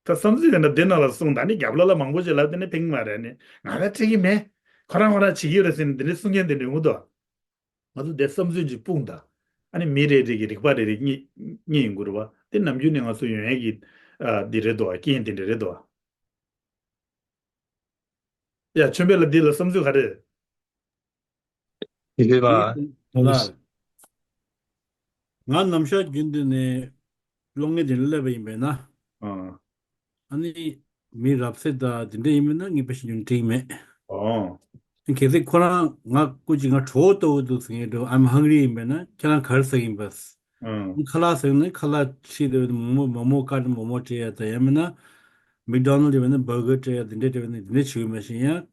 ད་བསམ་ཚུལ་ཡོད་ན་དེ་ནང་ལ་གསུངས། ད་ནི་རྒྱབ་ལ་ལ་མང་པོ་ཞིག་ལབ་དེ་ནི་ཕན་གྱི་མ་རེད། ནི་ང་ལ་སྤྲད་ཀྱི་མེད། ཁོ་རང་ཁོ་རང་བྱེད་ཀྱི་ཡོད་རེད་ཟེར་ནས་འདི་འདྲའི་གསུང་མཁན་དེ་འདྲ་ཡོང་གི་འདུག་ང་ཚོ་དེ་བསམ་ཚུལ་ཅིག་སྤུངས་དང་། ཨ་ནི་མི་རེ་རེ་གི་རིག་པ་རེ་རེ་རྙེད་རྙེད་ཡོང་གི་རེད་བ། དེ་ནམ་རྒྱུན་ནས་ང་ཚོ་ཡོང་ཡས་ཀྱི་ཨ་འདི་རེད་འདུག་བ། རྐྱེན་དེ་འདྲ་རེད་འདུག་བ། ཡ་ཆོས་འཕེལ་ལགས་འདི་ལ་བསམ་ཚུལ་ག་རེ། དེ་རེད་ལ། ལ། ང་ནམ་ཞག་རྒྱུན་དུ་ནས་གློག་བརྙན་དེ་ལ་སླེབས་པ་ཡིན་པས་ན། ཨ། ཨ་ནི་མི་རབ་གསལ་དང་དེ་འདྲ་ཡིན་མིན་ན་ངས་དཔེ་ཞིག་ཉུང་འགྲིག་མེད། ཨོ། གལ་སྲིད་ཁོ་རང་ང་སྐུ་མཁྱེན་ང་གྲོད་ཁོག་ལྟ་བུ་འདུག་ཟེར་མཁན་འདྲ་བོ། I'm hungry ཡིན་པས་ན་ཁྱེད་རང་ག་རེ་ཟ་གི་ཡིན་པ། ཨང་། ཁ་ལག་ཟ་གི་ན་ཁ་ལག་ཕྱིས་ཏེ་མོག་མོག་མོག་མོག་དཀར་མོག་མོག་སྤྲད་ཡ་དང་ཡང་མིན་ན་མེག་ཌོ་ནལ་ཌི་བས་ན་བར་གར་སྤྲད་ཡ་དེ་འདྲ་སྤྲད་པ་ན་དེ་འདྲ་བྱེད་ཀྱི་མ་ཤེས་ཡང་།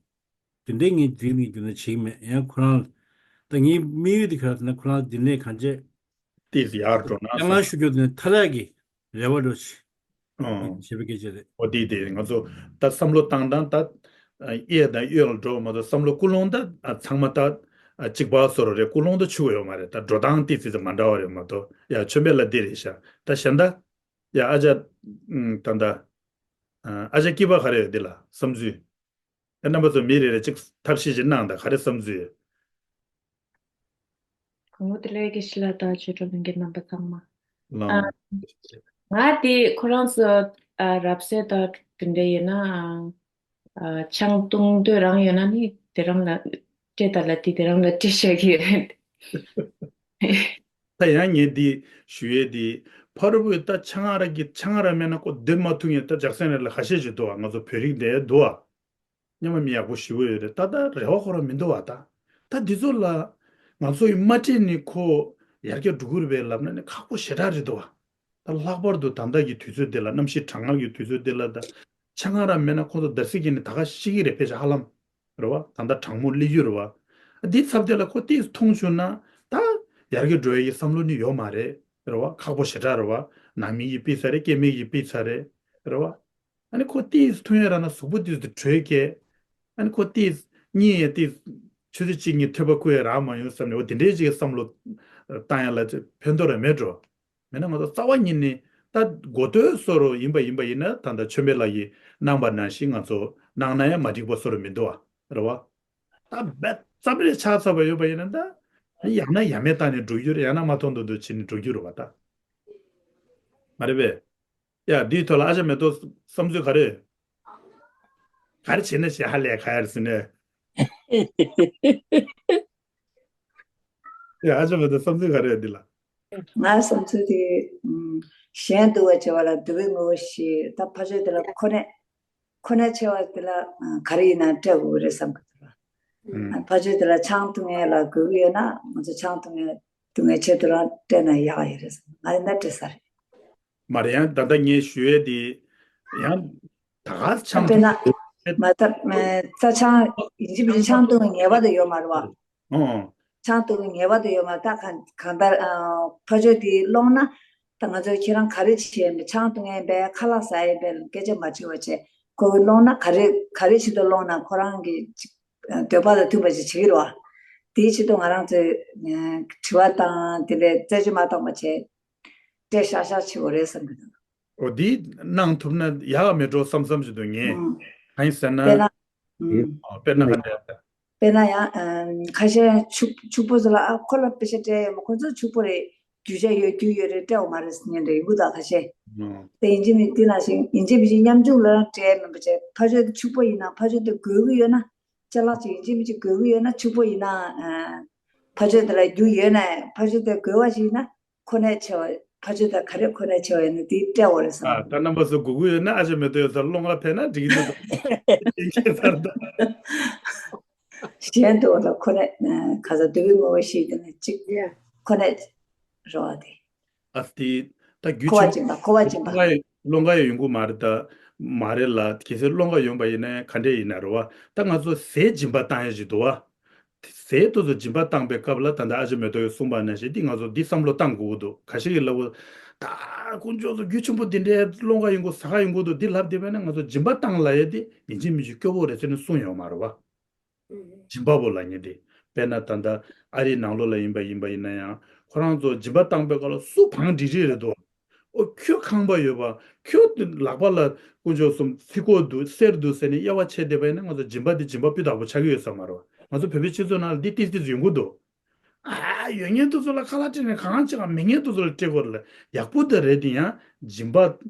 དེ་འདྲའི་ངས་འདི་ནས་རྒྱུ་ན་བྱེད་ཀྱི་མེད། ཡང་ཁོ་རང་ད་ངའི་དམིགས་ཡུལ་དེ་ག་རེ་ཟེར་ན་ཁོ་རང་དེ་ནས་གང་བྱས། ཏིས་ཡར་འགྲོ་ན་སྐྱང་ལ་ཞུ་རྒྱུ་དེ་ནས་ཐ་ལག་གི་རེ་བ་འགྲོ་ཆེ། ཨང་། བྱེད་པའི་སྐད་ཆ་རེད། ཨོ་དེ་དེ་ང་ཚོ་ད་བསམ་བློ་བཏང་སྟངས་ད་གཡས་དང་གཡོན་ལ་འགྲོ་བ་མ་གཏོགས་བསམ་བློ་ཀུན་སློང་ད་ཚང་མ་ད་གཅིག་པ་བཟོ་འདྲ་རེད། ཀུན་སློང་ད་ཆུག་ཡོད་མ་རེད། ད་འགྲོ་སྟངས་ཏིས་ཙི་ཙི་མ་འདྲ་བ་རེད་མ་གཏོགས། ཡ་ཆོས་འཕེལ་ལགས་འདི་རེད་ཤག་ད་གཞན་ད་ཡ་ཨ་ཅག་ད་ད་ཨ་ཅག་སྐྱིད་པ་ག་རེ་ཡོད་འདི་ལ་བསམ་ཚུལ། ཨ་རྣམ་པ་ཚོ་མི་རེ་རེ་གཅིག་ཐབས་ཤེས་ཅིག་གནང་དང་། ག་རེ་བསམ་ཚུལ་ཡོད། གང་པོ་དེ་ལས་ཀྱི་ཤི་ལ་དང་ཆོས་གྲོགས་ལྷན་རྒྱས་རྣམ་པ་ཚང་མ། ལགས། ཨ། ང་དེ་ཁོ་རང་ཚོ་ཨ་རབ་གསལ་དང་དེ་འདྲ་ཡོད་ན་ཨ་ཆང་བཏུང་འདོད་རང་ཡོད་ན་ནི་དེ་རང་ལ་སྤྲད་དང་ལབ་དེ་དེ་རང་ལ་སྤྲད་བཞག་གི་ཡོད། ད་ཡང་ངས་འདི་ཞུ་ཡས་འདི་ཕ་རུ་བུས་ད་ཆང་རག་གི་ཆང་རག་མེད་ན་ཁོ་སྡོད་མ་ཐུབ་མཁན་ད་ཇག་སན་རེད་ལ་ཁ་ཤས་ཅིག་འདུག་བ། ང་ཚོ་བོད་རིགས་འདི་འདུག་བ། སྔོན་མ་མི་ཡག་པོ་ཞེ་པོ་ཡོད་རེད། ད་ལྟ་རེ་བ་ཁོ་རང་མི་འདུག་བ། ད་ད་འདི་ཚོ་ལ་ང་ཚོ་ཡི་མ་སྤྲད་ནི་ཁོ་ཡར་རྒྱས་འགྲོ་གི་རེད་པས་ལབ་ན་ནི་ཁག་པོ་ཞེ་དྲག་རེད་འདུག་བ། ད་ལྷག་པར་དུ་ད་ལྟ་གི་དུས་ཚོད་འདི་ལ་གནམ་གཤིས་གྲང་ངར་གྱི་དུས་ཚོད་འདི་ལ་ད་ཆང་རག་མེད་ན་ཁོ་ཚོ་འདར་སིག་གིས་ནི་ད་ག་ཤི་གི་རེད་ཕལ་ཆེར་ཧ་ལམ། རེད་བ། ད་ལྟ་གྲང་མོ་སླེབས་རྒྱུ་རེད་བ། འདི་ཚབ་དེ་ལ་ཁོ་ཏིས་མཐོང་བྱུང་ན་ད་ཡར་རྒྱས་འགྲོ་ཡའི་བསམ་བློ་ནི་ཡོད་མ་རེད། རེད་བ། ཁག་པོ་ཞེ་དྲག་རེད་བ། ནང་མི་གིས་ཕུད་ཚར་རེད། སྐྱེ་དམན་གྱིས་ཕུད་ཚར་རེད། རེད་བ། ཨ་ནི་ཁོ་ཏིས་མཐོང་ཡ་རག་ན་གཟུགས་པོ་ཏིས་དུ་དྲོད་སྐྱེ། ཨ་ནི་ཁོ་ཏིས་གཉིད་ཡ་ཏིས་ཆུ་ཚོད་གཅིག་གཉིས་ཐོས་པ་ཁུག་ཡ་རག་མ་ཡོང་བསམ་ནས་འོ་དེ་འདྲའི་ཅིག་བསམ་བློ་བཏང་ཡ་ལ་ཕན་ཐོགས་ར་མེད་འགྲོ། མེད་ན་ང་ཚོ་རྩ་བ་ཉིད་ནས་ད་གོ་ཐོས་བཟོ་འདྲ་ཡིན་པ་ཡིན་པ་ཡིན་ན་ད་ལྟ་ཆོས་འཕེལ་ལགས་ཀྱིས་གནང་པ་ནང་བཞིན་ང་ཚོ་གནང་ན་ཡང་མ་འགྲིག་པ་བཟོ་འདྲ་མི་འདུག་བ། རེད་བ། ད་རྦད་རྩ་བ་རེ་ཆགས་ཚར་བ་ཡོད་པ་ཡིན་ན་ད་ཡང་ན་ཡང་མེད་བཏང་ནས་འགྲོ་རྒྱུ་རེད། ཡང་ན་མ་མཐོང་དུ་འདུག་བྱས་ནས་འགྲོ་རྒྱུ་རེད་བ་ད། མ་རེད་པས། ཡ་འདིའི་ཐོག་ལ་ཨ་ཅག་མེ་ཏོག་བསམ་ཚུལ་ག་རེ། ག་རེ་བྱས་ན་བྱས་ཧ་ལས་ག་ཡར་ཟིན་ནས། ཡ་ཨ་ཅག་མེ་ཏོག་བསམ་ཚུལ་ག་རེ་འདི་ལ། ང་བསམ་ཚུལ་དེ་ཨམ་གཞན་སྡུག་པ་བྱེད་པ་ལ་སྡུག་པའི་ངོ་བོ་ཞིག་ད་ཕ་ཆོས་དེ་ལ་ཁོ་ནས་ཁོ་ནས་ཆེ་བ་དེ་ལ་ཨ་ག་རེ་ཡིན་ན་སྤྲད་དགོས་རེད་བསམ་གི་འདུག་ཨ། ཕ་ཆོས་དེ་ལ་ཆང་འཐུང་མཁན་ལ་དགོས་ཀྱི་ཡོད་ན་ང་ཚོ་ཆང་འཐུང་མཁན་འཐུང་མཁན་ཆེད་དུ་རང་སྤྲད་ན་ཡག་ཡོད་རེད་བསམ། ང་ཡིན་ན་སྤྲད་ས་རེད། མ་རེད། ཡང་ད་ལྟ་ངས་ཞུ་ཡས་དེ་ཡང་ད་ག་ཆང་དཔེར་ན་འཐུང་མ་ད་རྩྭ་ཆང་ཡིན་གཅིག་མིན་གཅིག་ཆང་འཐུང་གི་ངེས་པར་དུ་ཡོད་མ་རེད་བ། ཨོ། ཆང་འཐུང་གི་ངེས་པར་དུ་ཡོད་མ་རེད། ད་གང་གང་ལྟར་ཨ་ཕ་ཆོས་དེ་སློང་ན་ད་ང་ཚོ་ཁྱེད་རང་ག་རེ་བྱེད་ཡིན་པས་ཆང་འཐུང་ཡིན་པས་ཁ་ལག་ཟ་ཡིན་པས་སྐད་ཆ་མ་དྲི་བ་བྱས་ཁོ་གི་སློང་ན་ག་རེ་ག་རེ་བྱེད་དུ་སློང་ན་ཁོ་རང་གི་འདོད་པ་དང་མཐུན་པ་ཞིག་བྱེད་ཀྱི་རེད་བ། དེའི་ཆེད་དུ་ང་རང་ཚོས་དྲི་བ་དང་དེ་ལས་རྩད་གཅོད་མ་བཏང་པ་བྱས། སྤྲད་ཤག་ཤག་བྱེད་དགོས་རེད་བསམ་གྱི་འདུག་འོ་འདི་གནང་ཐུབ་ན་ཡག་མེད་འགྲོ་བསམ་བསམ་ཞིག་འདུག་ངས། ཨང་། གང་ཡིན་ཟེར་ན། དཔེར་ན། ཨང་། ཨོ་དཔེར་ན་ག་འདྲ། དཔེར་ན་ཡང་ཨང་ཁ་ཤས་ཕྱུག་ཕྱུག་པོ་ཚོ་ལ་ཨ་ཁོ་ལ་པེ་ཤ་སྤྲད་ཡོད་མ་ཁོ་ཚོ་ཕྱུག་པོ་རེད། རྒྱུ་ཆ་ཡོད་རྒྱུ་ཡོད་རེད་སྤྲད་འོ་མ་རེད་ཟེར་མཁན་རེད་ཡོང་གི་འདུག་ཁ་ཤས། ཨང་། དེ་ཡིན་གཅིག་མིན་དེ་ནང་བཞིན་ཡིན་གཅིག་མིན་གཅིག་མཉམ་འཇུག་ལ་སྤྲད་མིན་པ་བྱས་ཕ་ཆོས་དེ་ཕྱུག་པོ་ཡིན་ན་ཕ་ཆོས་དེ་དགོས་ཀྱི་ཡོད་ན་ཅ་ལག་ཅིག་ཡིན་གཅིག་མིན་གཅིག་དགོས་ཀྱི་ཡོད་ན་ཕྱུག་པོ་ཡིན་ན་ཨ་ཕ་ཆོས་དེ་ལ་རྒྱུ་ཡོད་ན་ཕ་ཆོས་དེ་དགོས་པ་ཞིག་ཡིན་ན། ཁོ་ནས་ཆེ་བ་ཕ་ཆོས་དང་ག་རེ་ཁོ་ནས་ཆེ་བ་ཡིན་ན་དེ་སྤྲད་འོ་རེད་བསམ། ཨ་ད་རྣམ་པ་ཚོ་དགོས་ཀྱི་ཡོད་ན་ཨ་ཅག་མེ་ཏོག་ཡོད་ས་སློང་ག་ཕེབས་ན་འགྲིག་གི་འདུག་ད། གཞན་དུ་ལ་ཁོ་ནས་ཁ་ས་སྡུག་གི་ངོ་བོ་ཞིག་དེ་ནས་གཅིག་ཡ་ཁོ་ནས་རོ་བ་དེ། ཨ་དེ་ད་རྒྱུ་མཁོ་བ་ཆེན་པོ་སྦྱིན་པ་མཁོ་བ་སྦྱིན་པ། སློང་ག་ཡོད་ཡོང་གི་མ་རེད་ད། མ་རེད་ལ་གལ་སྲིད་སློང་ག་ཡོང་པ་ཡིན་ན་ག་འདྲས་ཡིན་ན་རེད་བ། ད་ང་ཚོ་ཟས་སྦྱིན་པ་བཏང་ཡ་ཞིག་འདུག་བ། ཟས་དེ་ཚོ་སྦྱིན་པ་བཏང་པའི་སྐབས་ལ་ད་ལྟ་ཨ་ཅག་མེ་ཏོག་གིས་གསུངས་པ་ནང་བཞིན་འདི་ང་ཚོ་འདི་བསམ་བློ་བཏང་དགོས་ཀྱི་འདུག་ཁ་ཤས་ཀྱིས་ལབ་ཀྱི་ད་དཀོན་མཆོག་གསུམ་རྒྱུ་ཆེན་པོ་འདི་འདྲའི་སློང་ག་ཡོང་གི་ཟ་ག་ཡོང་གི་འདུག་འདི་ལབ་བསྡད་པ་ན་ང་ཚོ་སྦྱིན་པ་བཏང་ལབ་ཡ་དེ་ཡིན་གཅིག་མིན་གཅིག་སྐྱོ་བོ་རེད་ཟེར་ནས་གསུངས་ཡོད་མ་རེད་བ། སྦྱིན་པ་པོ་ལབ་མཁན་དེ། དཔེར་ན་ད་ལྟ་ཨ་རིའི་ནང་ལོགས་ལ་ཡིན་པ་ཡིན་པ་ཡིན་ན་ཡང་ཁོ་རང་ཚོ་སྦྱིན་པ་བཏང་པའི་སྐབས་ལ་སུ་བང་སྒྲིག་སྒྲིག་རེད་འདུག་ཨོ་ཁྱོད་ཁང་པ་ཡོད་པ། ཁྱོད་ལག་པ་ལ་དཀོན་མཆོག་གསུམ་ཚིག་གོ་འདུག་གསེར་འདུག་ཟེར་ནས་དབྱེ་བ་ཕྱེ་བསྡད་པ་ཡིན་ན། ང་ཚོ་སྦྱིན་པ་འདི་སྦྱིན་པ་སྤུས་དག་པོ་ཆགས་ཀྱི་ཡོད་ས་མ་རེད་བ། ང་ཚོ་བོད་པའི་སྤྱི་ཚོགས་ནང་ལ་འདི་ཏིས་ཏིས་ཡོང་གི་འདུག་ཨ། ཡོད་མཁན་དེ་ཚོ་ལ་ཁ་ལག་སྤྲད་ནས་གང་ཅི་གང་མེད་མཁན་དེ་ཚོ་ལ་སྤྲད་དགོས་རེད་ལ། ཡག་པོ་དེ་རེད། དེ་ཡང་སྦྱིན་པ་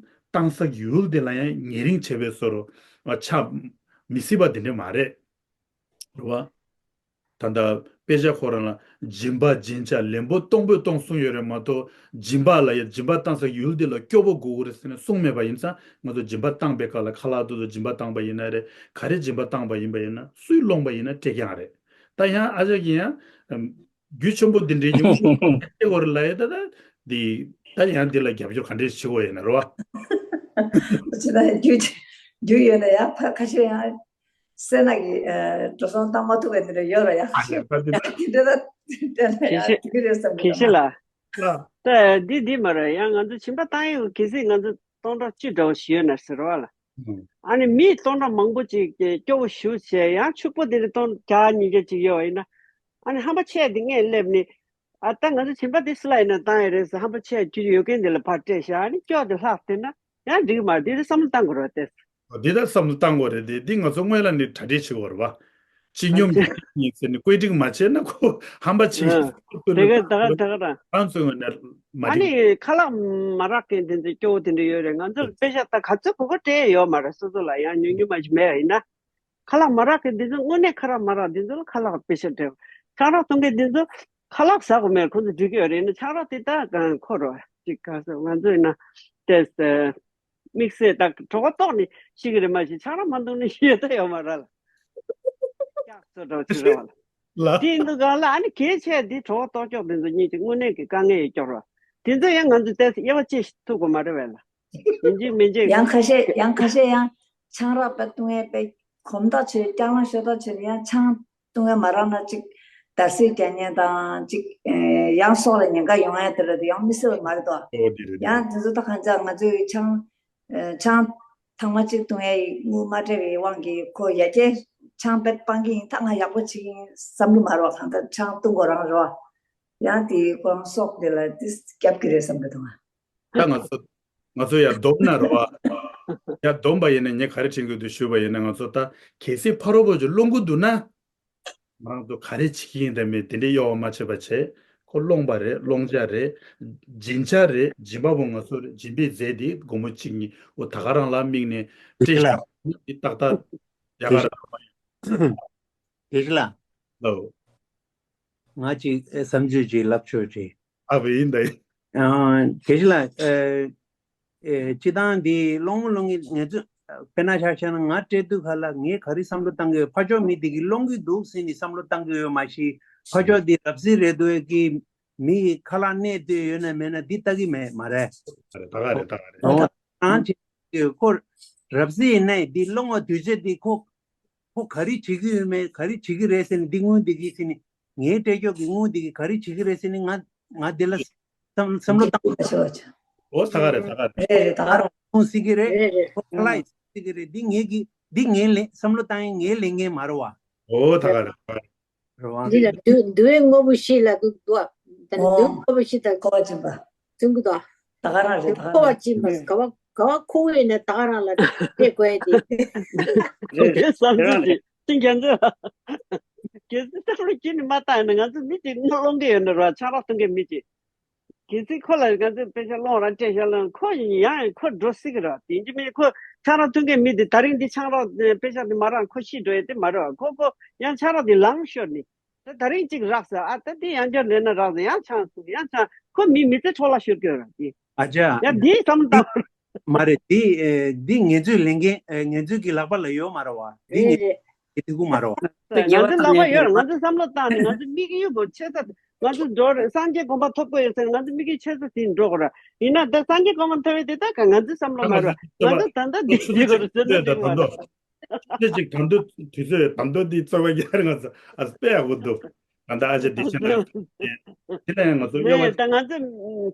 བཏང་ས་ཡུལ་དེ་ལ་ཡང་ཉེ་རིང་བྱས་པའི་བཟོ་འདྲ་ཆགས་མི་སྲིད་པ་དེ་འདྲ་མ་རེད། རེད་བ། ད་ལྟ་དཔེ་ཆ་ཁོ་རང་ལ་སྦྱིན་པ་སྦྱིན་བྱ་ལན་པོ་སྟོང་པོས་སྟོང་གསུངས་ཡོད་རེད་མ་གཏོགས། སྦྱིན་པ་ལ་ཡ་སྦྱིན་པ་བཏང་ས་ཡུལ་དེ་ལ་སྐྱོ་པོ་དགོས་ཀྱི་རེད་ཟེར་ནས་གསུངས་མེད་པ་ཡིན་ཙང་། ང་ཚོ་སྦྱིན་པ་བཏང་པའི་སྐབས་ལ་ཁ་ལག་དེ་ཚོ་སྦྱིན་པ་བཏང་པ་ཡིན་ན་རེད། ག་རེ་སྦྱིན་པ་བཏང་པ་ཡིན་པ་ཡིན་ན། སུས་སློང་པ་ཡིན་ན་སྤྲད་རྐྱང་རེད། ད་ཡང་ཨ་ཅག་གིས་ཡང་ཨམ། རྒྱུ་ཆེན་པོ་འདི་འདྲའི་ཉིན་མོ་སྤྲད་དགོས་རེད་ལབ་ཡ། ད་ད་འདི་ད་ཡང་འདི་ལ་རྒྱབ་སྐྱོར་ག་འདྲས་བྱེད་དགོས་ཡིན་ན་རེད་བ། ཅི་ད་རྒྱུ་རྒྱུ་ཡོད་ན་ཡང་ཕ་ཁ་ཤས་ཡང་སེར་ནག་གི་ཨ་འགྲོ་སོང་བཏང་མ་ཐུབ་པའི་དེ་འདྲ་ཡོད་ར། ཡང་ཨ་ཡ་ད་འདི་ད་དེ་འདྲ་ད་དེ་འདྲ་ཡང་ཁེ་ཤེས་དེ་གི་རེད་བསམ་གི་ཁེ་ཤེས་ལ། ལ། ད་འདི་འདི་མ་རེད། ཡང་ང་ཚོ་སྦྱིན་པ་བཏང་ཡོད། གལ་སྲིད་ང་ཚོ་སྟོང་ཕྲག་བཅུ་འདྲ་བོ་ཞིག་ཡོད་ན་ཟེར་བ་ལ། ཨ་ནི་མི་སྟོང་ཕྲག་མང་པོ་ཅིག་གི་སྐྱོ་བོ་ཞུ་བྱས། ཡང་ཕྱུག་པོ་དེ་ནི་སྟོང་བརྒྱ་ཉིས་བརྒྱ་ཅིག་ཡོད་པ་ཡིན་ན། ཨ་ནི་ཧམ་པ་ཆེ་དེ་ངས་སླེབས་ནས། ཨ་ད་ང་ཚོ་སྦྱིན་པ་དེ་སུ་ལ་ཡིན་ན་བཏང་ཡ་རེད་ཟེར། ཧམ་པ་ཆེ་ཁྱོད་ཡོད་མཁན་དེ་ལ་ཕར་སྤྲད་བཞག་ཨ་ནི་སྐྱོ་དེ་ལྷག་བསྡད་ན་ཡང་འགྲིག་གི་མ་རེད། དེ་དེ་བསམ་བློ་བཏང་དགོས་རེད་དེ། འདི་ད་བསམ་བློ་བཏང་དགོས་རེད་དེ། འདི་ང་ཚོ་སྔོན་ལ་ནི་གྲ་སྒྲིག་བྱེད་དགོས་རེད་བ། སྤྱི་སྙོམས་ཀྱི་ཡིན་ཟེར་ནས་བཀོད་སྒྲིག་མ་བྱས་ན་ཁོ་ཧམ་པ་ཆེ་ཞིག་ཨ། ཐུག་དེ་ན་ག་ད་ག་ད་ག་རང་རང་ཚོའི་ངོས་ནས་མ་ཨ་འགྲིག་ནི་ཁ་ལག་མ་རག་མཁན་དེ་ཚོ་སྐྱོ་བོ་དེ་འདྲ་ཡོད་རེད། ང་ཚོ་ལ་དཔེ་ཆ་ད་ག་ཚོད་དགོས་དགོས་སྤྲད་ཡོད་མ་རེད། སོ་སོ་ལ་ཡང་ཉུང་ཉུང་མ་ཞིག་མེད་ཡིན་ན། ཁ་ལག་མ་རག་མཁན་དེ་ཚོ་དངོས་གནས་ཁ་རག་མ་རག་དེ་ཚོ་ལ་ཁ་ལག་དཔེ་ཆ་སྤྲད། ཆང་རག་འཐུང་མཁན་དེ་ཚོ་ཁ་ལག་ཟ་དགོས་མེད་ཁོ་ཚོ་འགྲིག་གི་ཡོད་རེད། ཡིན་ན་ཆང་རག་དེ་ད་གང་ཁོ་རོ་ཅིག་ག་ཟེར། ང་ཚོ་ཡིན་ན་དེ་དམིགས་བསལ་ད་གྲོད་ཁོག་ལྟོགས་ནས་ཤི་གི་རེད་མ་གཞི། ཆང་རག་མ་འཐུང་ནས་ཤི་ཡོད་ད་ཡོད་མ་རེད་ལ། སྐྱག་བཙོ་འདྲ་བོ་ཅིག་རེད་བ་ལ། ལ། དེ་ཡིན་དུས་གང་ལ་ཨ་ནི་གལ་ཆེ་འདི་གྲོད་ཁོག་ལྟོགས་སྐྱོག་དེ་ཚོ་གཉིས་ཀྱི་དངོས་གནས་ཀྱི་དཀའ་ངལ་ཡོད་སྐྱོག་ར། དེ་ཚོ་ཡང་ང་ཚོས་ཏོག་ཙམ་དབྱེ་བ་ཕྱེ་ཐུབ་དགོས་མ་རེད་བས་ལ། ཡིན་གཅིག་མིན་གཅིག་ཡང་ཁ་ཤས་ཡང་ཁ་ཤས་ཡང་ཆང་རག་པ་བཏུང་ཡས་པའི་གོམ་ཐག་ཆོད། རྐྱང་ལང་ཤོར་ཐག་ཆོད་ཡང་ཆང་བཏུང་ཡས་མ་རག་ན་ཅིག་འདར་སིག་རྒྱག་མཁན་དང་ཅིག་ཨེ་ཡང་སྲོག་ལ་ཉེན་ཁ་ཡོང་ཡས་དེ་ར་དེ་ཡང་མི་སྲིད་པ་མ་རེད་དོ། ཨོ་དེ་རེད་དེ་ཡང་རེད། དེ་ཚོ་ད་གང་ཅག་ང་ཚོའི་ཆང་ཆང་ཐེངས་མ་གཅིག་བཏུང་ཡས་དངུལ་མ་སྤྲད་པའི་དབང་གིས་ཁོ་ཡ་གྱལ་ཆང་བེད་སྤང་གི་ཡིན། ད་ང་ཡག་པོ་བྱེད་ཀྱི་ཡིན་བསམ་གི་མ་རོགས། གང་ལྟར་ཆང་བཏུང་དགོས་རང་རོགས། ཡང་དེའི་ཁོང་སྲོག་དེ་ལ་དེ་སྐྱབས་ཀྱི་རེད་བསམ་གི་འདུག་ང་། ད་ང་ཚོ་ང་ཚོ་ཡར་སྡོམ་ན་རོགས། ཡར་སྡོམ་པ་ཡིན་ན་ངས་ག་རེ་དྲན་གི་འདུག་ཞུས་པ་ཡིན་ན། ང་ཚོ་ད་གལ་སྲིད་ཕ་རོལ་པོ་ཅིག་སློང་གི་འདུག་ན། ང་རང་ཚོ་ག་རེ་བྱེད་ཀྱི་ཡིན་དང་མིན་དེ་འདྲའི་གཡོ་བ་མ་བྱེད་པ་བྱས། ཁོ་སློང་པ་རེད། སློང་བྱ་རེད། སྦྱིན་བྱ་རེད། སྦྱིན་པ་པོ་ང་ཚོ་རེད། སྦྱིན་པའི་རྫས་དེ་སྒོར་མོ་གཅིག་གཉིས་འོ་ད་ག་རང་ལ་དམིགས་ནས་སྤྲད་ཤག་འདི་ཏག་ཏག་ཡག་ག་རེད། དགེ་བཤེས་ལགས། ལོ། ང་ཅིག་ཨེ་བསམ་ཚུལ་ཅིག་ལབ་ཆོག་ཅིག་ཨ་བེ་ཡིན་ད་ཡིན། ཨ། དགེ་བཤེས་ལགས། ཨེ། ཨེ། སྤྱི་བཏང་འདི་སློང་མོ་སློང་གི་ངེད་ཚོ་དཔེར་ན་ཆ་བཞག་ན་ང་སྤྲད་དུས་ག་ལ་ངས་ག་རེ་བསམ་བློ་བཏང་གི་ཡོད། ཕར་ཕྱོགས་མི་འདི་གིས་སློང་གི་འདུག་ཟེར་ནས་བསམ་བློ་བཏང་གི་ཡོད་མ་གཞི། ཕར་ཕྱོགས་འདི་རབ་གསལ་རེད་འདུག་གི་མི་ཡི་ཁ་ལག་གནས་བསྡད་ཡོད་ན་མེད་ན་འདི་ལྟ་གི་མེད་མ་རེད། ད་ག་རེད། ད་ག་རེད། ད་ག་རེད། ཨོ། རང་བྱེད་ཀྱི་ཁོ་རབ་གསལ་ཡིན་ནའི་འདི་སློང་བ་དུས་ཚོད་འདི་ཁོ་ཁོ་ག་རེ་བྱེད་ཀྱི་ཡོད་མེད། ག་རེ་བྱེད་ཀྱི་རེད་ཟེར་ནས་འདི་དངུལ་འདི་གིས་ཟེར་ནས་ངའི་སྤྲད་ཀྱོག་གི་དངུལ་འདི་གིས་ག་རེ་བྱེད་ཀྱི་རེད་ཟེར་ནས་ང་ང་འདི་ལ་བསམ་བསམ་བློ་བཏང་། ཨོ་ད་ག་རེད། ད་ག་རེད། རེད་རེད། ད་ག་རང་ཁོང་སྲིད་ཀྱི་རེད། རེད་རེད། ཁོང་ཁ་ལག་ཡིན་སྲིད་ཀྱི་རེད། འདི་ངའི་གི་འདི་ངའི་ལས་བསམ་བློ་བཏང་ཡས་ངའི་ལས་འགན་མ་རེད་བ། ཨོ་ད་ག་རེད། ད་ག་རེད། རེད་བ། འདི་ལ་འདུ་འདུ་བའི་དངོས་པོ་ཞིག་ལ་འདུག་འདུག་ད་ནི་འདུ་བའི་དངོས་པོ་ཞིག་དང་ཁོ་བ་ཅིམ་པ། ཚུན་གི་དོ། ད་ག་རང་རེད། ད་ག་ཁོ་བ་རང་ཅིམ་པ་རེད། ག་བ་ག་བ་ཁོ་བས་ནས་ད་ག་རང་ལ་དེ་དགོས་ཏེ། རེད་རེད། བསམ་ཚུལ་ཅིག་ཅིང་ཁྱེད་ཚོས། གལ་སྲིད་སྟག་ལོ་ཁྱེད་ནི་མ་བཏང་ན་ང་ཚོ་མི་གཅིག་སློང་གི་ཡོད་ན་ར་ཆང་རག་འཐུང་མཁན་མི་གཅིག་གལ་སྲིད་ཁོ་ལ་ང་ཚོས་དཔེ་ཆ་སློང་ར་སྤྲད་ཤག་ལ་ཁོ་ཡང་ཁོ་འགྲོ་སྲིད་གི་ར། དེ་ཡིན་གྱི་མིན་ཁོ་ཆང་རག་འཐུང་མཁན་མི་དེ་ད་རིང་འདི་ཆང་རག་དཔེ་ཆ་དེ་མ་རག་ཁོ་ཤི་འགྲོ་ཡ་དེ་མ་རེད་བ། ཁོ་ཁོ་ཡང་ཆང་རག་དེ་ལངས་ཤོར་ནི། ད་ད་རིང་གཅིག་རག་ཟེར། ཨ་ད་དེ་ཡང་བསྐྱར་ལེན་ན་རག་ཟེར། ཡང་ཆང་འཐུང་ཡང་ཆང་ཁོ་མི་མི་ཚེ་འཕྲོ་བརླག་ཤོར་གྱི་ཡོད་ར་དེ། ཨ་ཅག་ཡང་དེའི་བསམ་བློ་བཏང་། མ་རེད་དེ། ཨེ། འདི་ངེད་ཚོའི་ལས་འགན་ཨེ་ངེད་ཚོའི་གི་ལག་པ་ལ་ཡོད་མ་རེད་བ། འདི་རེད་ངེད་རེད། ཀྱི་ཐུགས་ཁུར་མ་རེད་བ། ང་ཚོའི་ལག་པ་ཡོད་ར། ང་ཚོས་བསམ་བློ་བཏང་ནས་ང་ཚོའི་དམིགས་ཡུལ་བོ་ཆེ་ས་ང་ཚོ་འགྲོ་རེད། སངས་རྒྱས་གོ་འཕང་ཐོབ་དགོས་ཡོད་ཟེར་ང་ཚོའི་དམིགས་ཡུལ་ཆེ་ས་དེ་འགྲོ་དགོས་ར། ཡིན་ན་ད་སངས་རྒྱས་གོ་འཕང་ཐོབ་ཡས་དེ་ད་ག་ང་ཚོས་བསམ་བློ་མ་རེད་བ། ང་ཚོ་ད་ལྟ་འདི་བྱེད་དགོས་རེད་ཟེར་ན་འགྲིག་མ་རེད། ད་ཅིག་དང་དུ་དུས་ཚོད་དང་དུ་འདི་རྩ་བ་རྒྱག་རེད། ང་ཚོ་ཨ་དཔེ་ཡག་པོ་འདུག་ད་ལྟ་ཨ་ཅག་འདི་ཕྱིན་ན་དེ་ལ་ཡང་ང་ཚོ་དབྱེ་བ། རེད། ད་ང་ཚོ་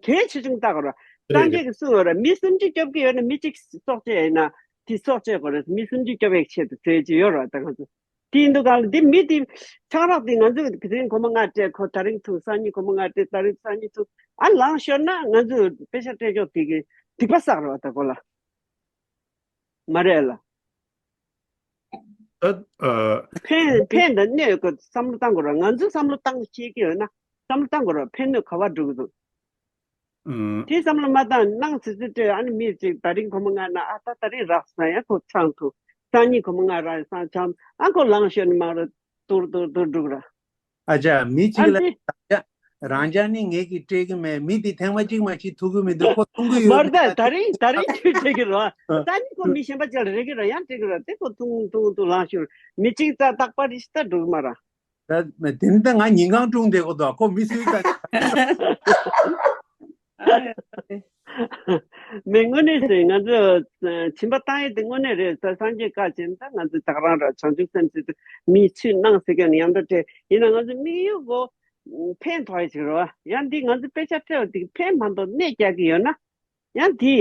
གལ་ཆེ་ཆུང་བལྟ་དགོས་ར། རེད་སངས་རྒྱས་རེད། ཀྱིས་གསུངས་ཡོད་ར། མི་སུམ་ཅུ་སྐྱོབ་ཀྱི་ཡོད་ན་མི་གཅིག་སྲོག་བཅད་ཡིན་ན་དེ་སྲོག་བཅད་དགོས་རེད། མི་སུམ་ཅུ་སྐྱོབ་ཡག་ཆེད་དུ་བྱེད་ཀྱི་ཡོད་ར། ད་ང་ཚོ་དེ་ཡིན་དུས་གང་ལ་འདི་མི་དེ་ཆང་རག་དེ་ང་ཚོས་དེ་རིང་སྒོར་མོ་ལྔ་སྤྲད་ཁོ་ད་རིང་འཐུང་། སང་ཉིན་སྒོར་མོ་ལྔ་སྤྲད་ད་རིང་སང་ཉིན་འཐུང་ ཨ་ལངས་ཤོར་ན་ང་ཚོས་དཔེ་ཆ་སྤྲད་ཕྱོགས་དེ་གི་སྡིག་པ་བསགས་རེད་བ། ད་གོ་ལ། མ་རེད་ལ། ད་ཨ། ཕན་ཕན་དང་གནོད་ཀྱི་བསམ་བློ་བཏང་དགོས་རེད། ང་ཚོས་བསམ་བློ་བཏང་ཤེས་ཀྱི་ཡོད་ན་བསམ་བློ་བཏང་དགོས་རེད། ཕན་གནོད་ག་པར་འགྲོ་གི་འདུག་ཨ། དེ་བསམ་བློ་མ་བཏང་། ནང་ཙི་ཙི་སྤྲད། ཨ་ནི་མི་གཅིག་ད་རིང་ཁོ་མོ་ང་ན། ཨ་ད་ད་རིང་རག་སོང་། ཡ་ཁོ་ཆང་འཐུང་། སང་ཉིན་ཁོ་མོ་ང་རག་སོང་། ཆང་། ཨ་ཁོ་ལངས་ཤོར་ནི་མ་རེད། ཏུར་ཏུར་ཏུར་འགྲོ་གི་རེད། ཨ་ཅག་མི་གཅིག་ཨ་ལ་འདི་རང་ཅག་རང་ཅག་ནི་ངེད་ཀྱིས་སྤྲད་ཀྱི་མེད། མི་འདི་ཐེངས་མ་གཅིག་མ་གཅིག་ཐུག་གི་མི་འདུག་ཁོ་འཐུང་གི་ཡོད། མར་ད་ད་རིང་ད་རིང་ཁྱོད་སྤྲད་ཀྱི་རེད། ད་ནི་ཁོ་མི་གཞན་པ་ཅིག་ལ་རེག་གི་རེད། ཡང་སྤྲད་ཀྱི་རེད། དེ་ཁོ་འཐུང་འཐུང་འཐུང་ལངས་ཤོར། མི་གཅིག་རྩ་རྟག་པར་རེ་ཞིག་ད་འགྲོ་གི་མ་རེད། ད་དེ་ནི་ད་ང་ཉིན་གང་སྲུང་བསྡད་དགོས་འདུག་ཁོ་མི་སུའི་ད། མི་དངོས་གནས་ཟེར། ང་ཚོ་ཨ་སྦྱིན་པ་བཏང་ཡས་དེ་དངོས་གནས་རེད། ད་སངས་རྒྱས་བཀའ་བྱིན། ད་ང་ཚོ་ད་ག་རང་ར་བྱང་ཆུབ་སེམས་ཟེར་དུས་མིའི་ཚུལ་སྣང་ཟེར་མཁན་ཡང་ད་སྤྲད། ཡིན་ན་ང་ཚོ་དམིགས་ཡུལ་གོ་ཕན་ཐོགས་ཡས་ཞིག་རེད་བ། ཡང་འདི་ང་ཚོ་དཔེ་ཆ་སྤྲད་པ་དེ་ཕན་མ་ཐོགས་གནོད་རྒྱག་གི་ཡོད་ན། ཡང་དེ་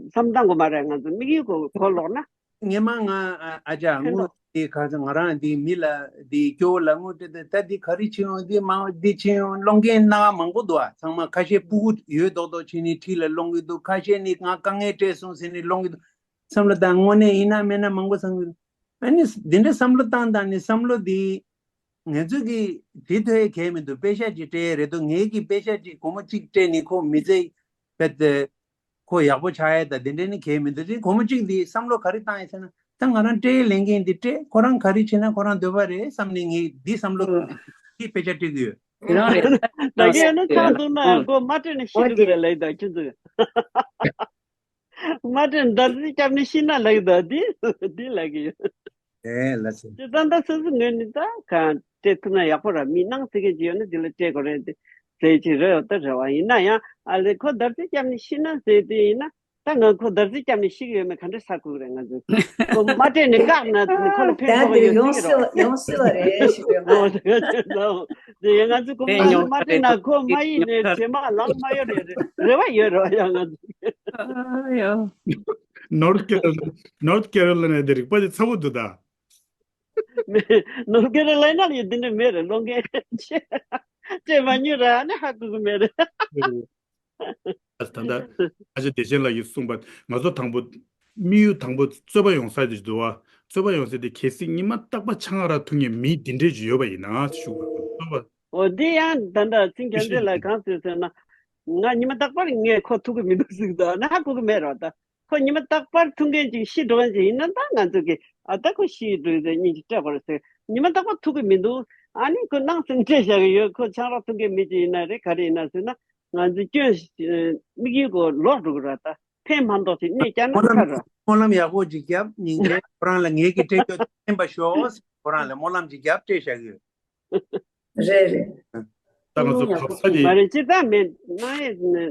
བསམ་བཏང་དགོས་མ་རེད། ང་ཚོ་དམིགས་ཡུལ་གོ་གོ་ལོག་ན། ངས་མ་ང་ཨ་ཨ་ཅག་ཕན་ཐོགས། དངུལ་དེ་ག་ཚོད་ང་རང་དེ་མི་ལ་དེ་སྐྱོ་བོ་ལ་དངུལ་སྤྲད་དེ། ད་དེ་ག་རེ་བྱེད་ཡོང་། དེ་མ་དེ་བྱེད་ཡོང་། སློང་མཁན་སྣ་མང་པོ་འདུག་ཨ། ཚང་མ་ཁ་ཤས་སྤུ་གུ་ཡོད་མདོག་མདོག་བྱས་ནས་འཁྲིས་ལ་སློང་གི་འདུག་ཁ་ཤས་ནི་ང་དཀའ་ངལ་འཕྲད་སོང་ཟེར་ནས་སློང་གི་འདུག་བསམ་བློ་བཏང་། དངོས་གནས་ཡིན་ན་མིན་ན་མང་པོ་བསམ་གི་འདུག་ཨ་ནི་འདི་འདྲ་བསམ་བློ་བཏང་བཏང་ནས་བསམ་བློ་འདི་ང་ཚོ་གི་དེ་ཐོས་གལ་མི་འདུག་དཔེ་ཆ་ཅིག་སྤྲད་རེད་འདུག་ངེད་ཀྱིས་དཔེ་ཆ་ཅིག་སྒོར་མོ་གཅིག་སྤྲད་ནས་ཁོ་མི་ཚེ་བེད་དེ། ཁོ་ཡག་པོ་ཆགས་ཡས་ད་དེ་འདྲས་ནི་གལ་མི་འདུག་དེ་སྒོར་མོ་གཅིག་འདི་བསམ་བློ་ག་རེ་བཏང་ཡས་ཟེར་ན། ད་ང་རང་སྤྲད་ལེན་མཁན་འདི་སྤྲད། ཁོ་རང་ག་རེ་བྱེད་ན་ཁོ་རང་འདོད་པ་རེད་བསམ་ནས་ངས་འདི་བསམ་བློ་འདི་དཔེ་ཆ་སྤྲད་ཀྱི་ཡོད། དེ་རང་རེད། ད་གིན་ཡང་ན་ཆང་འཐུང་ན་ཁོ་མ་སྤྲད་ནས་ཤི་འགྲོ་གི་རེད་ལབ་ད་ཁྱོད་ཚོས། མ་སྤྲད་ནས་འདར་རྩི་བརྒྱབ་ནས་ཤི་ན་ལབ་ད་འདི་འདི་ལབ་ཀྱི་ཡོད། ཨེ་ལ་སེ། དེ་ད་ལྟ་སོ་སོ་ངོས་ནས་ད་གང་སྤྲད་ཐུབ་ན་ཡག་པོ་ར། མི་སྣང་ཟེར་མཁན་ཅིག་ཡོད་ན་དེ་ལ་སྤྲད་དགོས་རེད་དེ་ཟེར་གྱི་རེད། ད་རེད་བ། ཡིན་ན་ཡང་ཨ་ལེ་ཁོ་འདར་རྩི་བརྒྱབ་ནས་ཤི་ན་ཟེར་དེ་ཡིན་ན། ད་ང་ཁོ་འདར་རྩི་བརྒྱབ་ནས་ཤི་གི་ཡོད་མེད་ག་འདྲ་ཧ་གོ་གི་རེད། ང་ཚོས་ཁོ་མ་སྤྲད་ནས་བཀག་ན་ཁོ་ལ་ཕན་ཐོགས་ཡོད་ཟེར་གྱི་རེད་བ། ཡོང་སྲིད་པ་རེད་ཞུ་གི་ཡོད། ཨོ་དེ་ང་ཚོས་ཁོ་མ་སྤྲད་ན་ཁོ་མ་ཡིན་ནས་རྗེས་མ་ལམ་མ་ཡོད་རེད། རེ་བ་ཡོད་རེད་བ། ཡང་ང་ཚོ། North Carolina North Carolina དེ་རིག་པ་དེ་ཚ་བོ་འདུག་ད། མེད། North Carolina ལ་ཡོད་དེ་འདྲ་མེད་རེད། སློང་མཁན་ཅེས་མ་ཉུ་ར་ཨ་ནི་ཧ་གོ་གི་མེད་རེད། ད་ལྟ་ཨ་ཅག་བདེ་ཆེན་ལགས་ཀྱིས་གསུངས་པ། ང་ཚོ་དང་པོ་དམིགས་ཡུལ་དང་པོ་རྩོད་པ་ཡོང་ས་དེ་འདུག་བ། རྩོད་པ་ཡོང་ས་དེ་གལ་སྲིད་ཉི་མ་རྟག་པར་ཆང་རག་འཐུང་མཁན་མི་དེ་འདྲས་ཅིག་ཡོད་པ་ཡིན་ན་ཞུ་དགོས་རྩོད་པ། འོ་དེ་ཡང་ད་ལྟ་ཚིག་འཇམ་ཚིག་ལ་གང་ཟེར་ཟེར་ན། ང་ཉི་མ་རྟག་པར་ངས་ཁོ་ཐུག་གི་མི་འདུག་ཟེར་གི་འདུག་ཨ་ནི་ཧ་གོ་གི་མེད་རོགས་ད། ཁོ་ཉི་མ་རྟག་པར་ཐུག་མཁན་ཅིག་ཤི་འགྲོ་མཁན་ཅིག་ཡིན་ན་ད་ང་ཚོ་གིས་ཨ་ད་ཁོ་ཤི་འགྲོ་ཡི་རེད་སྙིང་ཅིག་སྤྲད་དགོས་རེད་ཟེར། ཉི་མ་རྟག་པར་ཐུག་གི་མི་འདུག་ཨ་ནི་ཁོ་སྣང་སེམས་སྤྲད་བཞག་གི་ཡོད། ཁོ་ཆང་རག་འཐུང་མཁན་མི་ཅིག་ཡིན་ན་རེད་ག་རེ་ཡིན་ན་ཟེར་ན། ང་ཚོ་སྐྱོན་དམིགས་ཡུལ་གོ་ལོག་འགྲོ་གི་རེད་ད། ཕན་མ་འདོགས་ཅིག་གནས་བསྐྱལ་ན་ཁ་ར། སྨོན་ལམ་ཡག་པོ་ཅིག་བརྒྱབ། སྙིང་རྗེ། ཁོ་རང་ལ་ངེད་ཀྱི་སྤྲད་རྒྱུ་ཕན་པ་ཤོག་ཁོ་རང་ལ་སྨོན་ལམ་ཅིག་བརྒྱབ་སྤྲད་བཞག་གི་ཡོད། རེད་རེད། ད་ང་ཚོ་གབ་ས་དེ། མ་རེད་ཅི་ད་མེད་ན་ཡེ།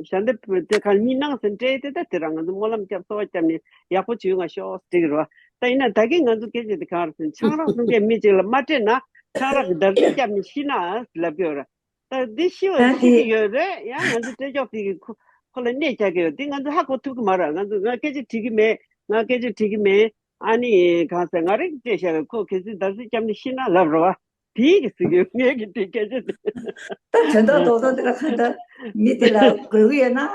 ཞལ་འདེབས་དེ་ག་མི་སྣང་སེམས་སྤྲད་དེ་ད་དེ་རང་ང་ཚོ་སྨོན་ལམ་བརྒྱབ་གསོལ་བ་བརྒྱབ་ནས་ཡག་པོ་བྱུང་ང་ཤོག་ཟེར་གི་རེད་བ། ད་ཡིན་ན་ད་གིན་ང་ཚོ་སྐད་ཆ་དེ་གང་རེད་ཟེར་ན་ཆང་རག་འཐུང་མཁན་མི་གཅིག་ལ་མ་སྤྲད་ན་ཆང་རག་གི་འདར་རྩི་བརྒྱབ་ནས་ཤི་ན་ལབ་གི་ཡོད་རེད། ད་འདི་ཤི་བ་ཤི་གི་ཡོད་རེད། ཡང་ང་ཚོ་སྤྲད་ཀྱོག་དེ་གི་ཁོ་ཁོ་ལ་གནོད་རྒྱག་གི་ཡོད། དེ་ང་ཚོ་ཧ་གོ་ཐུབ་གི་མ་རེད། ང་ཚོ་ང་སྐད་ཆ་དྲིས་གི་མེད། ང་སྐད་ཆ་དྲིས་གི་མེད། ཨ་ནི་གང་ཟེར་ང་རང་གིས་སྤྲད་བཞག་གི་ཁོ་གལ་སྲིད་འདར་རྩི་བརྒྱབ་ནས་ཤི་ན་ལབ་རོགས་ཨ། དེ་གི་ཟེར་གི་ངས་གི་དེ་སྐད་ཆ་དེ། ད་དོན་དག་རྡོག་རྡོག་དེ་ལ་གང་ལྟར་མི་དེ་ལ་དགོས་ཀྱི་ཡོད་ན། ཨ།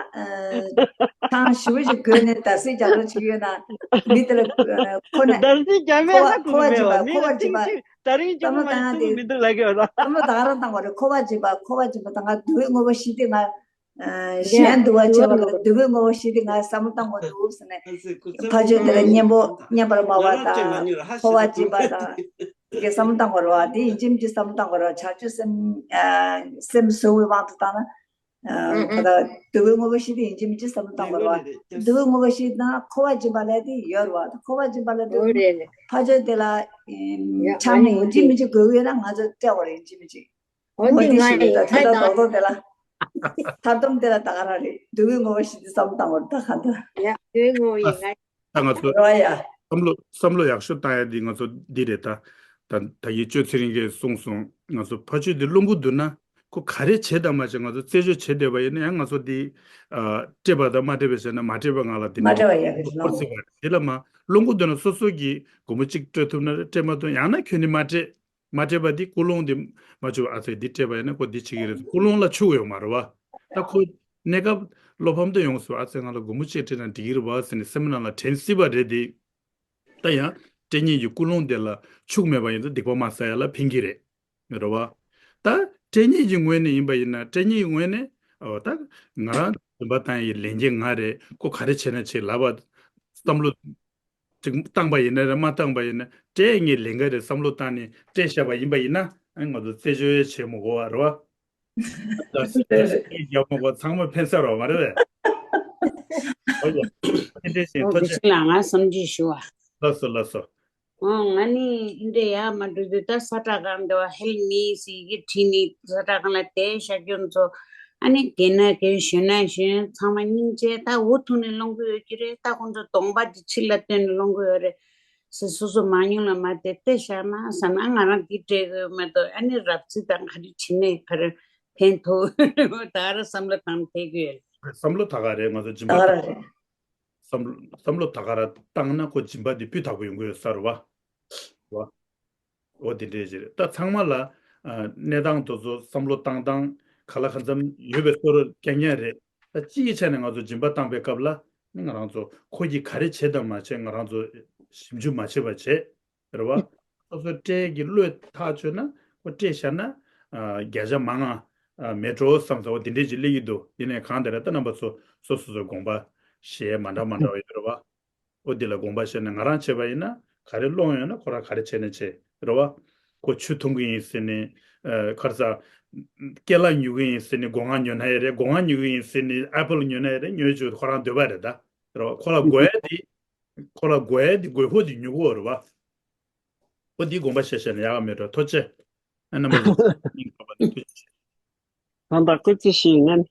ཆང་ཞེ་པོ་ཞིག་དགོས་ནས་འདར་རྩི་རྒྱག་རོགས་བྱེད་ཀྱི་ཡོད་ན་མི་དེ་ལ་ཨ་ཁོ་ནས་འདར་རྩི་རྒྱག་མེད་ཧ་གོ་གི་མེད་བ། མི་ལ་ཐེངས་གཅིག་ད་རིང་ཅིག་མ་ཐུག་གི་མི་འདུག་ལབ་ཀྱི་ཡོད་ར། བསམ་བློ་ད་ག་རང་བཏང་བ་རེད། ཁོ་པ་སྦྱིན་པ་ཁོ་པ་སྦྱིན་པ་ད་ང་འདུ་བའི་དངོས་པོ་ཤི་དེ་ང་ཨ་གཞན་འདུ་བ་བྱེད་པ་ལ་འདུ་བའི་དངོས་པོ་ཤི་དེ་ང་བསམ་བློ་བཏང་དགོས་འདུག་ཟེར་ནས་ཕ་ཆོས་དེ་ལ་སྙན་པོ་སྙན་པར་མ་བ་དང་ཁོ་པ་སྦྱིན་པ་དང་དེ་གའི་བསམ་བློ་བཏང་དགོས་རེད་བ། དེ་ཡིན་གཅིག་མིན་གཅིག་བསམ་བློ་བཏང་དགོས་རེད་བ། བྱང་ཆུབ་སེམས་ཨ་སེམས་གསོ་བའི་དབང་དུ་བཏང་ན། ཨ་ད་འདུ་བའི་དངོས་པོ་ཤི་དེ་ཡིན་གཅིག་མིན་གཅིག་བསམ་བློ་བཏང་དགོས་རེད་བ། འདུ་བའི་དངོས་པོ་ཤི་ན་ཁོ་པ་སྦྱིན་པ་ལས་དེ་ཡོད་རེད་བ། ཁོ་པ་སྦྱིན་པ་ལས་དེ་ཕ་ཆོས་དེ་ལ་ཆང་ནི་ཡིན་གཅིག་མིན་གཅིག་དགོས་ཀྱི་ཡོད་ན་ང་ཚོ་སྤྲད་དགོས་རེད་ཡིན་གཅིག་མིན་གཅིག་འོ་འདི་ང་ཡི་ད་ཐད་ཀར་རྡོག་རྡོག་དེ་ལ། མཐའ་སྡོམ་དེ་ལ་ད་ག་རང་རེད། འདུ་བའི་དངོས་པོ་ཞིག་འདི་བསམ་བཏང་བར་ད་ག་འདྲ། ཡ་འདུ་བའི་དངོས་པོ་ཡིན་ང་། ད་ང་ཚོ་རོ་ཡ། བསམ་བློ་བསམ་བློ་ཡག་ཤོས་བཏང་ཡ་འདི་ང་ཚོ་འདི་རེད་ད། ད་ད་གིན་གཅོད་ཚེ་རིང་གིས་གསུངས་སོང་། ང་ཚོ་ཕ་ཆོས་འདི་སློང་གི་འདུག་ན་ཁོ་ག་རེ་བྱེད་དང་མ་བྱེད་ང་ཚོ་རྩད་གཅོད་བྱེད་བསྡད་པ་ཡིན་ན་ཡང་ང་ཚོ་འདི་ཨ་སྤྲད་པ་དང་མ་སྤྲད་པ་བྱས་ན་མ་སྤྲད་པ་ང་ལ་འདི་མ་ནི་སྤྲད་པ་ཡག་གི་ཁོ་ལོང་ཚིག་པ་རེད། དེ་ལ་མ་སློང་གི་འདུག་ན་སོ་སོ་གིས་སྒོར་མོ་གཅིག་སྤྲད་ཐུབ་ན་རེད། སྤྲད་མ་ཐུབ་ཡང་ན་ཁྱོད་ནི་མ་སྤྲད། མ་སྤྲད་པ་འདི་ཀུན་སློང་འདི་མ་བཅུག་ཨ་ཙེ་འདི་སྤྲད་པ་ཡིན་ན་ཁོ་འདི་བྱེད་ཀྱི་རེད། ཀུན་སློང་ལ་ཆུག་ཡོད་མ་རེད་བ། ད་ཁོ་གནས་སྐབས་བློ་ཕམ་དུ་ཡོང་སོང་། ཨ་ཙི་ང་ལ་སྒོར་མོ་གཅིག་སྤྲད་ན་འགྲིག་གི་རེད་བ་ཟེར་ནས་སེམས་ནང་ལ་དྲན་སྲིད་པ་རེད་དེ། ད་ཡང་སྤྲད་མཁན་གྱི་ཀུན་སློང་དེ་ལ་འཆུག་མེད་པ་ཡིན་ཙང་སྡིག་པ་མ་བསགས་ཡ་ལ་ཕན་གྱི་རེད། རེད་བ། ད་སྤྲད་མཁན་གྱི་ངོས་ནས་ཡིན་པ་ཡིན་ན། སྤྲད་མཁན་གྱི་ངོས་ནས་ཨོ་ད་ང་རང་སྦྱིན་པ་བཏང་ཡའི་ལས་འགན་ང་རེད། ཁོ་ག་རེ་བྱས་ན་བྱེད་ལབ་པ་བསམ་བློ་ཅིག་བཏང་པ་ཡིན་ན་རེད། མ་བཏང་པ་ཡིན་ན་སྤྲད་མཁན་ལས་འགན་རེད་བསམ་བློ་བཏང་ནས་སྤྲད་བཞག་པ་ཡིན་པ་ཡིན་ན། ཨ་ང་ཚོ་རྩད་གཅོད་བྱེད་མི་དགོས་པ་རེད་བ། ལགས་སོ། ལགས་སོ། རྒྱབ་མོ་གོ་ཚང་མ་ཕན་ས་རོགས་མ་རེད་པས། ཨོ་ཡ། ཕན་འབྲས་ཤིང་ཨོ་ཐོ་དེ་ཆེ། ཕྱིན་ལ་ང་བསམ་ཚུལ་ཞུ་བ། ལགས་སོ་ལགས་སོ། ཨོ་ང་ནི་འདི་འདྲ་ཡག་མ་འགྲོ་དུས་ད་ས་ཁྲ་གང་འདི་བ་ཧེལ་མི་སི་གི་བྲིས་ནི་ས་ཁྲ་གང་ལ་དེ་ཤ་སྐྱོན་ཚོ། ཨ་ནི་གན་ན་གན་ཞོན་ན་ཞོན་ཚང་མ་སྙིང་རྗེ། ད་འུ་ཐུག་ནས་སློང་གི་ཡོད་ཀྱི་རེད། ད་ཁོང་ཚོ་གདོང་པ་དེ་ཕྱི་ལ་སྟོན་ནས་སློང་གི་ཡོད་རེད། སོ་སོ་སོ་མང་ཉུང་ལ་མ་བལྟས་ཏེ་བཞག་ན་བསམ་ན་ང་རང་འདི་སྤྲད་དགོས་མ་གཏོགས། ཨ་ནི་རབ་རྩིས་དང་ག་རེ་བྱེད་ནས་ག་རེ་ཕན་ཐོགས། ད་ར་བསམ་བློ་བཏང་ཐེག་གི་ཡོད། བསམ་བློ་ད་ག་རེད། ང་ཚོ་སྦྱིན་པ་ད་ག་ར་རེད། བསམ་བསམ་བློ་ད་ག་ར་བཏང་ན་ཁོ་སྦྱིན་པ་འདི་སྤུས་དག་པོ་ཡོང་གི་ཡོད་ས་རེད་བ། བ། འོ་དེ་འདྲས་ཅིག་རེད། ད་ཚང་མ་ལ་ཨ་གནས་སྟངས་དེ་ཚོ་བསམ་བློ་བཏང་སྟངས་ག་ལ་གང་འཚམ་ཡོད་པའི་བཟོ་འདྲ་རྐྱང་རྐྱང་རེད། ད་སྤྱིའི་ཆ་ནས་ང་ཚོ་སྦྱིན་པ་བཏང་པའི་སྐབས་ལ་ནི་ང་རང་ཚོ་ཁོ་གིས་ག་རེ་བྱས་དང་མ་བྱས་ང་རང་ཚོ་ཞིབ་འཇུག་མ་བྱས་པ་བྱས། རེད་བ། སོ་སོ་སྤྲད་ཀྱི་བློས་ཐག་ཆོད་ན་ཁོ་སྤྲད་བཞག་ན་ཨ་བརྒྱ་ཆ་མང་ང་ཨ་མེད་འགྲོ་བསམ་ས་འོ་དེ་འདྲས་ཅིག་སླེབས་ཀྱི་འདུག་དེ་ནས་གང་ལྟར་ད་རྣམ་པ་ཚོ་སོ་སོ་སོ་དགོངས་པ་བཞེས། མ་འདྲ་མ་འདྲ་བ་ཡོད་རེད་བ། ཨོ་འདི་ལ་དགོངས་པ་བཞེས་ནས་ང་རང་བྱས་པ་ཡིན་ན་ག་རེ་སློང་ཡོད་ན་ཁོ་རང་ག་རེ་བྱས་ནས་བྱས་རེད་བ། ཁོ་ཆུ་འཐུང་གི་ཡིན་ཟེར་ནས་ཨ་ཁར་ས་ཀེ་ལ་ཉོ་གི་ཡིན་ཟེར་ནས་སྒོ་ང་ཉོ་ན་ཡ་རེད། སྒོ་ང་ཉོ་གི་ཡིན་ཟེར་ནས་ཨེ་པལ་ཉོ་ན་ཡ་རེད། ཉོ་རྒྱུ་ཁོ་རང་འདོད་པ་རེད་ད། རེད་བ། ཁོ་ལ་དགོས་ཡ་དེ་ཁོ་ལ་དགོས་ཡ་དེ་དགོས་མཁོ་དེ་ཉོ་གི་ཡོད་རེད་བ། ཨོ་འདི་དགོངས་པ་བཞེས་བཞག་ན་ཡག་ག་མེད་འགྲོ། ཐུགས་རྗེ་ཆེ། ཨ་རྣམ་པ་ཚོ་སྙིང་ཐག་པ་ནས་ཐུགས་རྗེ་ཆེ། ད་ལྟ་སྐུ་ཚེ་ཞིག་ཡིན་ན།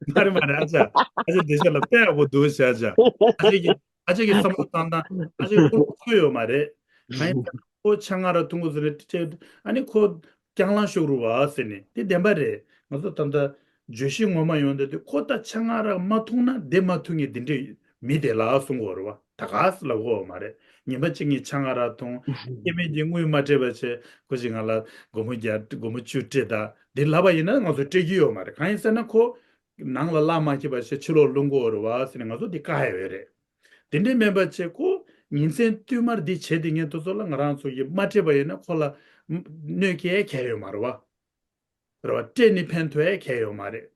མ་རེད་མ་རེད། ཨ་ཅག་ཨ་ཅག་བདེ་ཆེན་ལ་དཔེ་ཡག་པོ་འདུག་ཞེས། ཨ་ཅག་ཨ་ཅག་གི་ཨ་ཅག་གི་བསམ་བློ་བཏང་སྟངས་ཨ་ཅག་གི་ཁོ་ཁོ་ཡོད་མ་རེད། གང་ཡིན་ཟེར་ན་ཁོ་ཆང་ང་རག་འཐུང་དགོས་ཟེར་ནས་ཁྲིད། ཨ་ནི་ཁོ་རྐྱང་ལངས་ཤོག་རུ་བ་ཟེར་ནས་དེ་བདེན་པ་རེད། ང་ཚོ་ད་ལྟ་བརྗོད་གཞི་ངོ་མ་ཡོང་དུས་དེ་ཁོ་ད་ཆང་ང་རག་མ་འཐུང་ན་བདེ་མ་ཐུབ་ངེས་དེ་འདྲས་མི་དེ་ལ་གསུང་དགོས་རེད་བ། ད་ག་ཟེ་ལབ་དགོས་མ་རེད། ཉིན་པ་གཅིག་གཉིས་ཆང་ང་རག་འཐུང་། སྐྱེ་དམན་གྱིས་དངུལ་མ་སྤྲད་པ་བྱས་ཁོ་ཅིག་ང་ལ་སྒོར་མོ་བརྒྱ་སྒོར་མོ་བཅུ་སྤྲད་ད་འདི་ལབ་པ་ཡིན་ན་ང་ཚོ་སྤྲད་རྒྱུ་ཡོད་མ་རེད། གང་ཡིན་ཟེར་ན་ཁོ་ནང་ལ་གླ་མ་འཁྱེར་བ་བྱས་ཕྱི་ལོགས་སློང་དགོས་རེད་བ་ཟེར་ནས་ང་ཚོ་འདི་བཀག་ཡ་ཡོད་རེད། དེ་འདྲས་མིན་པ་བྱས་ཁོ་ཉིན་མཚན་བསྟུད་མར་འདི་བྱས་དེ་ངས་དེ་ཚོ་ལ་ང་རང་ཚོ་གིས་མ་སྤྲད་པ་ཡིན་ན་ཁོ་ལ་གནོད་སྐྱེལ་གལ་ཡོད་མ་རེད་བ། རེད་བ། སྤྲད་ནི་ཕན་ཐོགས་ཡ་གལ་ཡོད་མ་རེད།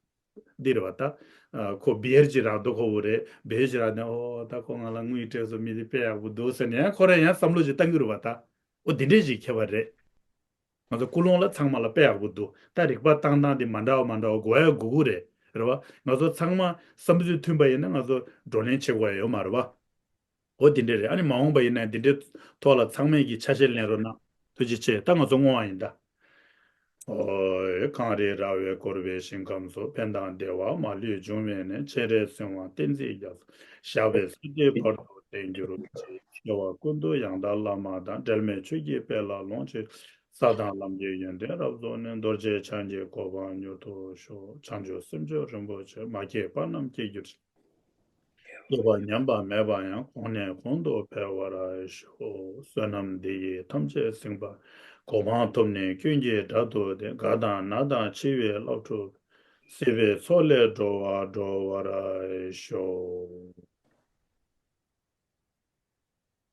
འདི་རེད་བ་ད། ཨ་ཁོ་བི་ཡར་ཅིག་རག་དོ་ཁོ་བོ་རེད། བི་ཡར་ཅིག་རག་ནས་ཨོ་ད་ཁོ་ང་ལ་དངུལ་སྤྲད་སོང་མི་དེ་དཔེ་ཡག་པོ་འདུག་ཟེར་ནས་ཡང་ཁོ་རང་ཡང་བསམ་བློ་ཅིག་བཏང་གི་རེད་བ་ད། ཨོ་འདི་འདྲས་ཅིག་ཁྱད་པར་རེད། ང་ཚོ་ཀུན་སློང་ལ་ཚང་མ་ལ་དཔེ་ཡག་པོ་འདུག་ད་རིག་པ་བཏང་སྟངས་དེ་མ་འདྲ་བ་མ་འདྲ་བ་དགོས་ཡ་དགོས་ཀྱི་རེད། རེད་བ། ང་ཚོ་ཚང་མ་བསམ་ཚུལ་མཐུན་པ་ཡིན་ན་ང་ཚོ་བགྲོ་གླེང་བྱེད་དགོས་ཡ་ཡོད་མ་རེད་བ། འོ་དེ་འདྲས་རེད། ཨ་ནི་མ་འོངས་པ་ཡིན་ན་འདི་འདྲའི་ཐོག་ལ་ཚང་མས་ཀྱི་ཆ་ཤས་ལེན་རོགས་གནང་། ཐུགས་རྗེ་ཆེ། ད་ང་ཚོ་བསྔོ་བ་ཡིན་ད། ཨོ་ཡེ། གངས་རི་ར་བས་བསྐོར་བའི་ཞིང་ཁམས་སུ། ཕན་དང་བདེ་བ་མ་ལུས་འབྱུང་བའི་གནས། སྤྱན་རས་གཟིགས་དབང་བསྟན་འཛིན་རྒྱ་མཚོ། ཞབས་པད་སྲིད་མཐའི་བར་དུ་བརྟན་གྱུར་ཅིག་སྐྱེ་བ་ཀུན་ཏུ་ཡང་དག་བླ་མ་དང་། འབྲལ་མེད་ཆོས་ཀྱི་དཔལ་ལ་ལོངས་སྤྱོད་ཅིག་ས་དང་ལམ་གྱི་ཡོན་ཏན་རབ་རྫོགས་ནས། རྡོ་རྗེ་འཆང་གི་གོ་འཕང་མྱུར་ཐོབ་ཤོག་བྱང་ཆུབ་སེམས་མཆོག་རིན་པོ་ཆེ། མ་སྐྱེས་པ་རྣམས་སྐྱེ་གྱུར་ཅིག་སྐྱེས་པ་ཉམས་པ་མེད་པ་ཡང་། གོང་ནས་གོང་དུ་འཕེལ་བར་ཤོག་བསོད་ནམས་འདི་ཡིས་ཐམས་ཅད་གཟིགས་པ། གོ་འཕང་ཐོབ་ནས་ཀུན་གྱི་བདག་ཏུ་སྟེ། རྒ་དང་ན་དང་འཆི་བའི་བླ་སྒྲུབ། སྲིད་པའི་མཚོ་ལས་འགྲོ་བ་སྒྲོལ་བར་ཤོག